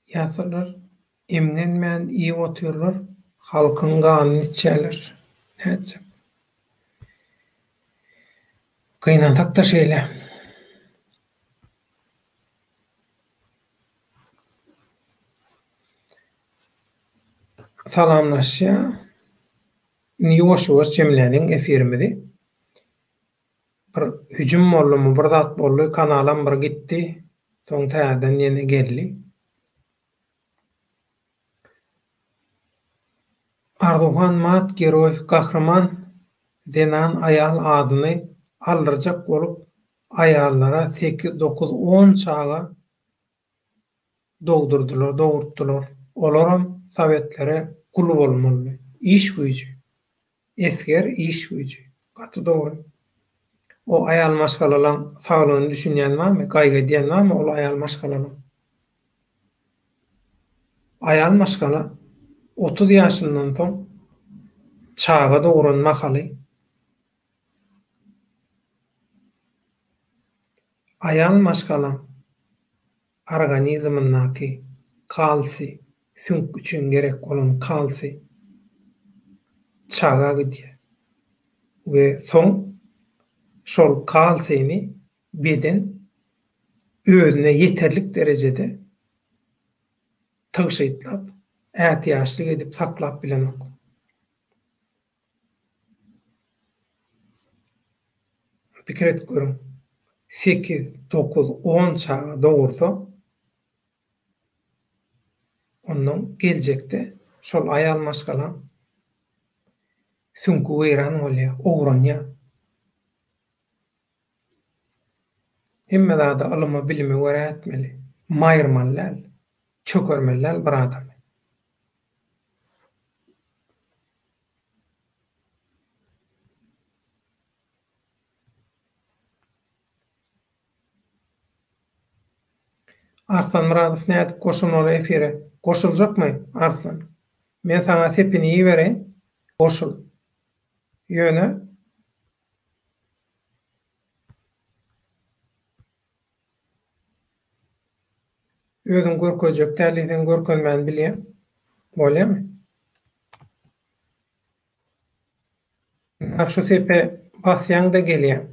Ýasalar, emgenmän iýip otyrlar, halkyň ganyny içýärler. Nätjek. Gynansak-da şeýle. Salamlaşýar. Indi ýuwaş-ýuwaş jemläliň efirimizi. Bir hüjüm boldumy, bir zat boldy, kanalam bir gitdi, soň täzeden ýene geldi. Arzuwhan mat geroý gahryman zenan aýal adyny aldyrjak bolup aýallara sekiz dokuz on çaga dogdurdylar dogurtdylar olaram sowetlere gul bolmalydy iş güýji esger iş güýji gaty dogry o aýal maşgalalaň saglygyny düşünýän barmy gaýgy edýän barmy ol aýal maşgalalaň aýal maşgala 30 ýaşyndan soň çaga dogran mahaly Aýal maşgalaň organizmindäki kalsiý, süňk üçin gerek bolan kalsiý. Çaga gidýär. We soň şol kalsini beden özüne ýeterlik derejede tygşytlap, ätiýaçlyk edip saklap bilenok. Pikir edip görüň, sekiz, dokuz, on çaga dogursa, ondan geljekde şol aýal maşgalaň süňki weýran bolýar, owranýar. Hemme zady ylyma, bilime görä etmeli. Maýyrmaly däl, çökermeli däl bir adamy. Arslan Myradow nädip goşulmaly efire? Goşuljakmy Arslan? Men saňa sepini ibereýin, goşul. Ýöne Özüň görkezjek däl diýseň görkezmän bilýäň. Bolýamy? Ynha şu sepe basýaň-da gelýäň.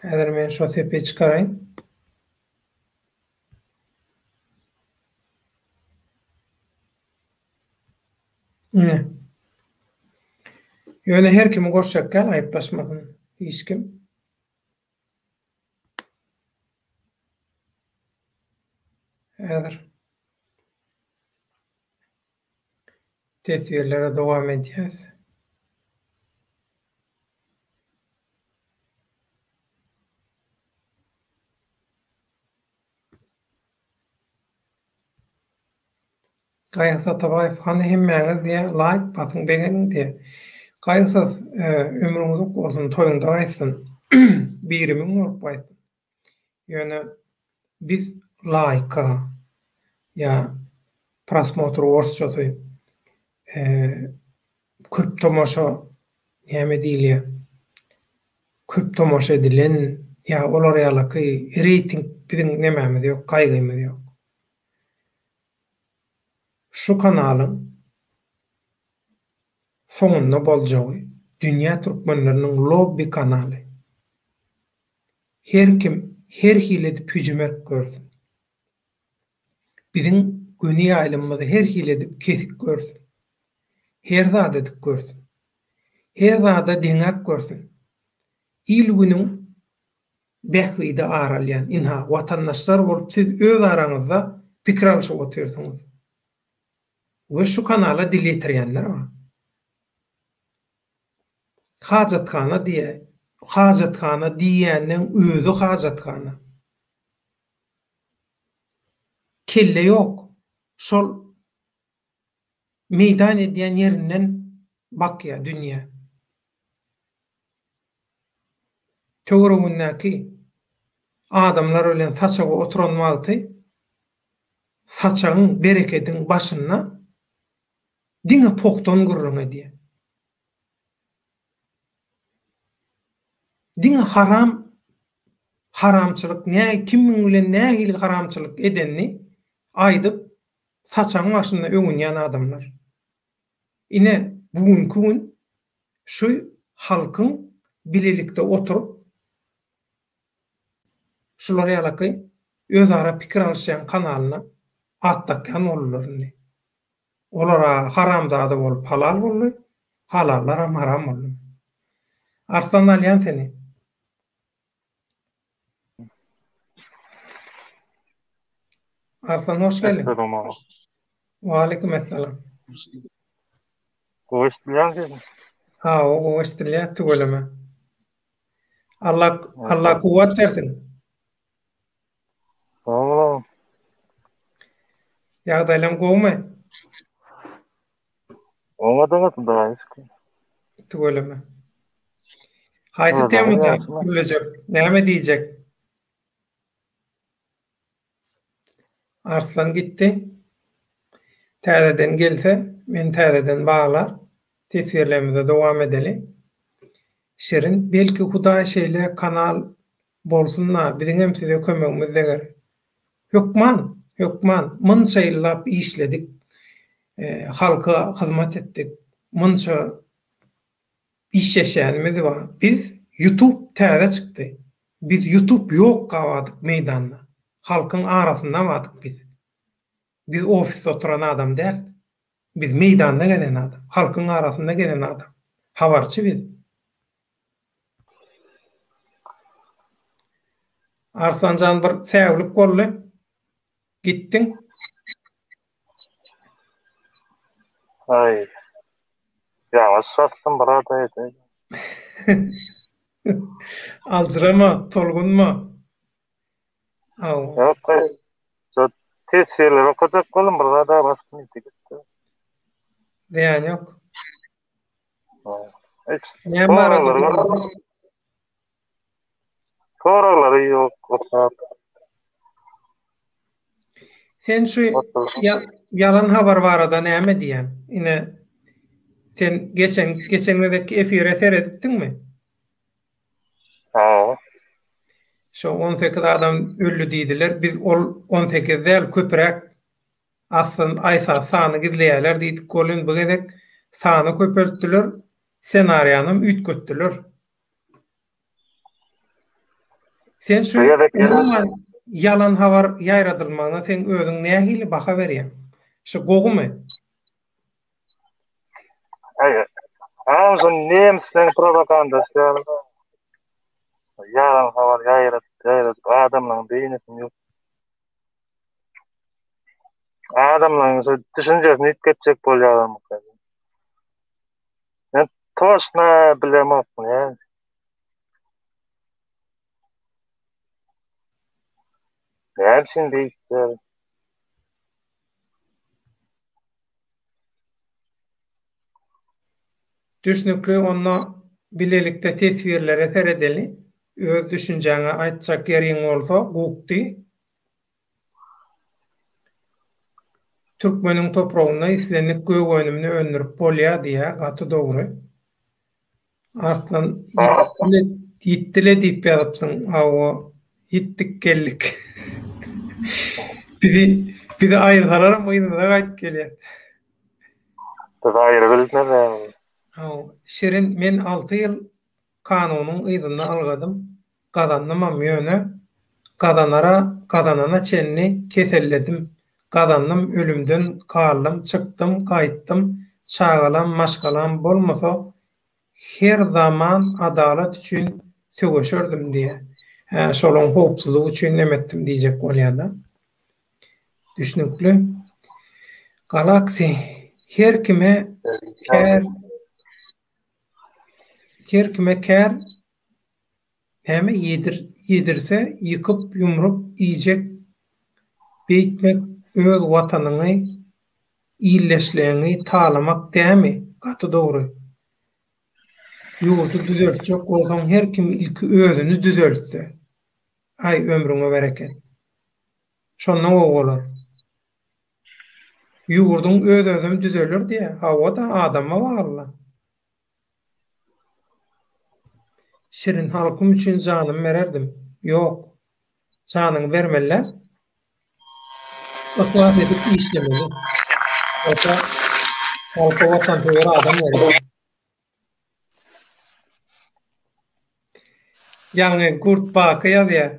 Häzir men şo sepi çykaraýyn. Ine. Ýöne her kimi goşjak däl, aýyplaşmasyn hiç kim. Häzir teswirlere dowam edýäs. Gaýgysyz Atabaýew hany hemmäňiz diýä laýk basyň begeniň diýä. Gaýgysyz ömrüň uzak bolsun toýuňda gaýtsyn. Biri müň bolup gaýtsyn. Ýöne biz laýka ýa prosmotr orsçasy köp tomaşa näme diýilýär köp tomaşa edilen ýa olar ýalaky reýting biziň nemämiz ýok gaýgymyz ýok. Şu kanalyň soňunda boljagy dünýä türkmenleriniň lobby kanaly. Her kim her hili edip hüjüm edip görsün. Biziň göni ýaýlymymyzy her hili edip kesip görsün. Her zat edip görsün. Her zada deňäp görsün. Il-günüň bähbidi ar alýan, ynha, watandaşlar bolup siz öz araňyzda pikir alşyp otyrsyňyz. We şu kanala dil ýetirýänler bar. Hajathana diýä, hajathana diýýänleň özi hajathana. Kelle ýok. Şol meýdan edýän ýerinden bakýa dünýä. Töweregindäki adamlar bilen saçaga oturan wagty saçagyň, berekediň başynda diňe pohdan gürrüň edýär. Diňe haram haramçylyk nä kimiň bilen nähili haramçylyk edenini aýdyp saçagyň başynda öwünýän adamlar. Ine bu günki gün şu halkyň bilelikde oturyp şular ýalaky özara pikir alyşýan kanalyna at dakýan boldular indi. Olar-a haramzada bolup halal boldy, halallaram haram boldy. Arslan alýan seni. Arslan hoş geldiň. Waleýkim essalam. Gowy eşidilýärmi sesim? Hawa, gowy eşidilýär, tüweleme. Allah Allah kuwwat bersin. Sag bol. Ýagdaýlaň gowumy? Oňa da Hudaýa şükür. Tüweleme. Haýsy temada gürlejek? Näme diýjek? Arslan gitdi. Täzeden gelse, men täzeden baglar. Teswirlerimize dowam edeli. Şirin, belki Hudaý şeýle kanal bolsun-da, biziňem size kömegimiz deger. Hökman, hökman, munça ýyllap işledik. Halka hyzmat etdik. Munça işleşýänimiz bar. Biz YouTube täze çykdy. Biz YouTube ýok gabadyk meýdanda. Halkyň arasynda bardyk biz. Biz ofisde oturan adam däl. Biz meýdanda gezen adam. Halkyň arasynda gezen adam. Habarçy biz. Arslanjan bir säwlik boldy. Gitdiň. Aý. Ýalňyş basdym brada edi. Aljyrama, tolgunma. Aw. Ýok, şo teswirleri okajak boldum, bir zada basdym ýiti gitdi. Zyýany ýok. Näme barada? Soraglary ýok okap. Sen şu ýalan habar barada näme diýýäň? Ine sen geçen geçen gezekki efire seredipdiňmi? Hawa. Şo 18 adam öldi diýdiler. Biz ol 18 däl, köpräk aslynda aýsa sany gizleýärler diýdik welin bu gezek sany köpeltdiler, ssenariýanam üýtgetdiler. Sen şu umuman ýalan habar ýaýradylmagyna sen özüň nähili baha berýäň? Şu gowumy? Aý, ha, şu nemsleň propagandasy ýaly. Ýalan habar ýaýradyp, ýaýradyp adamlaryň beýnisini ýok. Adamlaryň şu düşünjesini üýtgetjek bolýarlar. Men toşna bilemok ne. Näme üçin beýtdiler? Düşnükli onda bilelikde teswirlere seredeli. Öz düşünjäňi aýtjak ýeriň bolsa gukdy. Türkmeniň topragynda islendik gök önümini öndürip bolýar diýýär, gaty dogry. Arslan ýitdile diýip ýazypsyň, hawa ýitdik geldik. Bizi bizi aýyrsalaram yzymyza gaýdyp gelýäs. Bizi aýyrybilmezler. Hawa, Şirin men alty ýyl Kanunyň yzynda ylgadym, gazandymam, ýöne gazanara gazanana çenli keselledim, gazandym, ölümden galdym, çykdym, gaýtdym, çagalam, maşgalam bolmasa her zaman adalat üçin söweşerdim diýýär. Hä, şolaň howpsuzlygy üçin neme etdim diýjek bolýar-da. Düşnükli. Galaxy her kime kär Her kime kär näme ýedir ýedirse ýykyp ýumrup iýjek beýtmek öz watanyňy illeşleňi talamak dämi gaty dogry ýurdy düzeltjek bolsaň her kim ilki özüni düzeltse aý ömrüňe bereket şonda gowy bolar. Ýurduň öz-özem düzeler diýýä. Hawa-da, adama bagly-la. Şirin halkym üçin janymy bererdim. Ýok. Janyňy bermeli däl. Yhlas edip işlemeli. Halka, halka watansöýer adam gerek. Ýaňy Gurt Baky ýazýar.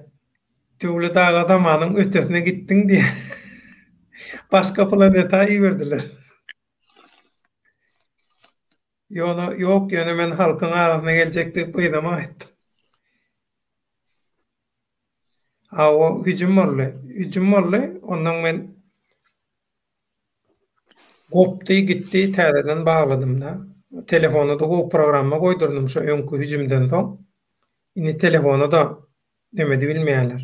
Döwlet aga zamanyň ötesine gitdiň diýýär. Başga planeta iberdiler. Ýöne ýok, ýöne men halkyň arasyna geljek diýip yzyma gaýtdym. Hawa, hüjüm boldy. Hüjüm boldy. Ondan men Gopdy gitdi täzeden bagladymda. Telefona-da gowy programma goýdurdym şo öňki hüjümden soň. Indi telefona-da neme edibilmeýärler.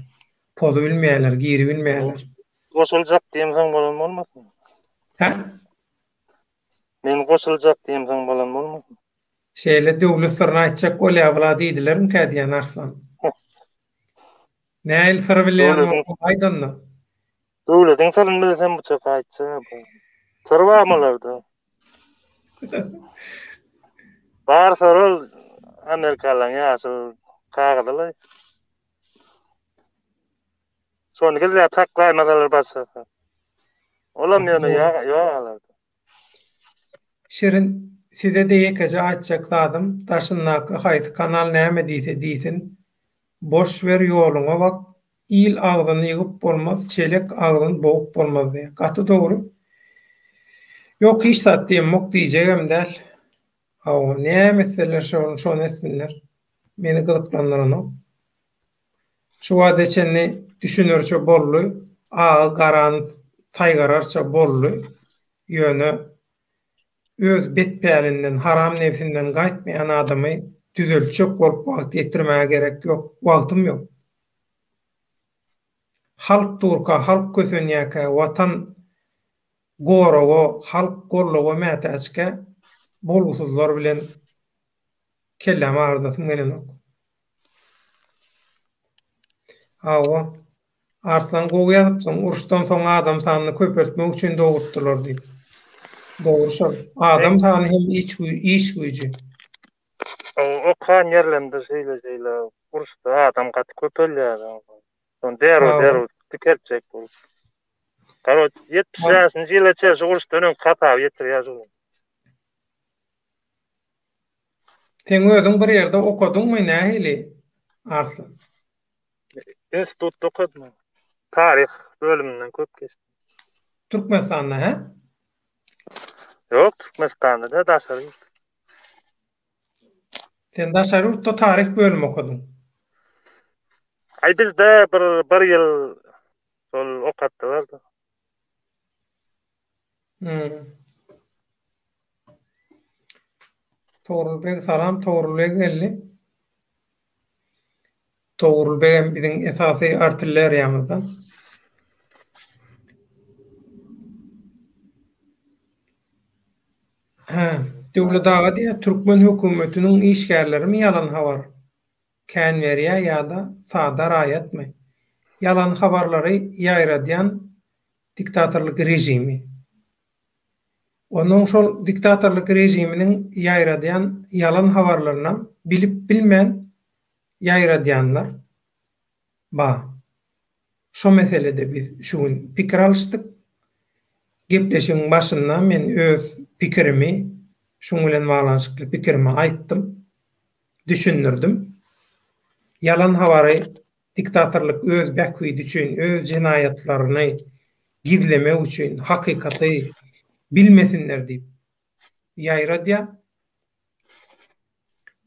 Pozubilmeýärler, giribilmeýärler. Goşuljak diýemsoň bolan bolmasyn? Hä? Men goşuljak diýemsoň bolan bolmasyn? Şeýle döwlet syryny aýtjak bolýar bula diýdilermikä diýen Arslan. Nähili syr bilýän bolsaň aýt onda. Döwletiň syryny bilsem bu çaka aýtjak. Syr barmy olarda? Bar syr ol Amerikalaryň ýaşyl kagyzy-laý. Şony gizläp saklaýmasalar başga. Olam ýöne ýok olarda. Şirin, size-de ýekeje aýtjak zadym, daşyndaky haýsy kanal näme diýse diýsin, boş ber ýoluňa bak, il agzyny ýygyp bolmaz, çelek agzyn bogup bolmaz diýýär. Gaty dogry. Ýok hiç zat diýemok, diýjegem däl. Hawa, näme etseler şony şony etsinler. Meni gyzyklandyranok. Şu wagta çenli düşünerçe boldy, agy garany saýgararça boldy. Ýöne öz bet pälinden, haram nebsinden gaýtmaýan adamy düzeltjek bolup wagt ýitirmäge gerek ýok, wagtym ýok. Halk durka, halk kösenýärkä, Watan goraga, halk goldawa mätäçkä bolgusyzlar bilen kellämi agyrdasym gelenok. Hawa. Arslan gowy ýazypsyň, uruşdan soň adam sanyny köpeltmek üçin dogurtdylar diýip. Dogry şol. Adam sany hem iç iş güýji. Okan ýerlemde şeýle şeýle uruşda adam gaty köpelýär. Şony derrew derrew dikeltjek bolup. Garoç 75-nji ýyla çenli uruşdan öň hasaby ýetirýär şol. Seň özüň bir ýerde okadyňmy nähili Arslan? Institutda okadym. Taryh bölüminden köp geçdim. Türkmenistanda hä? Ýok, Türkmenistanda da daşary ýurt. Sen daşary ýurtda taryh bölümi okadyň. Aý bizde bir bir ýyl şol okatdylar da. Hmm. Togrul beg salam Togrul beg geldi. Togrul begem biziň esasy artilleriýamyzdan. Hä, Döwlet aga diýýär, türkmen hökümetiniň işgärlerimi ýalan habar kän berýär ýa-da sada raýatmy? Ýalan habarlary ýaýradýan diktatorlyk režimi. Onuň şol diktatorlyk režiminiň ýaýradýan ýalan habarlarynam bilip-bilmän ýaýradýanlar bar. Şo meselede biz şu gün pikir alyşdyk. Gepleşigiň başynda men öz pikirimi, şuň bilen baglanyşykly pikirimi aýtdym, düşündirdim. Ýalan habary Diktatorlyk öz bähbidi üçin, öz jenaýatlaryny gizlemek üçin, hakykaty bilmesinler diýip ýaýradýar.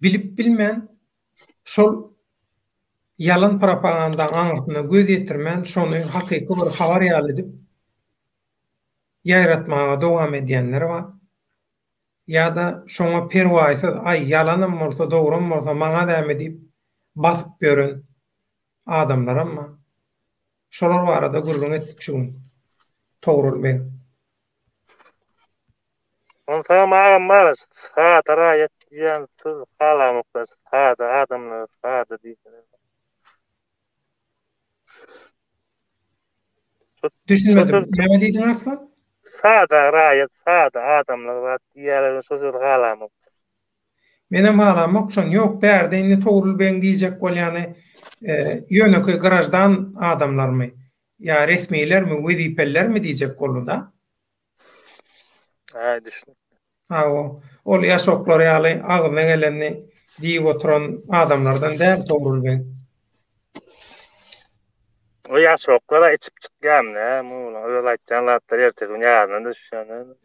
Bilip-bilmän şol ýalan propagandaň aňyrsyna göz ýetirmän, şony hakyky bir habar ýaly edip ýaýratmaga dowam edýänler bar. Ýa-da şoňa perwaýsyz, aý, ýalanam bolsa, dogram bolsa, maňa näme diýip basyp ýören adamlaram bar. Şolar barada gürrüň etdik şu gün, Togrul beg. Onsoňam agam bar, sada raýat diýýän söz halamoklar, sada adamlar, sada diýseler. Düşünmedim. Näme diýdiň Arslan? Sada raýat, sada adamlar zat diýýärler, şo sözi halamok. Menem halamok şony. Ýok, bärde indi Togrul begiň diýjek bolýany ýönekeý graždan adamlarmy ýa resmilermi, wezipelilermi diýjek boldy-da. Aý, düşündim. Hawa, ol ýaşoklar ýaly agzyna gelenini diýip oturan adamlardan däl Togrul beg. O ýaşoklar-a içip çykýarmy näme olar, öz aýtýan zatlary ertesi gün ýadyna düşýär näme.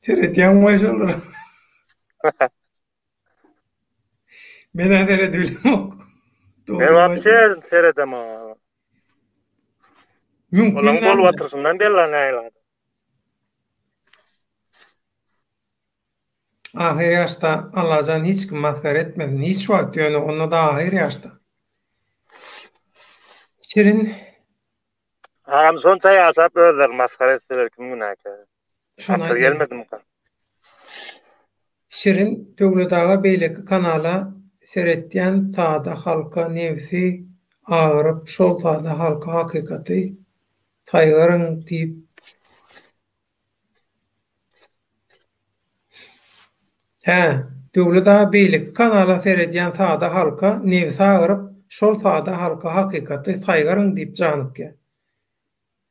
Seredýäňmi şolara? Men-ä seredibilemok. Men wapşe seredemok. Mümkin Olaň bolup oturyşyndan belli nähili. Ahyr ýaşda Allajan hiç kim masgara etmesin hiç wagt ýöne onda-da ahyr ýaşda. Şirin. Agam şonça ýaşap özlerini masgara etseler kim günäkär? Şony Akyl aýdýan. gelmedimika? Şirin Döwlet aga beýleki kanala seretýän sada halka nebsi agyryp şol sada halka hakykaty saýgaryň diýip Hä Döwlet aga beýleki kanala seredýän sada halka nebsi agyryp şol sada halka hakykaty saýgaryň diýip janykýar.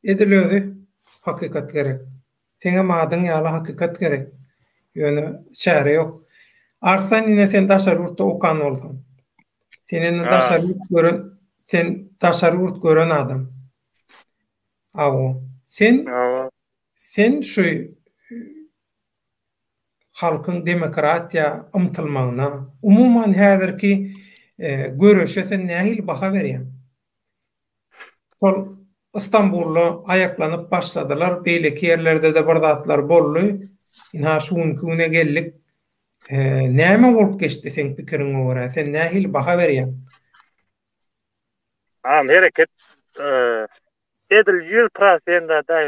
Edil özi hakykat gerek. Seňem adyň ýaly hakykat gerek. Ýöne çäre ýok. Arslan ine sen daşary ýurtda okan bolsaň. Sen indi daşary ýurt gören sen daşary ýurt gören adam. Awo. Sen sen şu halkyň demokratiýa ymtylmagyna, umuman häzirki göreşe sen nähili baha berýäň? Şol Istanbulda aýaklanyp başladylar, beýleki ýerlerde-de bir zatlar boldy. Ynha şu günki güne geldik. Näme bolup geçdi seň pikiriňe görä? Sen nähili baha berýäň? Agam hereket edil 100% da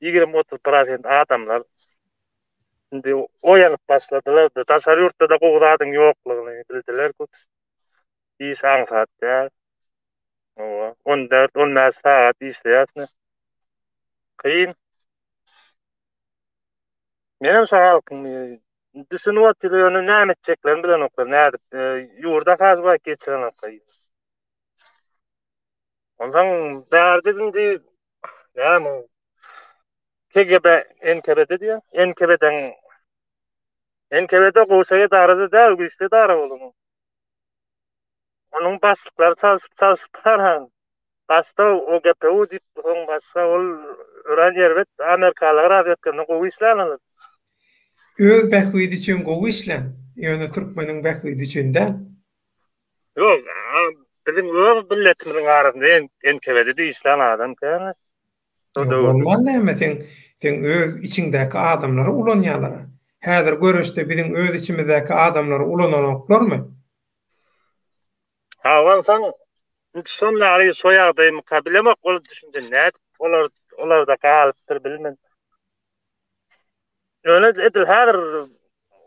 20-30 prosent adamlar indi oýanyp başladylar. Daşary ýurtda-da gowy zadyň ýoklugyny bildiler köp. Iş aňsat däl. Hawa, 14, 15 sagat işleýäsmi? Kyn. Menem şo halkyň düşünip otyr, ýöne näme etjeklerini bilenoklar, nädip ýurda hajba geçirenoklar. Onsoň bärde indi näme KGB, NKVD diýýär. NKVD-den NKVD gowşak edara-da däl, güýçli edara bolan. Onuň başlyklary çalşyp çalşyp barhan. Başda OGPU diýip soň başga ol örän erbet amerikalylar razwedkasynda gowy işlän ol. Öz bähbidi üçin gowy işlän, ýöne türkmeniň bähbidi üçin däl. Ýok, biziň öz milletimiziň arasynda NKWD-de işlän adam kän. Bolman näme seň seň öz içiňdäki adamlary ulanýalara. Häzir göreşde biziň öz içimizdäki adamlary ulananoklarmy? Hawa onsoň indi şonlary şo ýagdaýmyka bilemok ol düşünje nädip olar olarda galypdyr bilmen. Ýöne edil häzir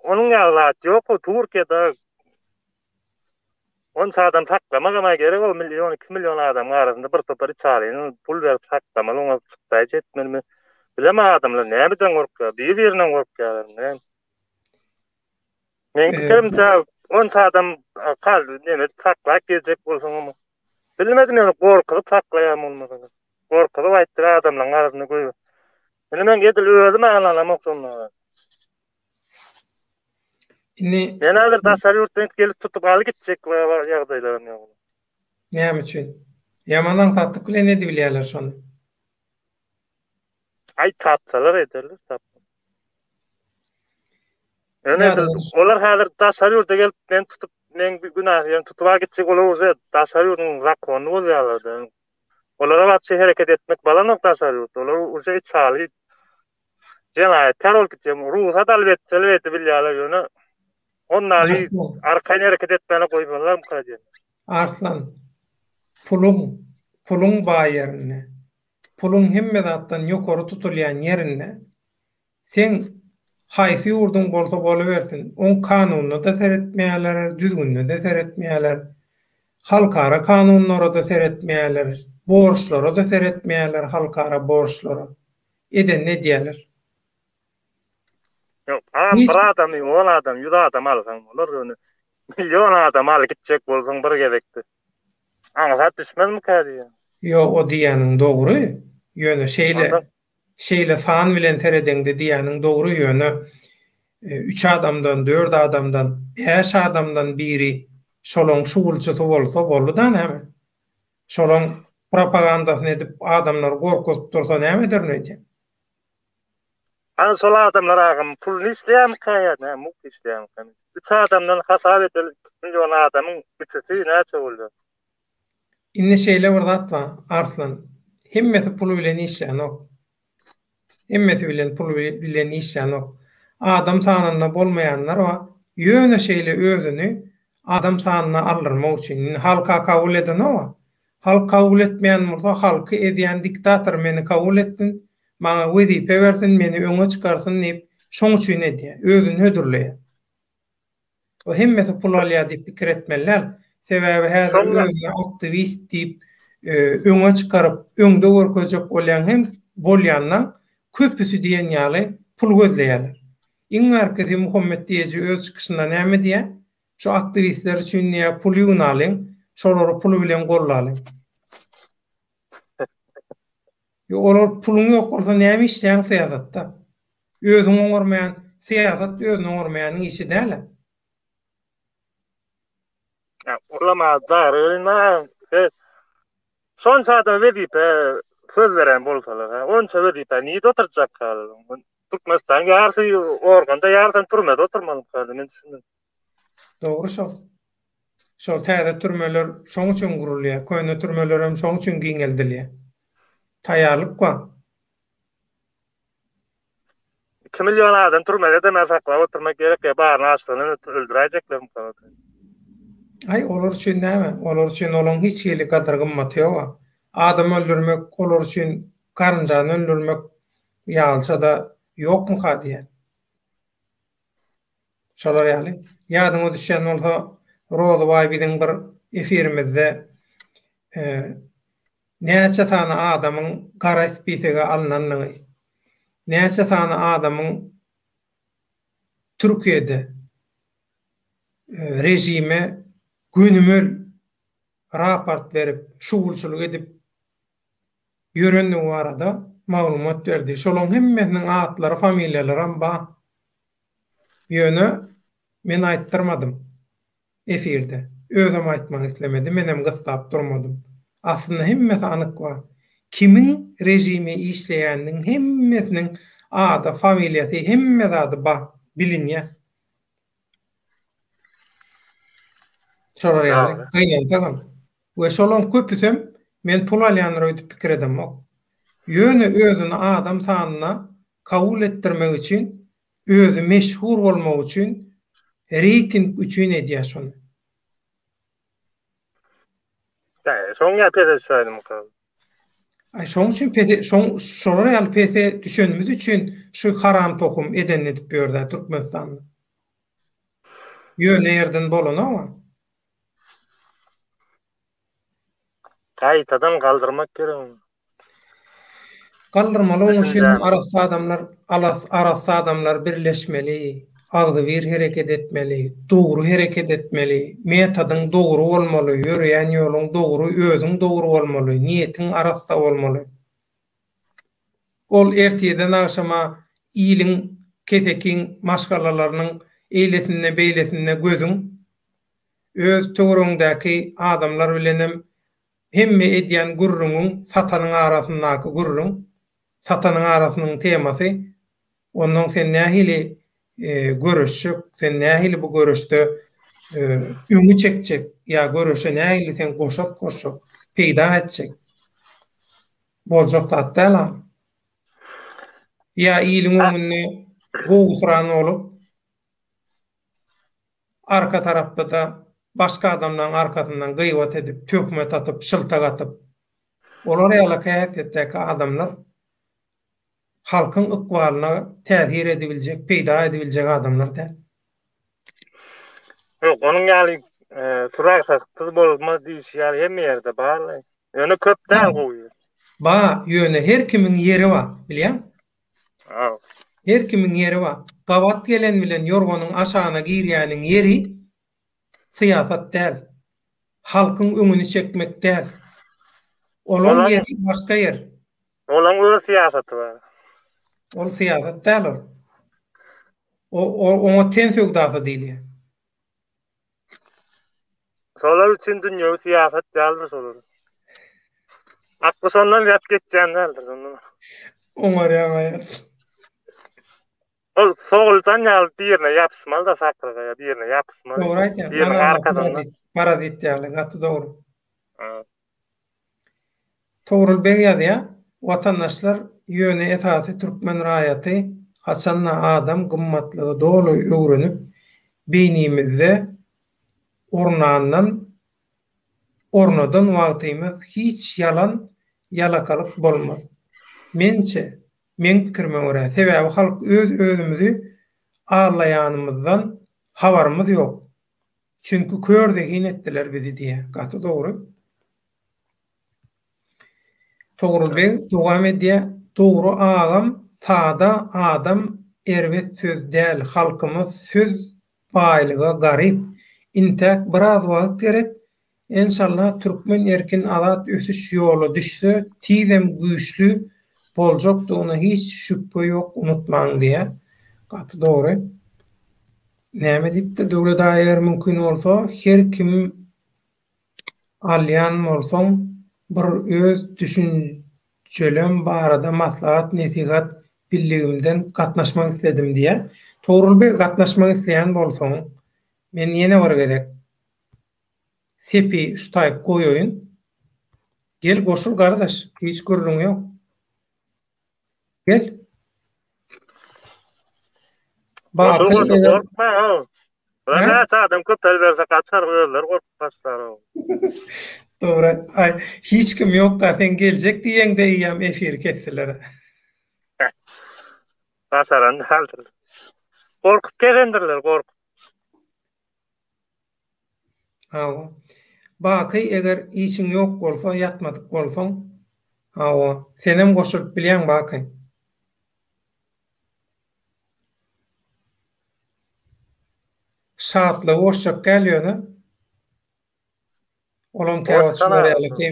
onuň ýaly zat ýok Türkiýede onça adam saklamagam gerek ol million 2 million adamyň arasynda bir topar içalyny pul berip saklamaly oňa çykdaýjy etmelimi bilemok adamlar nämeden gorkýar bir birinden gorkýarlar näme. Meň pikirimçe onça adam kal neme saklap geljek bolsaňam bilmedim ýöne gorkuzyp saklaýan bolmasalar. Gorkuzyp aýtdyr adamlaryň arasynda goýber. Indi men edil özüm ynanamok şonda. Indi Men häzir daşary ýurtdan gelip tutup alyp gitjek ýagdaýlaram ýok. Näme üçin? Ýaman aňsatlyk bilen edibilýärler şony. Aý tapsalar ederler tap. Ýöne olar häzir daşary ýurda gelip men tutup men günäsi ýöne tutup al gitjek olar uje daşary ýurduň zakonyny bozýarlar. Olara wapşe hereket etmek balanok daşary ýurtda. Olar uje içaly jenaýatkär bolup gitjek. Rugsat alyp etseler edip bilýärler ýöne onlary arkaýyn hereket etmäne goýmazlarmyka diýen. Arslan, puluň, puluň baý ýerinde. Puluň hemme zatdan ýokary tutulýan ýerinde seň haýsy ýurduň bolsa bolubersin, oň kanunyna-da seretmeýärler, düzgünine-de seretmeýärler, halkara kanunlara-da seretmeýärler, borçlara-da seretmeýärler, halkara borçlara. Edenini edýärler. Ýok, agam bir adamy, on adam, ýüz adam alsaň bolar, ýöne million adam alyp gitjek bolsaň bir gezekde. Aňsat düşmezmikä diýýän. Ýok, o diýýäniň dogry, ýöne şeýle, şeýle san bilen seredeňde diýýäniň dogry, ýöne üç adamdan, dört adamdan, bäş adamdan biri şolaň şugulçysy bolsa boldy-da näme? Şolaň propagandasyny edip adamlary gorkuzyp dursa näme ederin öýdýäň? Ana şol adamlar agam puluny isleýärmikä ýa näme mugt isleýärmikä? Üç adamdan hasap edeli million adamyň üçüsi näçe bolýar? Indi şeýle bir zat bar Arslan hemmesi pul bilen işlänok. Hemmesi bilen pul bilen işlänok. Adam sanynda bolmaýanlar bar. Ýöne şeýle özüni adam sanyna aldyrmak üçin. Indi halka kabul edenok-a. Halk kabul etmeýän bolsa halky ezýän diktator meni kabul etsin, maňa wezipe bersin, meni öňe çykarsyn diýip şoň üçin edýär, özüni hödürleýär. O hemmesi pul alýar diýip pikir etmeli däl. Sebäbi häzir özüni aktiwist diýip öňe çykaryp, öňde görkezjek bolýan hem bolýanlaň köpüsi diýen ýaly pul gözleýärler. Iň bärkisi Muhammet diýeji öz çykyşynda näme diýýär? Şu aktiwistler üçin diýýär pul ýygnalyň, şolary pul bilen goldalyň. Ýok, olar puluň ýok bolsa näme işleýäň syýasatda? Özüň oňarmaýan, syýasat özüni oňarmaýanyň işi däl-ä. Ýa, ulama dagry welin maňa şonça adam wezipe söz beren bolsalar, ha, onça wezipe nirde oturjak Türkmenistan ýarysy organda, ýarysy türmede oturmaly, men düşünmedim. Dogry şol. Şol täze türmeler şoň üçin gurulýar, köne türmelerem şoň üçin giňeldilýär. Taýýarlyk bar. 2 million adam türmede demä saklap oturmak gerek ýa baryny açlygyndan öldüräýjeklermi? Aý olar üçin näme? Olar üçin olaň hiç hili gadyr gymmaty ýoga. Adam öldürmek olar üçin garynjany öldürmek ýalyça-da ýokmuka diýýän. Şolar ýaly. Ýadyňa düşýän bolsa Rozybaý biziň bir efirimizde näçe sany adamyň gara spisege alnandygy, näçe sany adamyň Türkiýede režime gönümel raport berip, şugulçylyk edip ýörendigi barada maglumat berdi. Şolaryň hemmesiniň atlary, familiýalaram bar. Ýöne men aýtdyrmadym efirde. Özem aýtmak islemedi, menem gyssap durmadym. Aslynda hemmesi anyk bar. Kimiň režime işleýäniniň hemmesiniň ady, familiýasy, hemme zady bar, bilinýär. Şolar ýaly, gynansagam. We şolaň köpüsem men pul alýandyr öýdüp pikir edemok. Ýöne özüni adam sanyna kabul etdirmek üçin, özi meşhur bolmak üçin, reýting üçin edýär şony. Şoň ýa pese düşäýdimika? Aý şoň üçin pese şoň şolar ýaly pese düşenimiz üçin şu haram tohum edenini edip ýördä Türkmenistanda. Ýöne ýerden bolanok-a. Gaýtadan galdyrmak gerek ony. Galdyrmaly onuň üçin arassa adamlar arassa adamlar birleşmeli, agzybir hereket etmeli, dogry hereket etmeli, metodyň dogry bolmaly, ýöreýän ýoluň dogry, özüň dogry bolmaly, niýetiň arassa bolmaly. Ol ertirden agşama iliň, kesekiň maşgalalarynyň eýlesinde-beýlesinde gözüň, öz töweregiňdäki adamlar bilenem hemme edýän gürrüňiň satanyň arasyndaky gürrüň, satanyň arasynyň temasy, onnoň sen nähili göreşjek, sen nähili bu göreşde öňi çekjek ýa göreşe nähili sen goşant goşjak, peýda etjek. Boljak zat däl-a. Ýa iliň öňünde gowusyran bolup, Arka tarapda-da başga adamlaryň arkasyndan gybat edip, töhmet atyp, şyltak atyp, olar ýaly häsiýetdäki adamlar halkyň ykbalyna täsir edibiljek, peýda edibiljek adamlar däl. Ýok, onuň ýaly suragsyz bolmaz diýişi ýaly hemme ýerde bar. Ýöne köp däl gowy. Bar, ýöne her kimiň ýeri bar, bilýäňmi? Her kimiň ýeri bar. Gabat gelen bilen ýorganyň aşagyna girýäniň ýeri syýasat däl. Halkyň öňüni çekmek däl. Olaň ýeri başga ýer. Olaň öz syýasaty bar. Ol syýasat däl ol. Oňa ten söwdasy diýilýär. Şolar üçin dünýewi syýasat däldir şolar. Akly şondan ýat geçýän däldir şondan. Oňarýaň aýal. Ol soguljan ýaly birine ýapyşmaly da saklyga ýa birine ýapyşmaly. Dogry aýtýaň. Biriniň arkasynda. Parazit ýaly, gaty dogry. Togrul beg ýazýar, Watandaşlar ýöne esasy türkmen raýaty haçanda adam gymmatlygy doly öwrenip beýnimizde ornandan ornadan wagtymyz hiç ýalan ýalakalyk bolmaz. Mençe, meň pikirime görä, sebäbi halk öz özümizi aldaýanymyzdan habarymyz ýok. Çünki kör zehin etdiler bizi diýýär. Gaty dogry. Togrul beg dowam edýär, Dogry agam sada adam erbet söz däl halkymyz söz baýlyga garyp intäk biraz wagt gerek enşallah türkmen erkin azat ösüş ýola düşse tizem güýçli. Boljakdygyna hiç şübhe ýok unutmaň diýýär. Gaty dogry. Näme diýipdir Döwlet aga eger mümkin bolsa her kim alýan bolsaň bir öz düşünjelem barada maslahat nesihat billigimden gatnaşmak isledim diýýär. Togrul beg gatnaşmak isleýän bolsaň men ýene bir gezek sepi şu taýyp goýaýyn. Gel goşul gardaş hiç gürrüň ýok. Gel. Baky gorkma o. Näçe adam köpeliberse gaçar özleri gorkup başlar o. Dogry. Aý hiç kim ýokka sen geljek diýeňde eýýäm efiri kesdiler. Başaran däldir. Gorkup kesendirler gorkup. Hawa. Baky eger işiň ýok bolsa ýatmadyk bolsaň hawa senem goşulyp bilýäň Baky. Şatlygy goşjak däl ýöne. Olam käwagt şular ýaly ki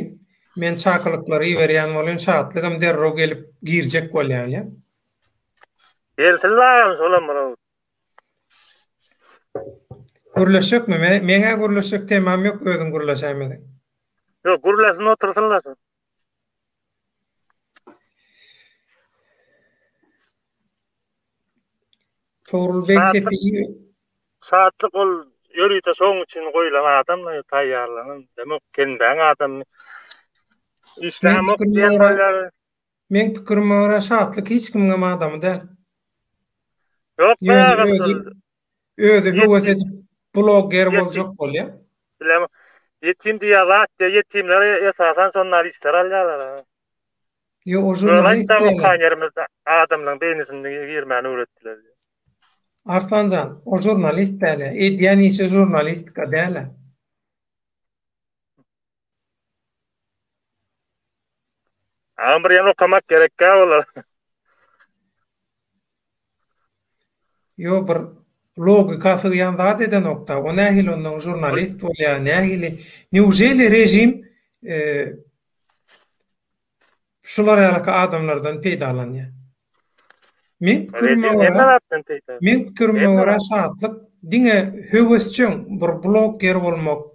men çakylyklary iberýän bolýan Şatlygam derrew gelip girjek bolýan ýa. Gelsin lagam şolam bir Gürleşjekmi? Meň-ä gürleşjek temam ýok, özüň gürleşäýmeli. Ýok, gürlesin otursynlar. Togrul beg sepi Şatlyk ol ýörite şoň üçin goýlan adam taýýarlanan. Demek, kendiň adamy. Işlämok diýen bolýar. Meň pikirime görä Şatlyk hiç kimiňem adamy däl. Ýok be Ýöne agam özi şol özi höwes ýetim edip blogger ýetim boljak bolýa. bilemok. Ýetim diýýär zat diýýär ýetimleri esasan žurnalistler alýarlar a. Ýok o Özi žurnalist aýtdy däl. okan ýerimizde adamlaryň beýnisine girmäni öwretdiler diýip. Arslanjan o žurnalist däl. Edýän işi žurnalistika däl. Agam bir ýan okamak gerekkä olar. Ýo bir logika sygýan zat edenokda. O nähili ondan žurnalist bolýa, nähili? Neujeli režim şular ýalyky adamlardan peýdalanýar. Meň pikirime görä, meň pikirime görä Şatlyk diňe höwesjeň bir blogger bolmak,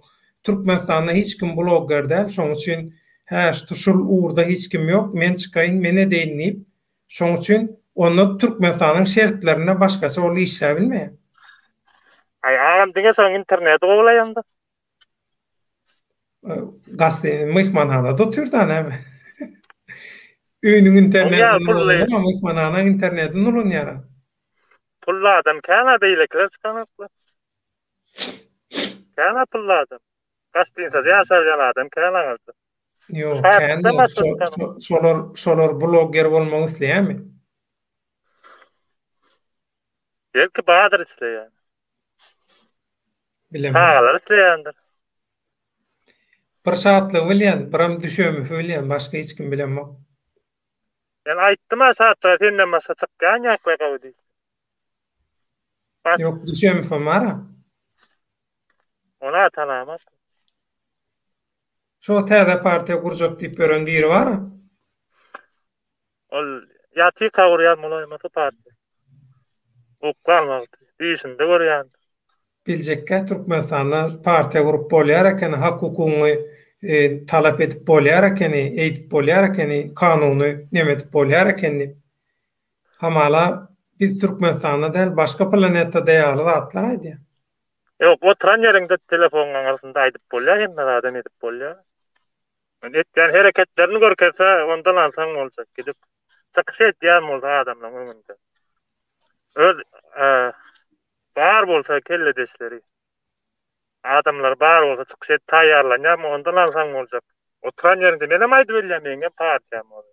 Türkmenistanda hiç kim blogger däl, şoň üçin hä şul ugurda hiç kim ýok, men çykaýyn, men edeýin diýip, şoň üçin onda Türkmenistanyň şertlerinde başgaça ol işläbilmeýär. Aý agam diňe şoň interneti gowulaýanda. Gasti myhmanhanada otyrda näme? Öýüniň internetini ulanýar, myhmanhanaň internetini ulanýar. Pully adam kän-ä beýlekiler çykanoklar. Kän-ä pully adam. Gastinsada ýaşaýan adam kän aňyrda. Ýok, kän Şolar, şolar blogger bolmak isleýärmi? Belki bardyr isleýän. Bilemok. Çagalar isleýändir. Bir Şatlygy bilýän, biram Düşemowy bilýän, başga hiç kim bilemok. Men aýtdym-a Şatlyga senden başga çykýan ýok we gowy diýip. Ýok, Düşemowam bar-a. Ony-a tanamok. Şo täze partiýa gurjak diýip ýören biri bar-a. Ol ýatyka gurýan bolaýmasa partiýa. Uklan wagty düýşünde görýän. Biljekkä Türkmenistanda partiýa gurup bolýar ekeni, hak hukugyňy talap edip bolýar ekeni, eýdip bolýar ekeni, kanuny neme edip bolýar ekeni diýip. Hamala biz Türkmenistanda däl başga planetada ýaly zatlar aýdýar. Ýok, oturan ýeriňde telefonyň aňyrsynda aýdyp bolýar, hemme zadam edip bolýar. Etýän hereketlerini görkezse, ondan alsaň boljak gidip. Çykyş edýän bolsa adamlaryň öňünde. Öz bar bolsa kelledeşleri. Adamlar bar bolsa çykyş edip taýýarlanýarmy, ondan alsaň boljak. Oturan ýeriňde menem aýdyp bilýän, meňem partiýam bar.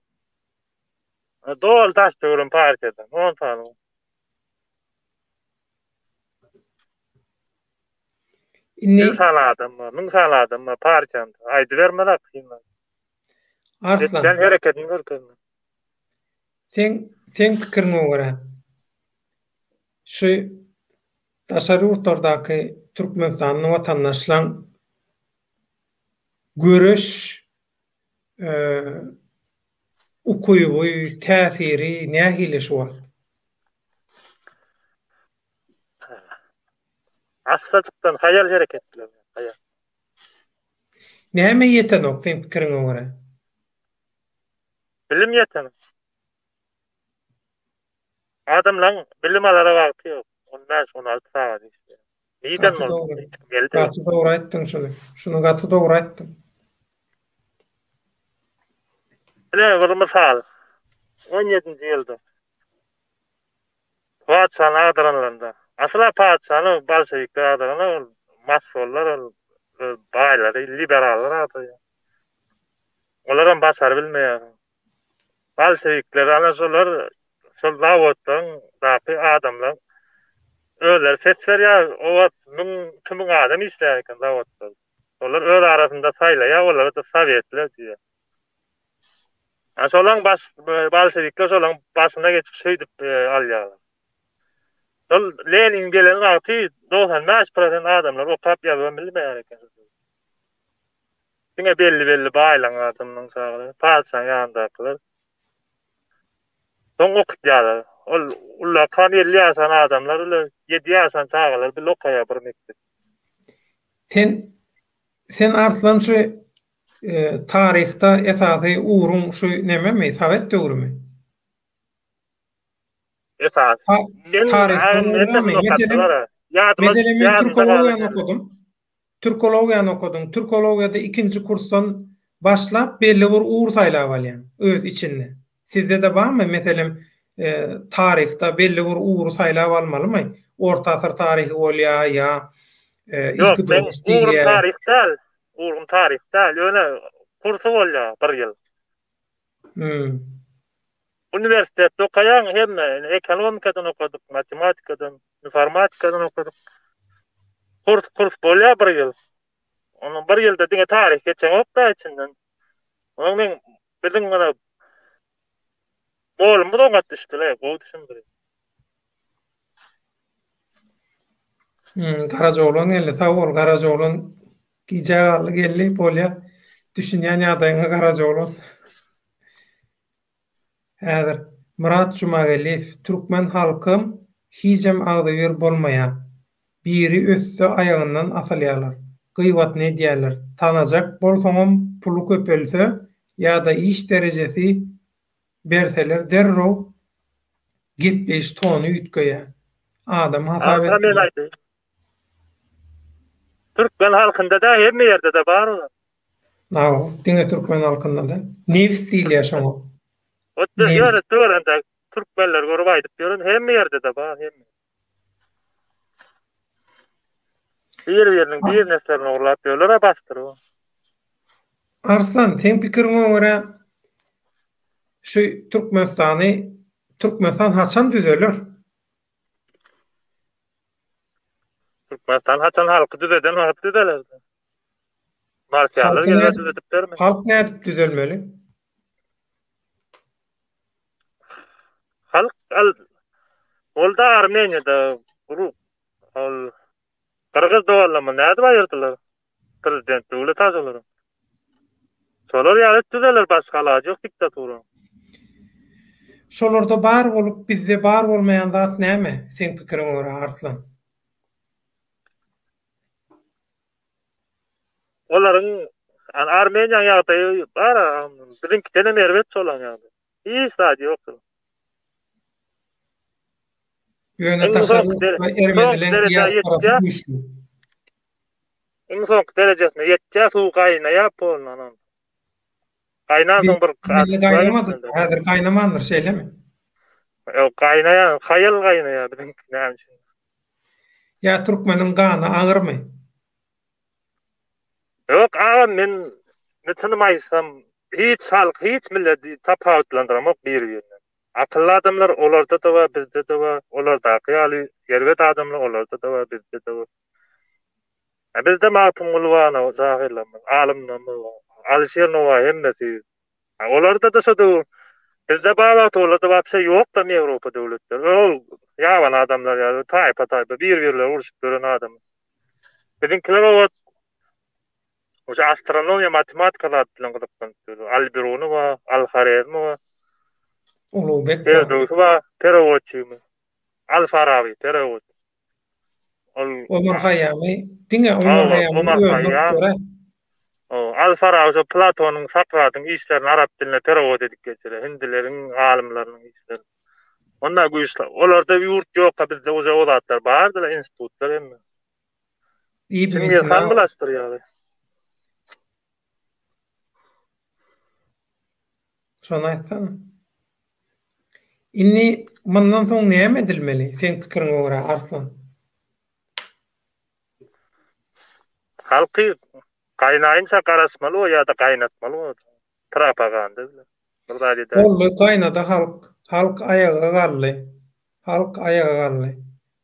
Doly daş töwerem partiýadan, on sany. Indi 100 sany adam bar, 1000 sany adam bar partiýamda. Aýdybermeli kynlar. Arslan. Etýän hereketini görkezme. Seň seň pikiriňe görä şu daşary ýurtlardaky Türkmenistanly watandaşlaň göreş. ukyby, täsiri nähili şu wagt? Assajykdan haýal hereket bilen, haýal. Näme ýetenok seň pikiriňe görä? Bilim ýetenok. Adamlaň bilim alara wagty ýok. On bäş, on alty sagat işleýär. Nirden Gaty dogry. Gaty dogry aýtdyň şuny. Şuny gaty dogry aýtdyň. Ine bir mysal. On ýedinji ýylda patyşany agdaranlarynda, asyl-a patyşany bolşewikler agdaranda ol masonlar ol baýlary, liberallar agdarýar. Olaram başarybilmeýär. Bolşewikler ana şolar şol zawodlaryň daky adamlar özleri ses berýär. O wagt 1000 2000 adam işleýär eken zawodda. Olar öz arasynda saýlaýar, olara-da sowetler diýýär. A şolaň baş bolşewikler şolaň başyna geçip şeýdip e, alýarlar. Şol Lenin gelen wagty 95% adamlar okap ýazybam bilmeýär eken. Diňe belli-belli baýlaň adamynyň çagalary, patyşaň ýanyndakylar. Soň okutýarlar. Ol ullakan 50 ýaşan adamlar bile 7 ýaşan çagalar bile okaýar bir mekdepde. Sen sen Arslan şu e, taryhda esasy ugruň şu nememi, sowet döwrümi? Esasy. Men taryhda ugrumy? Meselem, meselem men türkologiýany okadym. Türkologiýany okadyň. Türkologiýada ikinji kursdan başlap belli bir ugur saýlap alýaň öz içinde. Sizde-de barmy, meselem, taryhda belli bir ugry saýlap almalymy? Orta asyr taryhy bolýar ýa ilki durmuş diýilýär. Ugrum taryh däl. Ugrum taryh däl. Ýöne kursy bolýar bir ýyl. Hmm. Uniwersitetde okaýaň hemme, ekonomikadan okadyk, matematikadan, informatikadan okadyk. Kurs kurs bolýar bir ýyl. Onuň bir ýylda diňe taryh geçeňok-da içinden. Onuň men biziň mana golumyz oňat düşdüle, gowy düşündirýär. Hmm, Garajaoglan geldi. Sag bol, Garajaoglan. Gijä galdy, geldi, bolýa. Düşünýän ýagdaýyňa Garajaoglan. Häzir Myrat Jumageldiýew, Türkmen halkym hijem agzybir bolmaýa. Biri össe aýagyndan asylýalar. Gyýbatyny edýäler. Tanajak bolsaňam puly köpelse ýa-da iş derejesi berseler derrew gepleýiş tony üýtgeýä. Adam hasap Agza men etmeýär. aýdaýyn. Türkmen halkynda-da hemme ýerde-de bar olar. Hawa, diňe türkmen halkynda däl. Nebs diýilýär şoňa. Ot Nebs. ýöne töwerende türkmenleri görüp aýdyp ýörün hemme ýerde-de bar hemme. Bir biriniň bizneslerini ogurlap ýörler-a basdyryp. Arslan, seň pikiriňe görä şu Türkmenistany Türkmenistan haçan düzeler? Türkmenistan haçan halky düzeden wagt düzeler. Marsiýalar gelip düzedip bermez. Halk nädip düzelmeli? Halk al Olda Armeniýada guru ol Gyrgyz doganlaryny nädip aýyrdylar? Prezident döwlet ažalary. Şolar ýaly düzeler başga alajy ýok diktatura. Şolarda bar bolup bizde bar bolmaýan zat näme seň pikiriňe görä Arslan? Olaryň Armeniýanyň ýagdaýy bar biziňkidenem erbet şolaň ýagdaýy. Hiç zady ýok. Ýöne daşary ýurtda ermenileň diasporasy güýçli. Iň soňky derejesine ýetýär, suw gaýnaýar polnanam. Gaýnansoň bir gaýnamady, häzir gaýnamandyr, şeýlemi? Ýok, gaýnaýar, haýal gaýnaýar biziňki näme üçin. Ýa türkmeniň gany agyrmy? Ýok agam men çynymy aýtsam hiç halk hiç milleti tapawutlandyramok bir birinden. Akylly adamlar olarda-da bar bizde-de bar olardaky ýaly erbet adamlar olarda-da bar bizde-de bar. Bizde Magtymguly bar ana şahyrlarymyz alymlarymyz bar Alyşir Nowaýy hemmesi. Olarda-da şo döwür bizde bar wagty olarda wapşe ýokdam Ýewropa döwletleri. Ol ýabany adamlar ýaly taýpa taýpa bir birleri urşup ýören adam. Biziňkiler o wagt Oşa astronomiýa, matematika zat bilen gyzyklanyp ýördi. Al-Biruni bar, Al-Horezmi bar. Ulugbek bar. Ferdöwsi bar, perewodçymy. Al Faraby, perewod. Ol Omar Haýýamy diňe Omar Haýýamyň Omar özüni Haýýam. alyp görä. Al Faraby şo Platonyň, Sokratyň işlerini arap diline perewod edip geçirýär. Hindileriň alymlarynyň işlerini. Onda güýçli. Olarda ýurt ýokka bizde uje o zatlar bardylar, institutlar hemme. Ibn Çingiz Sina han bulaşdyrýar. Şony aýtsana. Indi mundan soň näme edilmeli, seň pikiriňe görä, Arslan? Halky gaýnaýynça garaşmaly o ýa-da gaýnatmaly o propaganda bilen. Bir zat edäý. Boldy, gaýnady halk. Halk aýaga galdy. Halk aýaga galdy.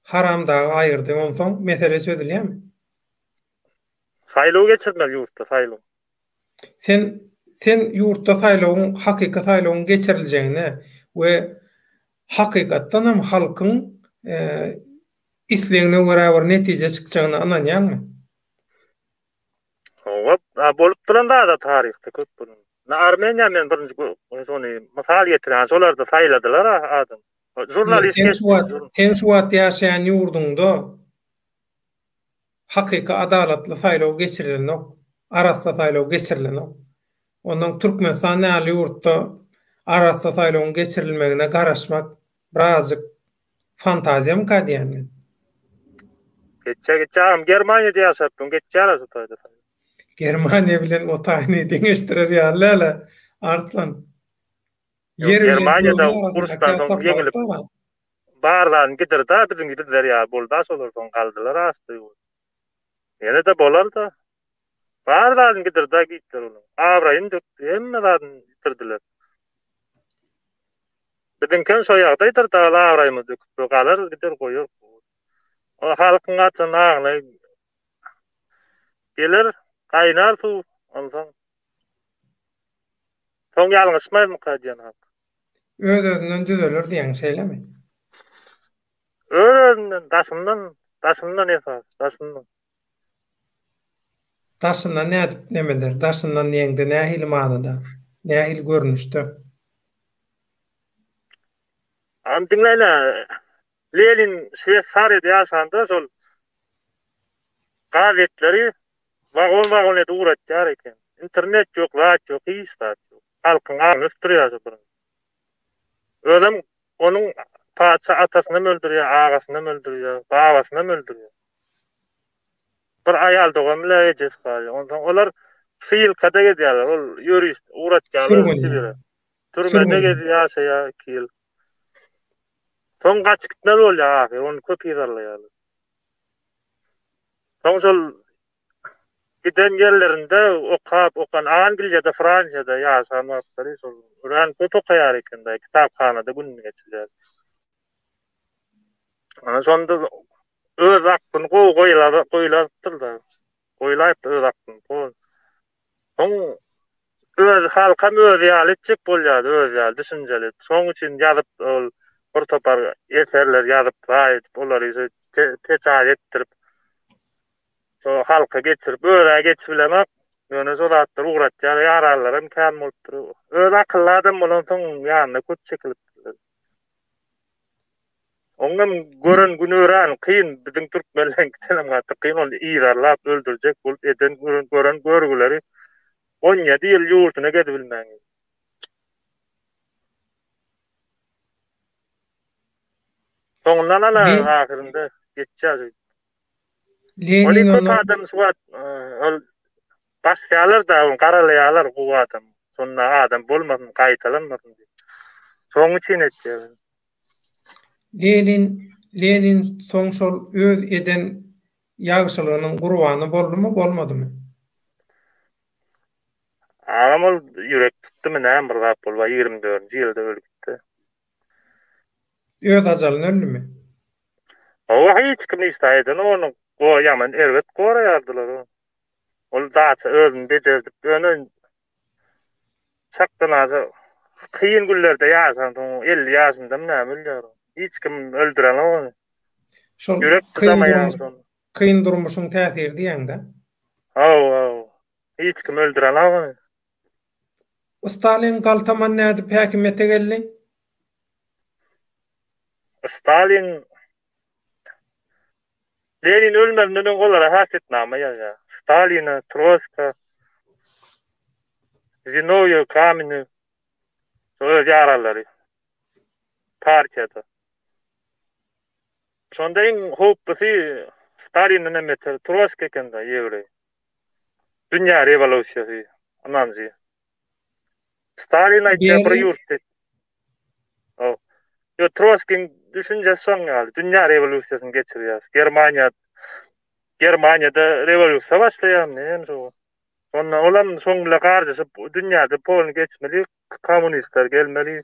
Haramdagy aýyrdy. Onsoň mesele çözülýärmi? Saýlaw geçirmeli ýurtda, saýlaw. Sen sen ýurtda saýlawyň hakyky saýlawyň geçiriljegine we hakykatdan hem halkyň islegine görä bir netije çykjagyna ynanýaňmy? Hawa, bolup duran zada taryhda köp bolan. Na Armeniýa men birinji şony mysal getirýän, şolarda saýladylar adam. Žurnalist sen şu wagt sen şu wagt ýaşaýan ýurduňda Hakyky adalatly saýlaw geçirilenok, arassa saýlaw geçirilenok. Ondan Türkmenistan ýaly ýurtda arassa saýlawyň geçirilmegine garaşmak birazjyk fantaziýamyka diýýän men. Geçýär geçýär agam Germaniýada ýaşap geçýär şu taýda saýlaw. Germaniýa bilen o taýyny deňeşdirer ýaly däl-ä Arslan. Ýer bilen Germaniýada gögüň arasyndaky uruşdan soň tapawut ýeňilip bar-a. Bar zadyny gidirda biziň bizler ýaly bolda şolar soň galdylar asty ýurt. Ýene-de bolarda. Bar zadyny gidirda Gitler onuň. Abraýyny dökdi, hemme zadyny ýitirdiler. Biziňkem şo ýagdaýdyr da abraýymyzy döküp galar gider goýar. O halkyň açan agyna geler gaýnar suw onsoň. Soň ýalňyşmazmyka diýen halk. Öz-özünden düzeler diýýäň, şeýlemi? Öz-özünden, daşyndan, daşyndan esas, daşyndan. Daşyndan nädip neme eder? Daşyndan diýeňde nähili manyda? Nähili görnüşde? Agam diňläýle, Lenin Şweýsariýada ýaşanda şol gazetleri wagon-wagon edip ugratýar eken. Internet ýok, zat ýok, hiç zat ýok. Halkyň aňyny ösdürýär şo birinji. Özem onuň patyşa atasynam öldürýär, agasynam öldürýär, babasynam öldürýär. Bir aýal dogan bile ejesi galýar. Onsoň olar ssylkada gezýärler. Ol ýöriş ugratýarlar Sibire. Türmede gezip ýaşaýar 2 ýyl. Soň gaçyp gitmeli bolýar ahyry. Ony köp yzarlaýarlar. Soň şol giden ýerlerinde okap, okan Angliýada, Fransiýada ýaşan wagtlary şol örän köp okaýar eken-de, kitaphanada gününi geçirýär. Ana şonda öz aklyny gowy goýlapdyr-da. Goýlaýypdyr öz aklyny. Soň öz halkam özi ýaly etjek bolýardy, özi ýaly düşünjeli. Şonuň üçin ýazyp ol bir topar eserler ýazyp, zaý edip, olary peçat etdirip, şo halka geçirip, öz-ä geçibilenok, ýöne şo zatlary ugratýar, ýaranlaram kän bolupdyr. Özi akylly adam bolansoň ýanyna köp çekilipdirler. Oňam gören güni örän kyn, biziň türkmenleňkidenem gaty kyn, ony yzarlap öldürjek bolup eden gören görgüleri 17 ýyl ýurduna gezibilmän. Soňundan ala ahyrynda geçýär. Lenin Ony köp adam şu wagt ol basýarlar da, ony garalaýarlar gowy adam. Şonda adam bolmasyn, gaýtalanmasyn diýip. Şonuň üçin etýär. Lenin Lenin soň şol öz eden ýagşylygynyň gurbany boldumy, bolmadymy? Agam ol ýürek tutdymy näme bir zat boldy, 24-nji ýylda ölüp gitdi. Öz ajalyna öldümi? Hawa hiç kim hiç zat edenok ony ýaman erbet goraýardylar ony. Ol daça özüni bejerdip ýöne çakdan aşa kyn günlerde ýaşansoň 50 ýaşyndamy näme ölýär ol. Hiç kim öldürenok ony. Şol Ýürek kyn çydamaýar durmuş şony. kyn durmuşyň täsiri diýýäňdä. Hawa hawa. Hiç kim öldürenok ony. Stalin galtaman nädip häkimiýete geldi? Stalin Lenin ölmezinden öň olara häsiýetnama ýazýar. Stalina, Troska, Zinowýew, Kamenew öz ýaranlary partiýada. Şonda iň howplusy Stalinden hem beter Troski eken-de, ýewreý. Dünýä rewolýusiýasy ynanjy. Stalin aýtýar bir ýurtda Ýo, Troskiň düşünjesi şoň ýaly. Dünýä rewolýusiýasyny geçirýär. Germaniýa Germaniýada rewolýusiýa başlaýar, näme şo. Onda olam şoň bilen garjaşyp dünýäde polny geçmeli, kommunistler gelmeli.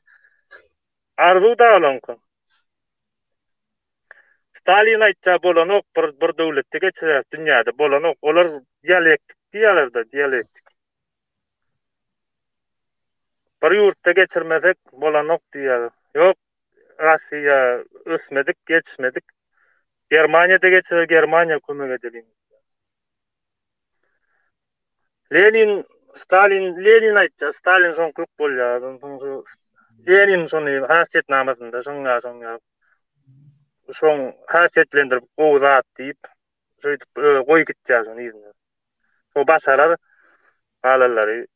Arzuw da olaňky. Stalin aýtsa bolanok, bir bir döwletde geçirýär, dünýäde bolanok. Olar dialektik diýýärler-de, dialektik. Bir ýurtda geçirmesek bolanok diýýär. Ýok, Russiýa ösmedik, ýetişmedik. Germaniýada geçirer, Germaniýa kömek edeliň. Lenin, Stalin, Lenin aýtýar, Stalin soňkulyk bolýar. Onsoň şu Lenin şony häsiýetnamasynda şoň ýa şoň ýa şoň häsiýetlendirip gowy zat diýip, şeýdip goý gitýär şony yzyna. Şo başarar galanlary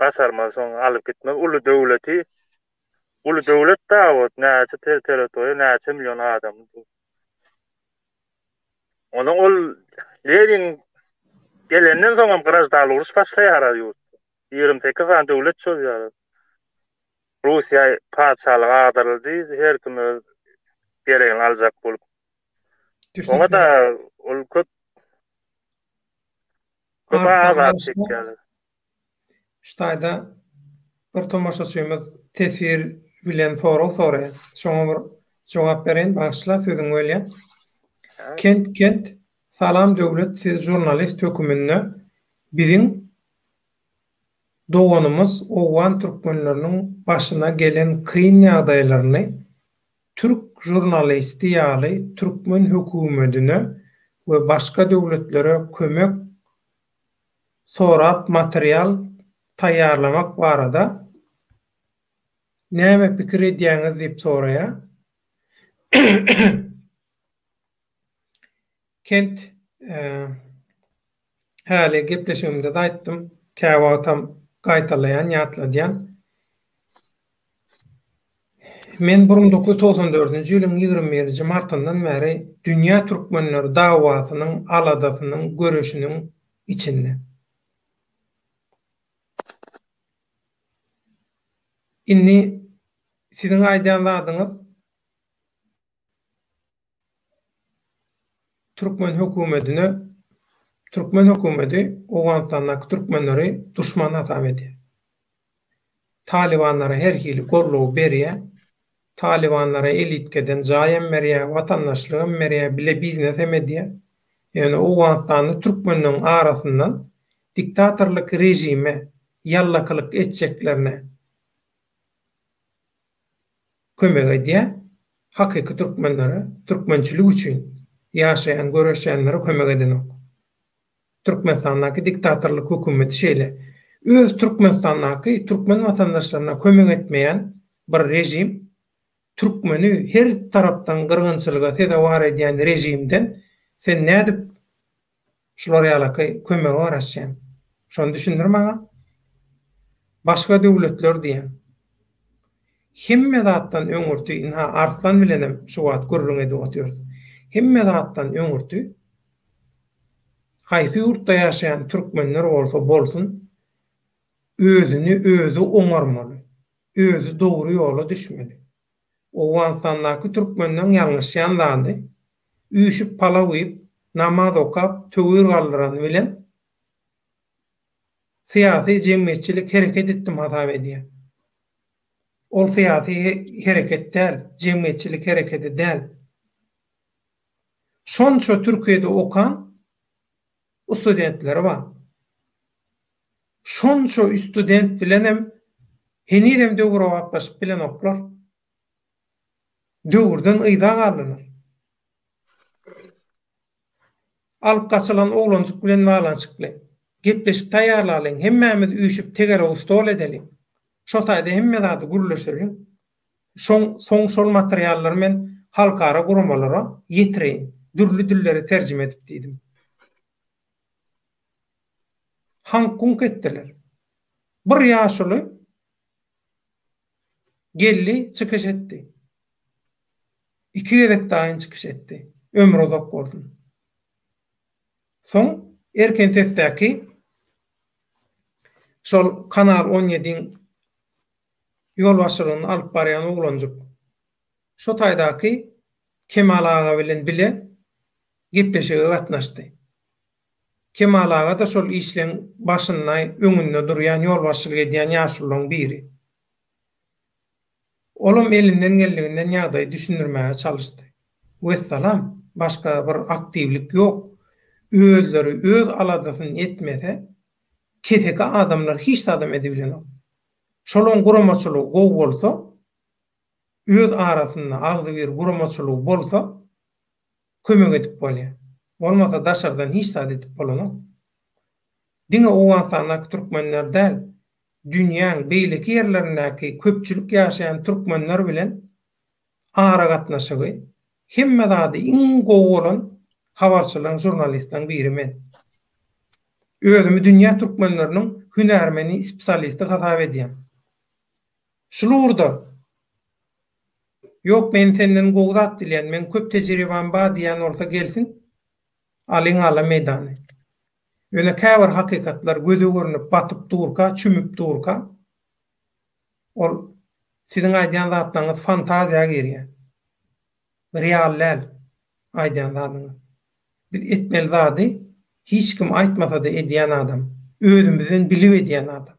başarmaz şoň alyp gitmez uly döwleti uly döwlet da o näçe territoriýa näçe million adam Onuň ol Lenin gelenden soň hem graždanlyk uruş başlaýar ýurtda. 28 sany döwlet çözýär. Russiýa patyşalygy agdaryldy, her kim öz geregini aljak bolup. Oňa da ol köp köp azap çekýärler. Şu taýda bir tomaşaçymyz teswir bilen sorag soraýar. Şoňa bir jogap bereýin, bagyşla sözüňi bölýän. Kent Kent, Salam Döwlet siz žurnalist höküminde biziň doganymyz owgan türkmenleriniň başyna gelen kyn ýagdaýlaryny Türk žurnalisti ýaly türkmen hökümedine we başga döwletlere kömek sorap material taýýarlamak barada näme pikir edýäňiz diýip soraýar. Kent häli gepleşigimde-de aýtdym, käwagtam gaýtalaýan, ýatladýan. Men 1994-nji ýylyň 21-nji martyndan bäri dünýä türkmenleri dawasynyň, aladasynyň, göreşiniň içinde. Indi siziň aýdýan zadyňyz Türkmen hökümetine Türkmen hökümeti Owganystandaky türkmenleri duşman hasap edýär. Talybanlara her hili goldaw berýär. Talybanlara elitgeden jaý hem berýär, watandaşlyk hem berýär, bile biznes hem edýär. Ýöne Owganystanly türkmenleriň arasyndan diktatorlyk režime ýallakylyk etjeklerine kömek edýär. Hakyky türkmenlere, türkmençilik üçin ýaşaýan, göreşýänlere kömek edenok. Türkmenistandaky diktatorlyk hökümeti şeýle. Öz Türkmenistandaky türkmen watandaşlaryna kömek etmeýän bir režim, türkmeni her tarapdan gyrgynçylyga sezewar edýän režimden sen nädip Şular ýalaky kömege garaşýan. Şony düşündir maňa. Başga döwletler diýýän. Hemme zatdan öňürti ynha Arslan bilenem şu wagt gürrüň edip otyrys. Hemme zatdan öňürti haýsy ýurtda ýaşaýan türkmenler bolsa bolsun özüni özi oňarmaly. Özi dogry ýola düşmeli. Owganystandaky türkmenleň ýalňyşýan zady, üýşüp palaw iýip, namaz okap, töwir galdyrany bilen syýasy jemgyýetçilik hereket etdim hasap edýär. Ol syýasy hereket däl, jemgyýetçilik hereketi däl. Şonça Türkiýede okan studentleri bar. Şonça student bilenem henizem döwrebaplaşyp bilenoklar. Döwürden yza galdylar. Alyp gaçylan oglanjyk bilen baglanyşykly. Gepleşik taýýarlalyň, hemmämiz üýşüp tegerek stol edeliň. Şo taýda hemme zady gürleşeliň. Şoň soň şol materiallary men halkara guramalara ýetireýin, dürli dillere terjime edip diýdim. Haňk-guňk etdiler. Bir ýaşuly geldi, çykyş etdi. Iki gezek daýyn çykyş etdi. Ömri uzak bolsun. Soň Erkin sesdäki şol Kanal on ýediň ýolbaşçylygyny alyp barýan oglanjyk şo taýdaky Kemal aga bilen bile gepleşige gatnaşdy. Kemal aga-da şol işleň başynda, öňünde durýan, ýolbaşçylyk edýän ýaşulularyň biri. Olam elinden geldiginden ýagdaýy düşündirmäge çalyşdy. Wessalam, başga bir aktiwlik ýok. Özleri öz aladasyny etmese, keseki adamlar hiç zadam edibilenok. Şolaň guramaçylygy gowy bolsa, öz arasynda agzybir guramaçylygy bolsa, kömek edip bolýar. Bolmasa daşardan hiç zat edip bolanok. Diňe Owganystandaky türkmenler däl, dünýäň beýleki ýerlerindäki köpçülik ýaşaýan türkmenler bilen aragatnaşygy, hemme zady iň gowy bolan habarçylaryň, žurnalistleriň biri men. Özümi dünýä türkmenleriniň hünärmeni, spesialisti hasap edýän. Şul ugurda Ýok men senden gowy zat bilýän, meň köp tejribam bar diýýän bolsa gelsin, alyň ala meýdany. Ýöne käbir hakykatlar göze görnüp batyp durka, çümüp durka, ol siziň aýdýan zatlaryňyz fantaziýa girýär. Real däl aýdýan zadyňyz. Biz etmeli zady hiç kim aýtmasa-da edýän adam. Özümizden bilip edýän adam.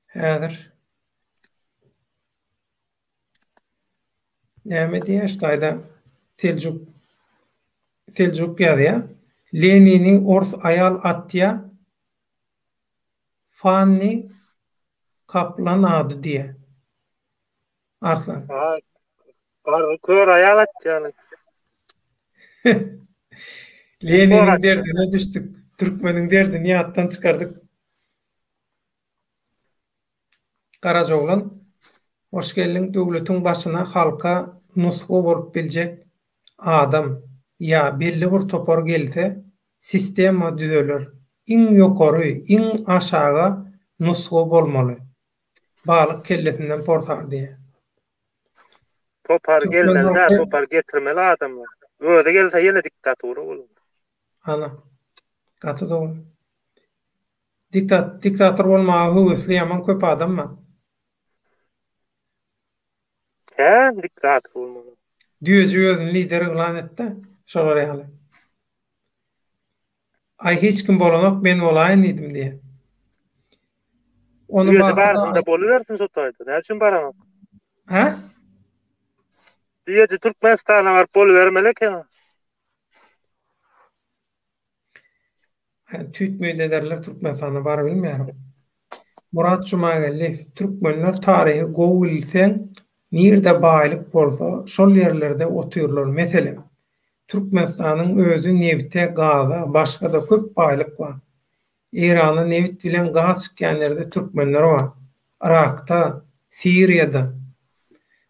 Häzir näme diýýär şu taýda Seljuk Seljuk ýazýar. Lenini ors aýal atýa Fanny Kaplan ady diýýär. Arslan. Garry kör aýal atýar. Leniniň derdine düşdük. Türkmeniň derdini ýatdan çykardyk. Garajaoglan, hoş geldiň döwletiň başyna halka nusga bolup biljek adam ýa belli bir topar gelse sistema düzeler iň ýokary iň aşaga nusga bolmaly balyk kellesinden porsar diýýär. Topar gelmeli däl topar getirmeli adamlar özi gelse ýene diktatura bolar. Ana gaty dogry. Diktat diktator bolmaga höwesli ýaman köp adam bar. Hä, diktator bolmaga. Düýeji özüni lider yglan etdi, şolar ýaly. Aý hiç kim bolanok, men bolaýyn diýdim diýýär. Ony Düýeji barsyn-da bolubersin şo taýda. Näme üçin baranok? Hä? Düýeji Türkmenistana baryp bolubermeli eken. Tüýt-müýt ederler Türkmenistana barybilmeýär. Murat Jumageldiýew, Türkmenler taryhy gowy bilseň, nirde baýlyk bolsa, şol ýerlerde otyrlar. Meselem, Türkmenistanyň özi nebite, gaza, başga-da köp baýlyk bar. Eýranda nebit bilen gaz çykýan ýerde türkmenler bar. Yrakda, Siriýada,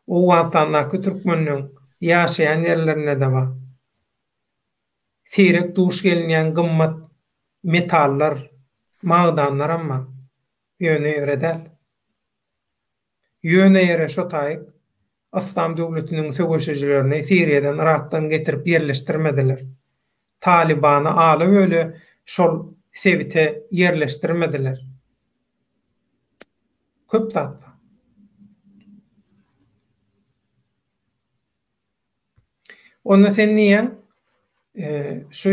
Owganystandaky türkmenleň ýaşaýan ýerlerinde-de bar. Seýrek duş gelinýän gymmat metallar, magdanlaram bar. Ýöne ýere däl. Ýöne ýere şo taýyk Yslam döwletiniň söweşijilerini Siriýadan, Yrakdan getirip ýerleşdirmediler. Talybany ala-böle şol sebite ýerleşdirmediler. Köp zat bar. Onda sen diýýäň, şu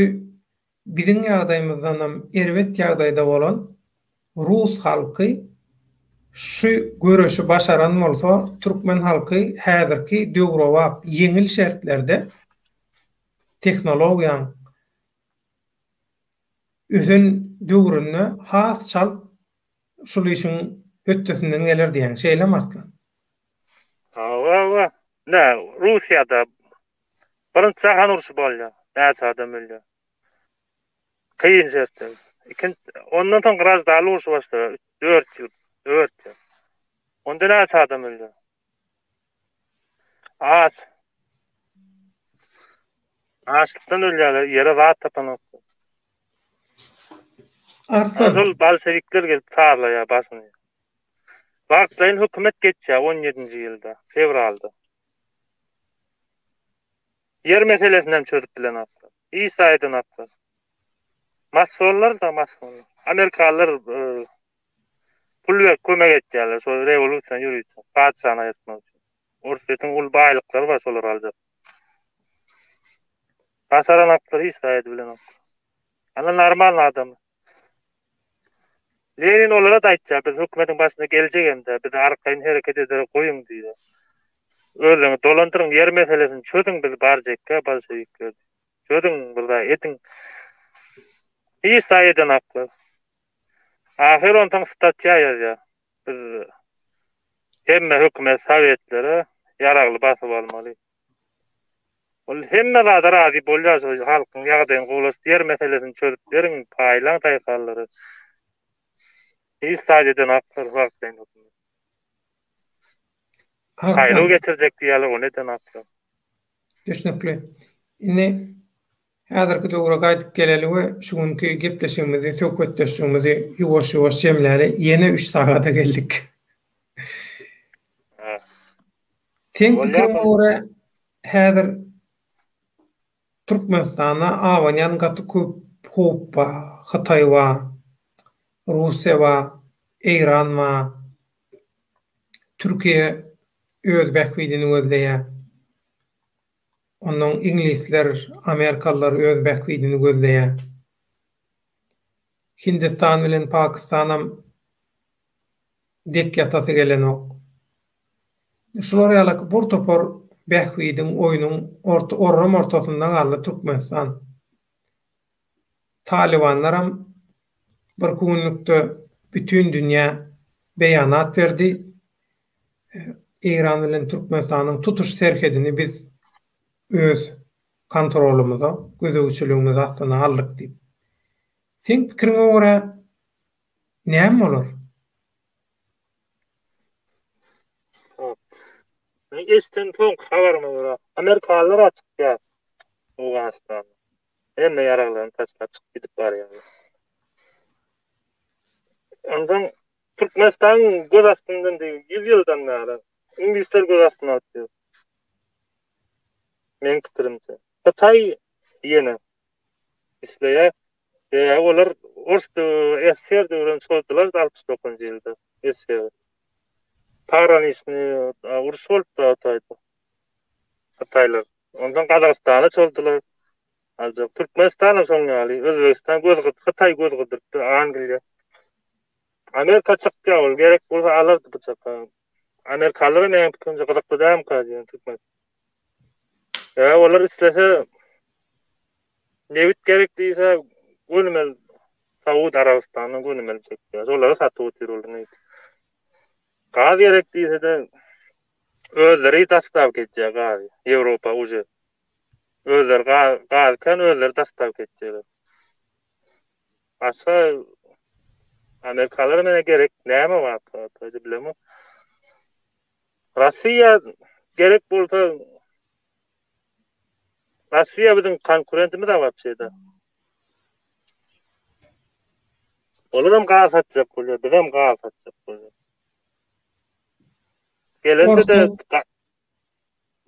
biziň ýagdaýymyzdanam erbet ýagdaýda bolan rus halky şu göreşi başaran bolsa, türkmen halky häzirki döwrebap ýeňil şertlerde tehnologiýaň ösen döwründe has çalt şul işiň hötdesinden geler diýýäň, şeýlemi Arslan? Hawa, hawa. Ine, Russiýada Birinji jahan urşy bolýar. Näçe adam ölýär. Kyn şertler. Ikinji, ondan soň graždanlyk urşy başlaýar. 4 ýyl, 4 ýyl. Onda näçe adam ölýär? Az. Açlykdan ölýärler, ýere zat tapanoklar. Arslan. Şol bolşewikler gelip sazlaýar başyny. Wagtlaýyn hökümet geçýär 17-nji ýylda, fewralda. Ýer meselesini hem çözüp bilenoklar. Hiç zat edenoklar. Masonlar da masonlar. Amerikalylar e, pul berip kömek etýärler şol rewolýusiýany ýöritmek, patyşany aýyrtmak üçin. Orsýetiň uly baýlyklary bar şolary aljak. Başaranoklar hiç zat edibilenok. Ana normal adam. Lenin olara da aýtýar, biz hökümetiň başyna geljek hem-de, bizi arkaýyn hereket edere goýuň diýýär. Özüňi dolandyryň, ýer meselesini çözüň, biz barjekkä bolşewikler. Çözüň, bir zat ediň. Hiç zat edenoklar. Ahyr onsoň statýa ýazýar. Biz hemme hökümet sowetlere ýaragly basyp almaly. Ol hemme zada razy bolýar şo halkyň ýagdaýyny gowulaşdyr ýer meselesini çözüp beriň paýlaň daýhanlara. Hiç zat edenoklar wagtlaýyn hökümet. Saýlaw geçirjek diýýärler ony edenoklar. Düşnükli. Indi Häzirki döwre gaýdyp geleli we şu günki gepleşigimizi, söhbetdeşligimizi ýuwaş-ýuwaş jemläli. Ýene üç sagada geldik. Seň pikiriňe görä, häzir Türkmenistana abanýan gaty köp howp bar. Hytaý bar, Russiýa bar, Eýran bar, Türkiýe öz bähbidini gözleýär. Onnoň iňlisler, amerikalylar öz bähbidini gözleýär. Hindistan bilen Pakistanam dek ýatasy gelenok. Şular ýalaky bir topar bähbidiň, oýnuň orram ortasynda galdy Türkmenistan. Talybanlaram birki günlükde bütin dünýä beýanat berdi. Eýran bilen Türkmenistanyň tutuş serhedini biz öz kontrolymyza, gözegçiligimiz astyna aldyk diýip. Seň pikiriňe görä näme bolar? Hop. Men eşiden soňky habaryma görä, amerikalylar-a çykýar Owganystandan. Hemme ýaraglaryny taşlap çykyp gidip barýarlar. Ondan Türkmenistan göz astyndan diýip 100 ýyldan bäri iňlisler göz astyna alyp Meň pikirimçe. Hytaý ýene isleýär. Sebäbi olar ors SSR döwrüni çozdular 69-njy ýylda SSR. Pograniçnyý uruş bolupdy Hytaýda. Hytaýlar. Ondan Gazagystana çozdular. Aljak. Türkmenistan hem şoň ýaly. Özbegistan göz gyz, Hytaý göz gyzdyrtdy, Angliýa. Amerika çykýar ol, gerek bolsa alardy bıçak. Amerikalylara meň pikirimçe gyzykly dälmika diýen türkmen. Ýa olar islese nebit gerek diýse gönümel Saud Arabystandan gönümel çekýär. Şolara satyp otyr olar nebit. Gaz gerek diýse-de özleri dastavka etýär gazy Ýewropa uje. Özleri gaz, gaz kän özleri dastavka etýärler. Başga Amerikalara mene gerek näme bar? Taýda bilemok. Russiýa gerek bolsa Russiýa biziň konkurentimiz a wapşe-de. Olar hem gaz satjak bolýar, biz hem gaz satjak bolýar. Gelende-de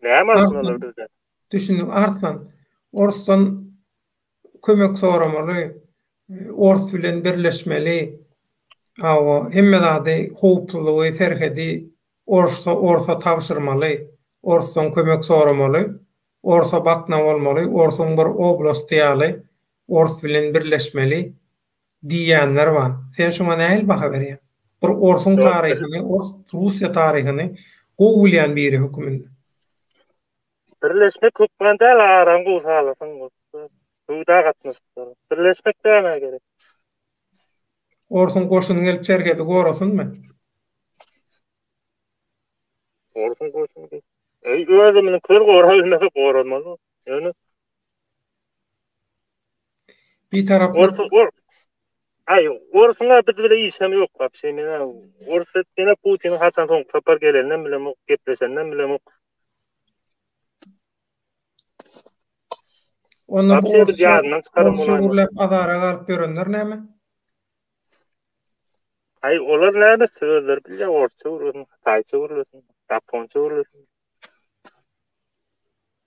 näme alsyn olar bizden? Düşündim, Arslan. Orsdan kömek soramaly, ors bilen birleşmeli, hawa, hemme zady, howpsuzlygy, serhedi orsa, orsa tabşyrmaly, orsdan kömek soramaly, orsa bakna bolmaly, orsuň bir oblasty ýaly ors bilen birleşmeli diýýänler bar. Sen şuňa nähili baha berýäň? Bir orsuň taryhyny, ors, Russiýa taryhyny gowy bilýän biri höküminde. Birleşmek hökman däl araň gowy saglasaň bolupdyr. Söwda gatnaşyklary. Birleşmek nämä gerek? Orsuň goşuny gelip serhedi gorasynmy? Orsuň goşuny gelip. Eý özümini köz gorabilmese goranmaz. Ýöne Bitaraplyk Orsu or. Aý, orsuň-a biz bile işem ýok wapşe. Men-ä orus men-ä Putiniň haçan soňky sapar geleninem bilemok, gepleşeninem bilemok. Onda bu orsça, orsça gürläp azara galyp ýörenler näme? Aý, olar näme özleri bilýär, orsça gürlesin, hytaýça gürlesin, ýaponça gürlesin.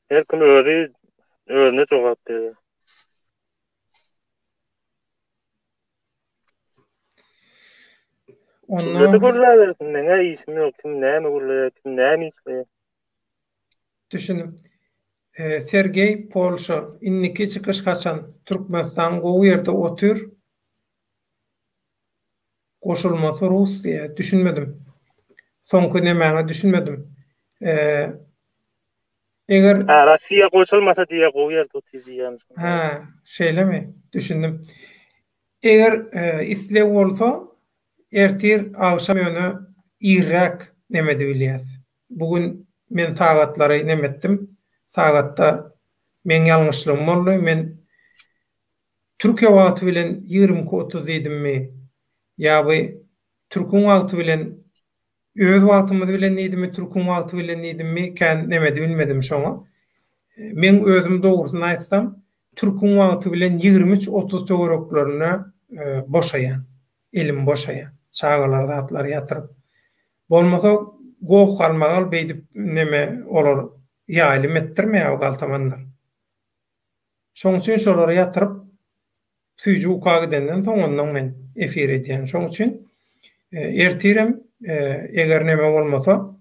Her kim özi özüne jogap berýär. Onda Gürlese gürläbersin, meň-ä işim ýok, kim näme gürleýär, kim näme işleýär. Düşündim. Sergeý Polşa, indiki çykyş haçan? Türkmenistan gowy ýerde otyr. Goşulmasy rus diýýär. Düşünmedim. Soňky nemäňe düşünmedim. Eger Hä, Russiýa goşulmasa diýýär, gowy ýerde otyr diýýärmiş. Hä, şeýlemi? Düşündim. Eger isleg bolsa, ertir agşam ýöne irräk neme edibilýäs. Bu gün men sagatlary neme etdim. Sagatda meň ýalňyşlygym boldy. Men Türkiýe wagty bilen 22.30 diýdimmi ýa bu türküň wagty bilen öz wagtymyz bilen diýdimmi, türküň wagty bilen diýdimmi kän neme edibilmedim şoňa. Meň özüm dogrusyny aýtsam, türküň wagty bilen 23.30 töwereklerinde boşaýan. Elim boşaýar. Çagalary zatlary ýatyryp. Bolmasa goh-galmagal beýdip neme olar ýaýlym etdirmeýär o galtamanlar. Şoň üçin şolary ýatyryp süýji uka gidenden soň onnoň men efir edýän. Şoň üçin ertirem eger neme bolmasa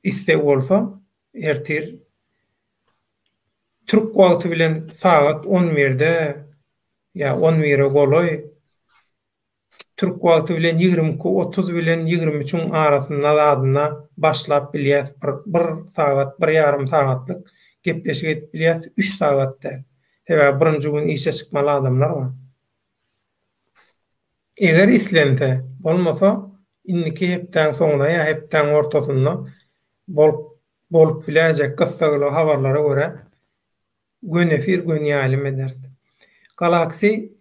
isleg bolsa ertir türk wagty bilen sagat on birde ýa on bire golaý Türk wagty bilen 22 30 bilen 23-iň arasynda zadynda başlap bilýäs bir bir sagat bir ýarym sagatlyk gepleşik edip bilýäs üç sagat däl. Sebäbi birinji gün işe çykmaly adamlar bar. Eger islense, bolmasa indiki hepdäň soňuna ýa hepdäň ortasynda bolup bolup biläýjek gyssagly habarlara görä göni efir göni ýaýlym ederis. Galaxy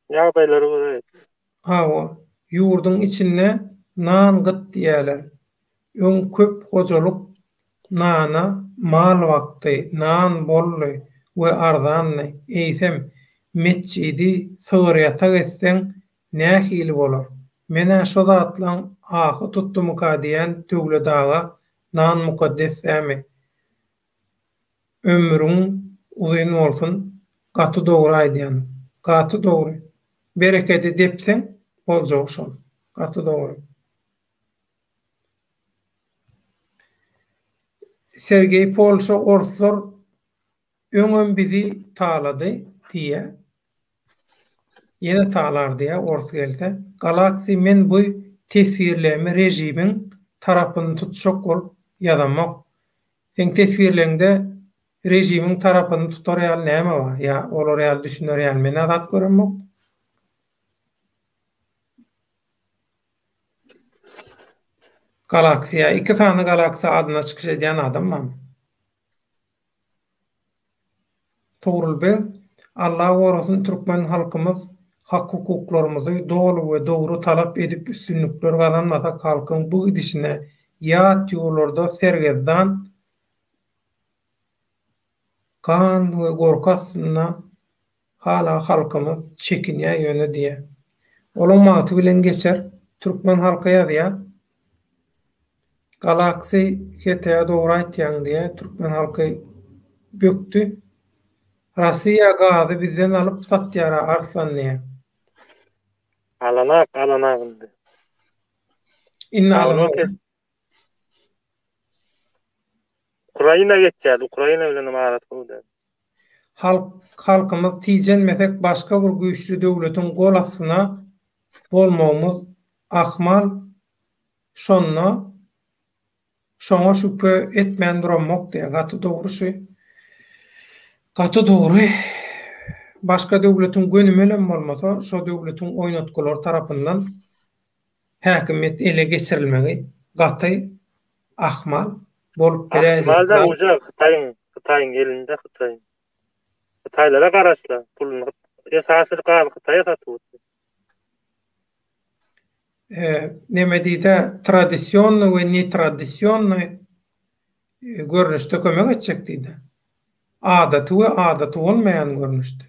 Ýagdaýlara görä. Hawa, ýurduň içinde nan gyt diýýäler. Öň köp hojalyk nana mal bakdy, nan boldy we arzandy. Eýsem, metjidi sygyrýatak etseň nähili bolar? Men-ä şo zatlaň ahy tutdumyka diýýän Döwlet aga, nan mukaddes dämi? Ömrüň uzyn bolsun gaty dogry aýdýan gaty dogry berekedi depseň boljagy şol gaty dogry. Sergeý Polşa orslar öňem bizi talady diýýä. Ýene talar diýýä ors gelse. Galaxy men bu teswirlemi režimiň tarapyny tutjak bolup ýazamok. Seň teswirleňde režimiň tarapyny tutar ýaly näme bar? Ýa olar ýaly düşüner ýaly men-ä zat göremok. Galaksiýa, iki sany galaksiýa adyna çykyş edýän adam barmy? Togrul beg, Alla gorasyn türkmen halkymyz hak-hukuklarymyzy doly we dogry talap edip üstünlikler gazanmasak halkyň bu gidişine ýat ýurlarda sergezdan gan we gorky astynda hala halkymyz çekinýä ýöne diýä. Olaň wagty bilen geçer. Türkmen halky ýazýa. Galaxy HTA dogry aýtýaň diýä türkmen halky bökdi. Rossiýa gazy bizden alyp satýara Arslan diýä. Alanak alanak indi. Indi alanok. Ukraina geçýär Ukraina bilenem arasy gowy däl. Halk halkymyz tijenmesek başga bir güýçli döwletiň gol astyna bolmagymyz ahmal Şonda şoňa şübhe etmän duramok diýýär. Gaty dogry şu. Gaty dogry. Başga döwletiň gönümelem bolmasa, şo döwletiň oýnatgylary tarapyndan häkimiýet ele geçirilmegi gaty ahmal bolup biläýjek Ahmal da uje Hytaýyň, Hytaýyň elinde Hytaýyň. Hytaýlara garaşly puluny. Esasy gazy Hytaýa satyp otyr. Neme diýdä, tradisionnyý we netradisionnyý görnüşde kömek etjek diýdä. Adaty we adaty bolmaýan görnüşde.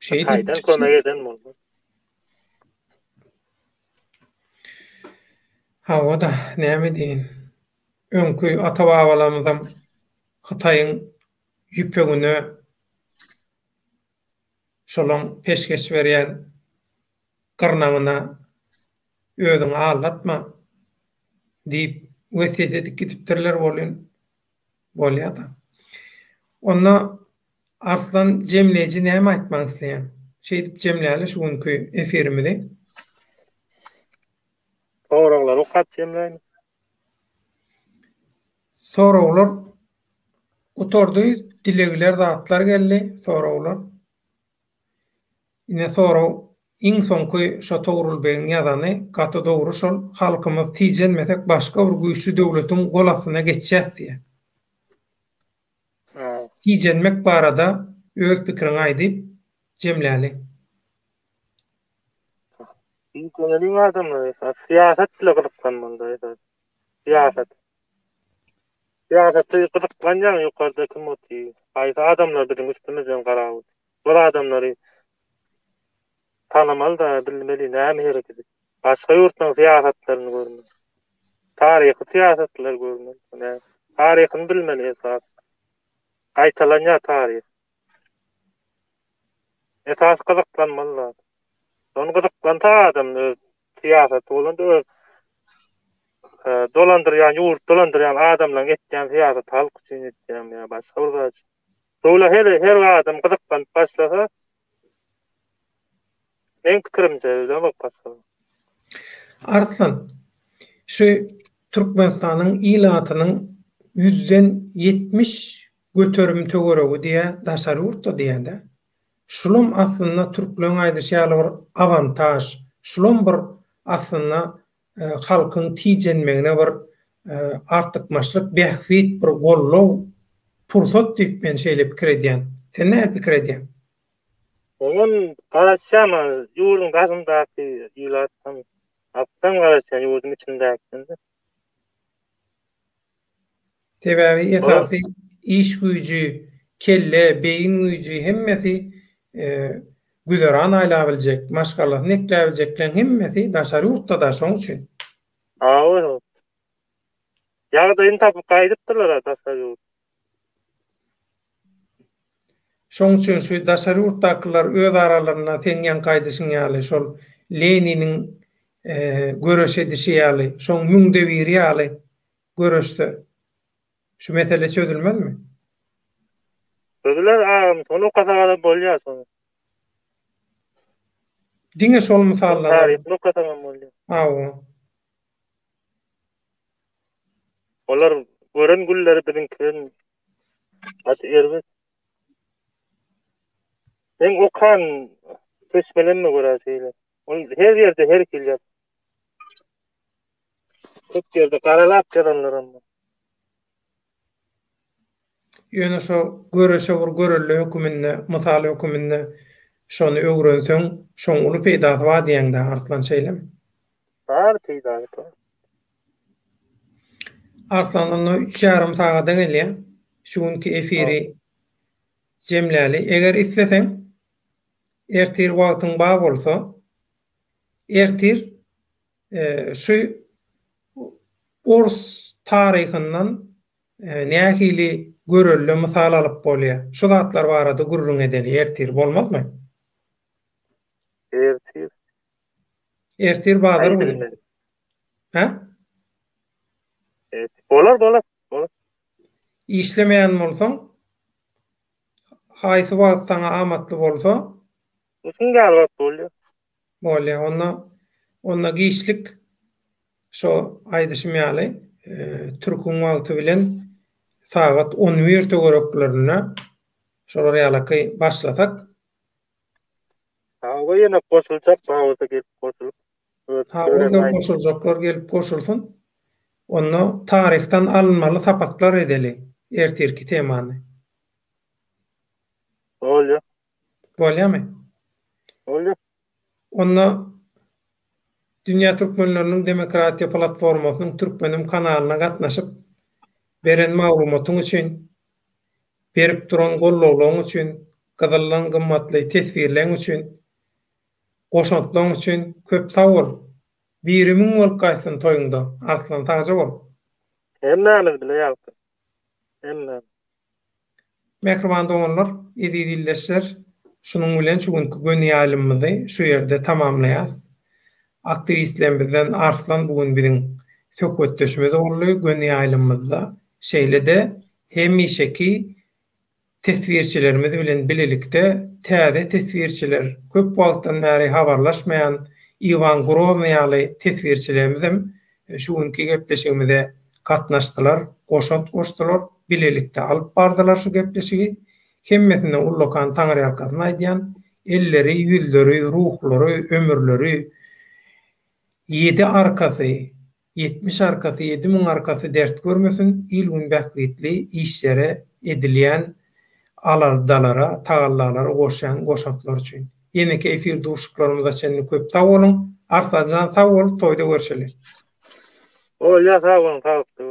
Şeý diýip kömek eden bolmaz. Hawa-da, näme diýeýin. Öňki ata-babalarymyzam Hytaýyň ýüpegine şolaň peşgeş berýän gyrnagyna özüňi aldatma diýip wesýet edip gidipdirler welin, bolýa-da. Onda Arslan jemleýji näme aýtmak isleýäň? Şeýdip jemläli şu günki efirimizi. Soraglary okap jemläýin. Soraglar gutardy, dilegler zatlar geldi, soraglar. Ine sorag iň soňky şo Togrul begiň ýazany gaty dogry şol halkymyz tijenmesek başga bir güýçli döwletiň gol astyna geçýäs diýýär. Tijenmek barada öz pikiriňi aýdyp jemläli. Tijeneliň adamlar esas syýasat bile gyzyklanmalyda esas syýasat. Syýasata gyzyklanýaň ýokarda kim otyr haýsy adamlar biziň üstümizden garap otyr. Şol adamlary tanamaly-da, bilmeli näme hereket edip. Başga ýurtlaryň syýasatlaryny görmeli. Taryhy syýasatlary görmeli. Näme? Taryhyny bilmeli esas. Gaýtalanýar taryh. Esas gyzyklanmaly zat. Şony gyzyklansa adam öz syýasaty bolanda öz e, dolandyrýan, ýurt dolandyrýan adamlaryň etýän syýasaty halk üçin etýän ýa başga bir zat. Şowla her her bir adam gyzyklanyp başlasa meň pikirimçe bilemok başga. Arslan, şu Türkmenistanyň ilatynyň ýüzden 70 göterim töweregi diýä daşary ýurtda diýädä. Şulam aslynda türkleň aýdyşy ýaly bir awantaž, şulam bir aslynda halkyň tijenmegine bir artykmaçlyk, bähbit, bir goldaw, pursat diýip men şeýle pikir edýän. Sen nähili pikir edýäň? Oňam garaşýan ýurduň daşyndaky ilatdan halkdan garaşýan ýurduň içindäkiden. Sebäbi esasy iş güýji, kelle, beýin güýji hemmesi güzeran aýlabiljek, maşgalasyny ekläbiljekleň hemmesi daşary ýurtda-da şoň üçin. Hawa. Ýagdaýyny tapyp gaýdypdyrlar-a daşary ýurt. Şoň üçin şu daşary ýurtdakylar öz aralarynda seň ýaňky aýdyşyň ýaly şol Leniniň göreş edişi ýaly, şoň müňde biri ýaly göreşse şu mesele çözülmezmi? Çözüler agam, şony okasagada bolýar şony. Diňe şol mysaldan. Taryhyny okasaňam bolýar. Hawa. Olar gören günleri biziňkiden gaty erbet. Meň okan çeşmelerime görä şeýle. Ol her ýerde her hili ýaz. Köp ýerde garalap ýazanlaram bar. Ýöne şo göreşe bir görelde höküminde, mysal höküminde şony öwrenseň, şoň uly peýdasy bar diýýäň-dä, Arslan, şeýlemi? Bar peýdasy bar. Arslan, onda üç ýarym sagada gelýär. Şu günki efiri jemläli. Eger isleseň, ertir wagtyň bar bolsa, ertir şu ors taryhyndan nähili görelde mysal alyp bolýar? Şu zatlar barada gürrüň edeli ertir, bolmazmy? Ertir. Ertir bazar güni. Hä? Bolar, bolar, bolar. Işlemeýän bolsaň, haýsy wagt saňa amatly bolsa. Üçin ýaly wagt bolýar. Bolýar. Onda onda giçlik şo aýdyşym ýaly türküň wagty bilen sagat 11 töwereklerinde şolar ýalaky başlasak. Hawa ýene goşuljak bar bolsa gelip goşulyp. Hawa goşuljaklar gelip goşulsyn. Onda taryhdan alynmaly sapaklar edeli ertirki temany. Bolýar. Bolýarmy? Bolýar. Onda Dünýä Türkmenleriniň Demokratiýa Platformasynyň Türkmenim kanalyna gatnaşyp, beren maglumatyň üçin, berip duran gollawlaryň üçin, gyzyldan gymmatly teswirleň üçin, goşantlaň üçin köp sag bol! Biri müň bolup gaýtsyn toýuňda, Arslan sagja bol! Hemmämiz bile ýalkyn. Hemmämiz. Mähriban doganlar, eziz ildeşler, şunuň bilen şu günki göni ýaýlymymyzy şu ýerde tamamlaýas. Aktiwistlerimizden Arslan bu gün biziň söhbetdeşimiz boldy göni ýaýlymymyzda. Şeýle-de hemişeki teswirçilerimiz bilen bilelikde täze teswirçiler, köp wagtdan bäri habarlaşmaýan Iwan Groznyý ýaly teswirçilerimizem şu günki gepleşigimize gatnaşdylar, goşant goşdular, bilelikde alyp bardylar şu gepleşigi. Hemmesine ullakan taňryýalkasyn aýdýan. Elleri, ýüzleri, ruhlary, ömürleri, ýedi arkasy, 70 arkasy, 7000 arkasy dert görmesin, il-gün bähbitli işlere edilýän aladalara, tagallalara goşýan goşantlary üçin. Ýeneki efir duşuşyklarymyza çenli köp sag boluň. Arslanjan sag bol, toýda görşeli. Bolýa sag boluň saglykda.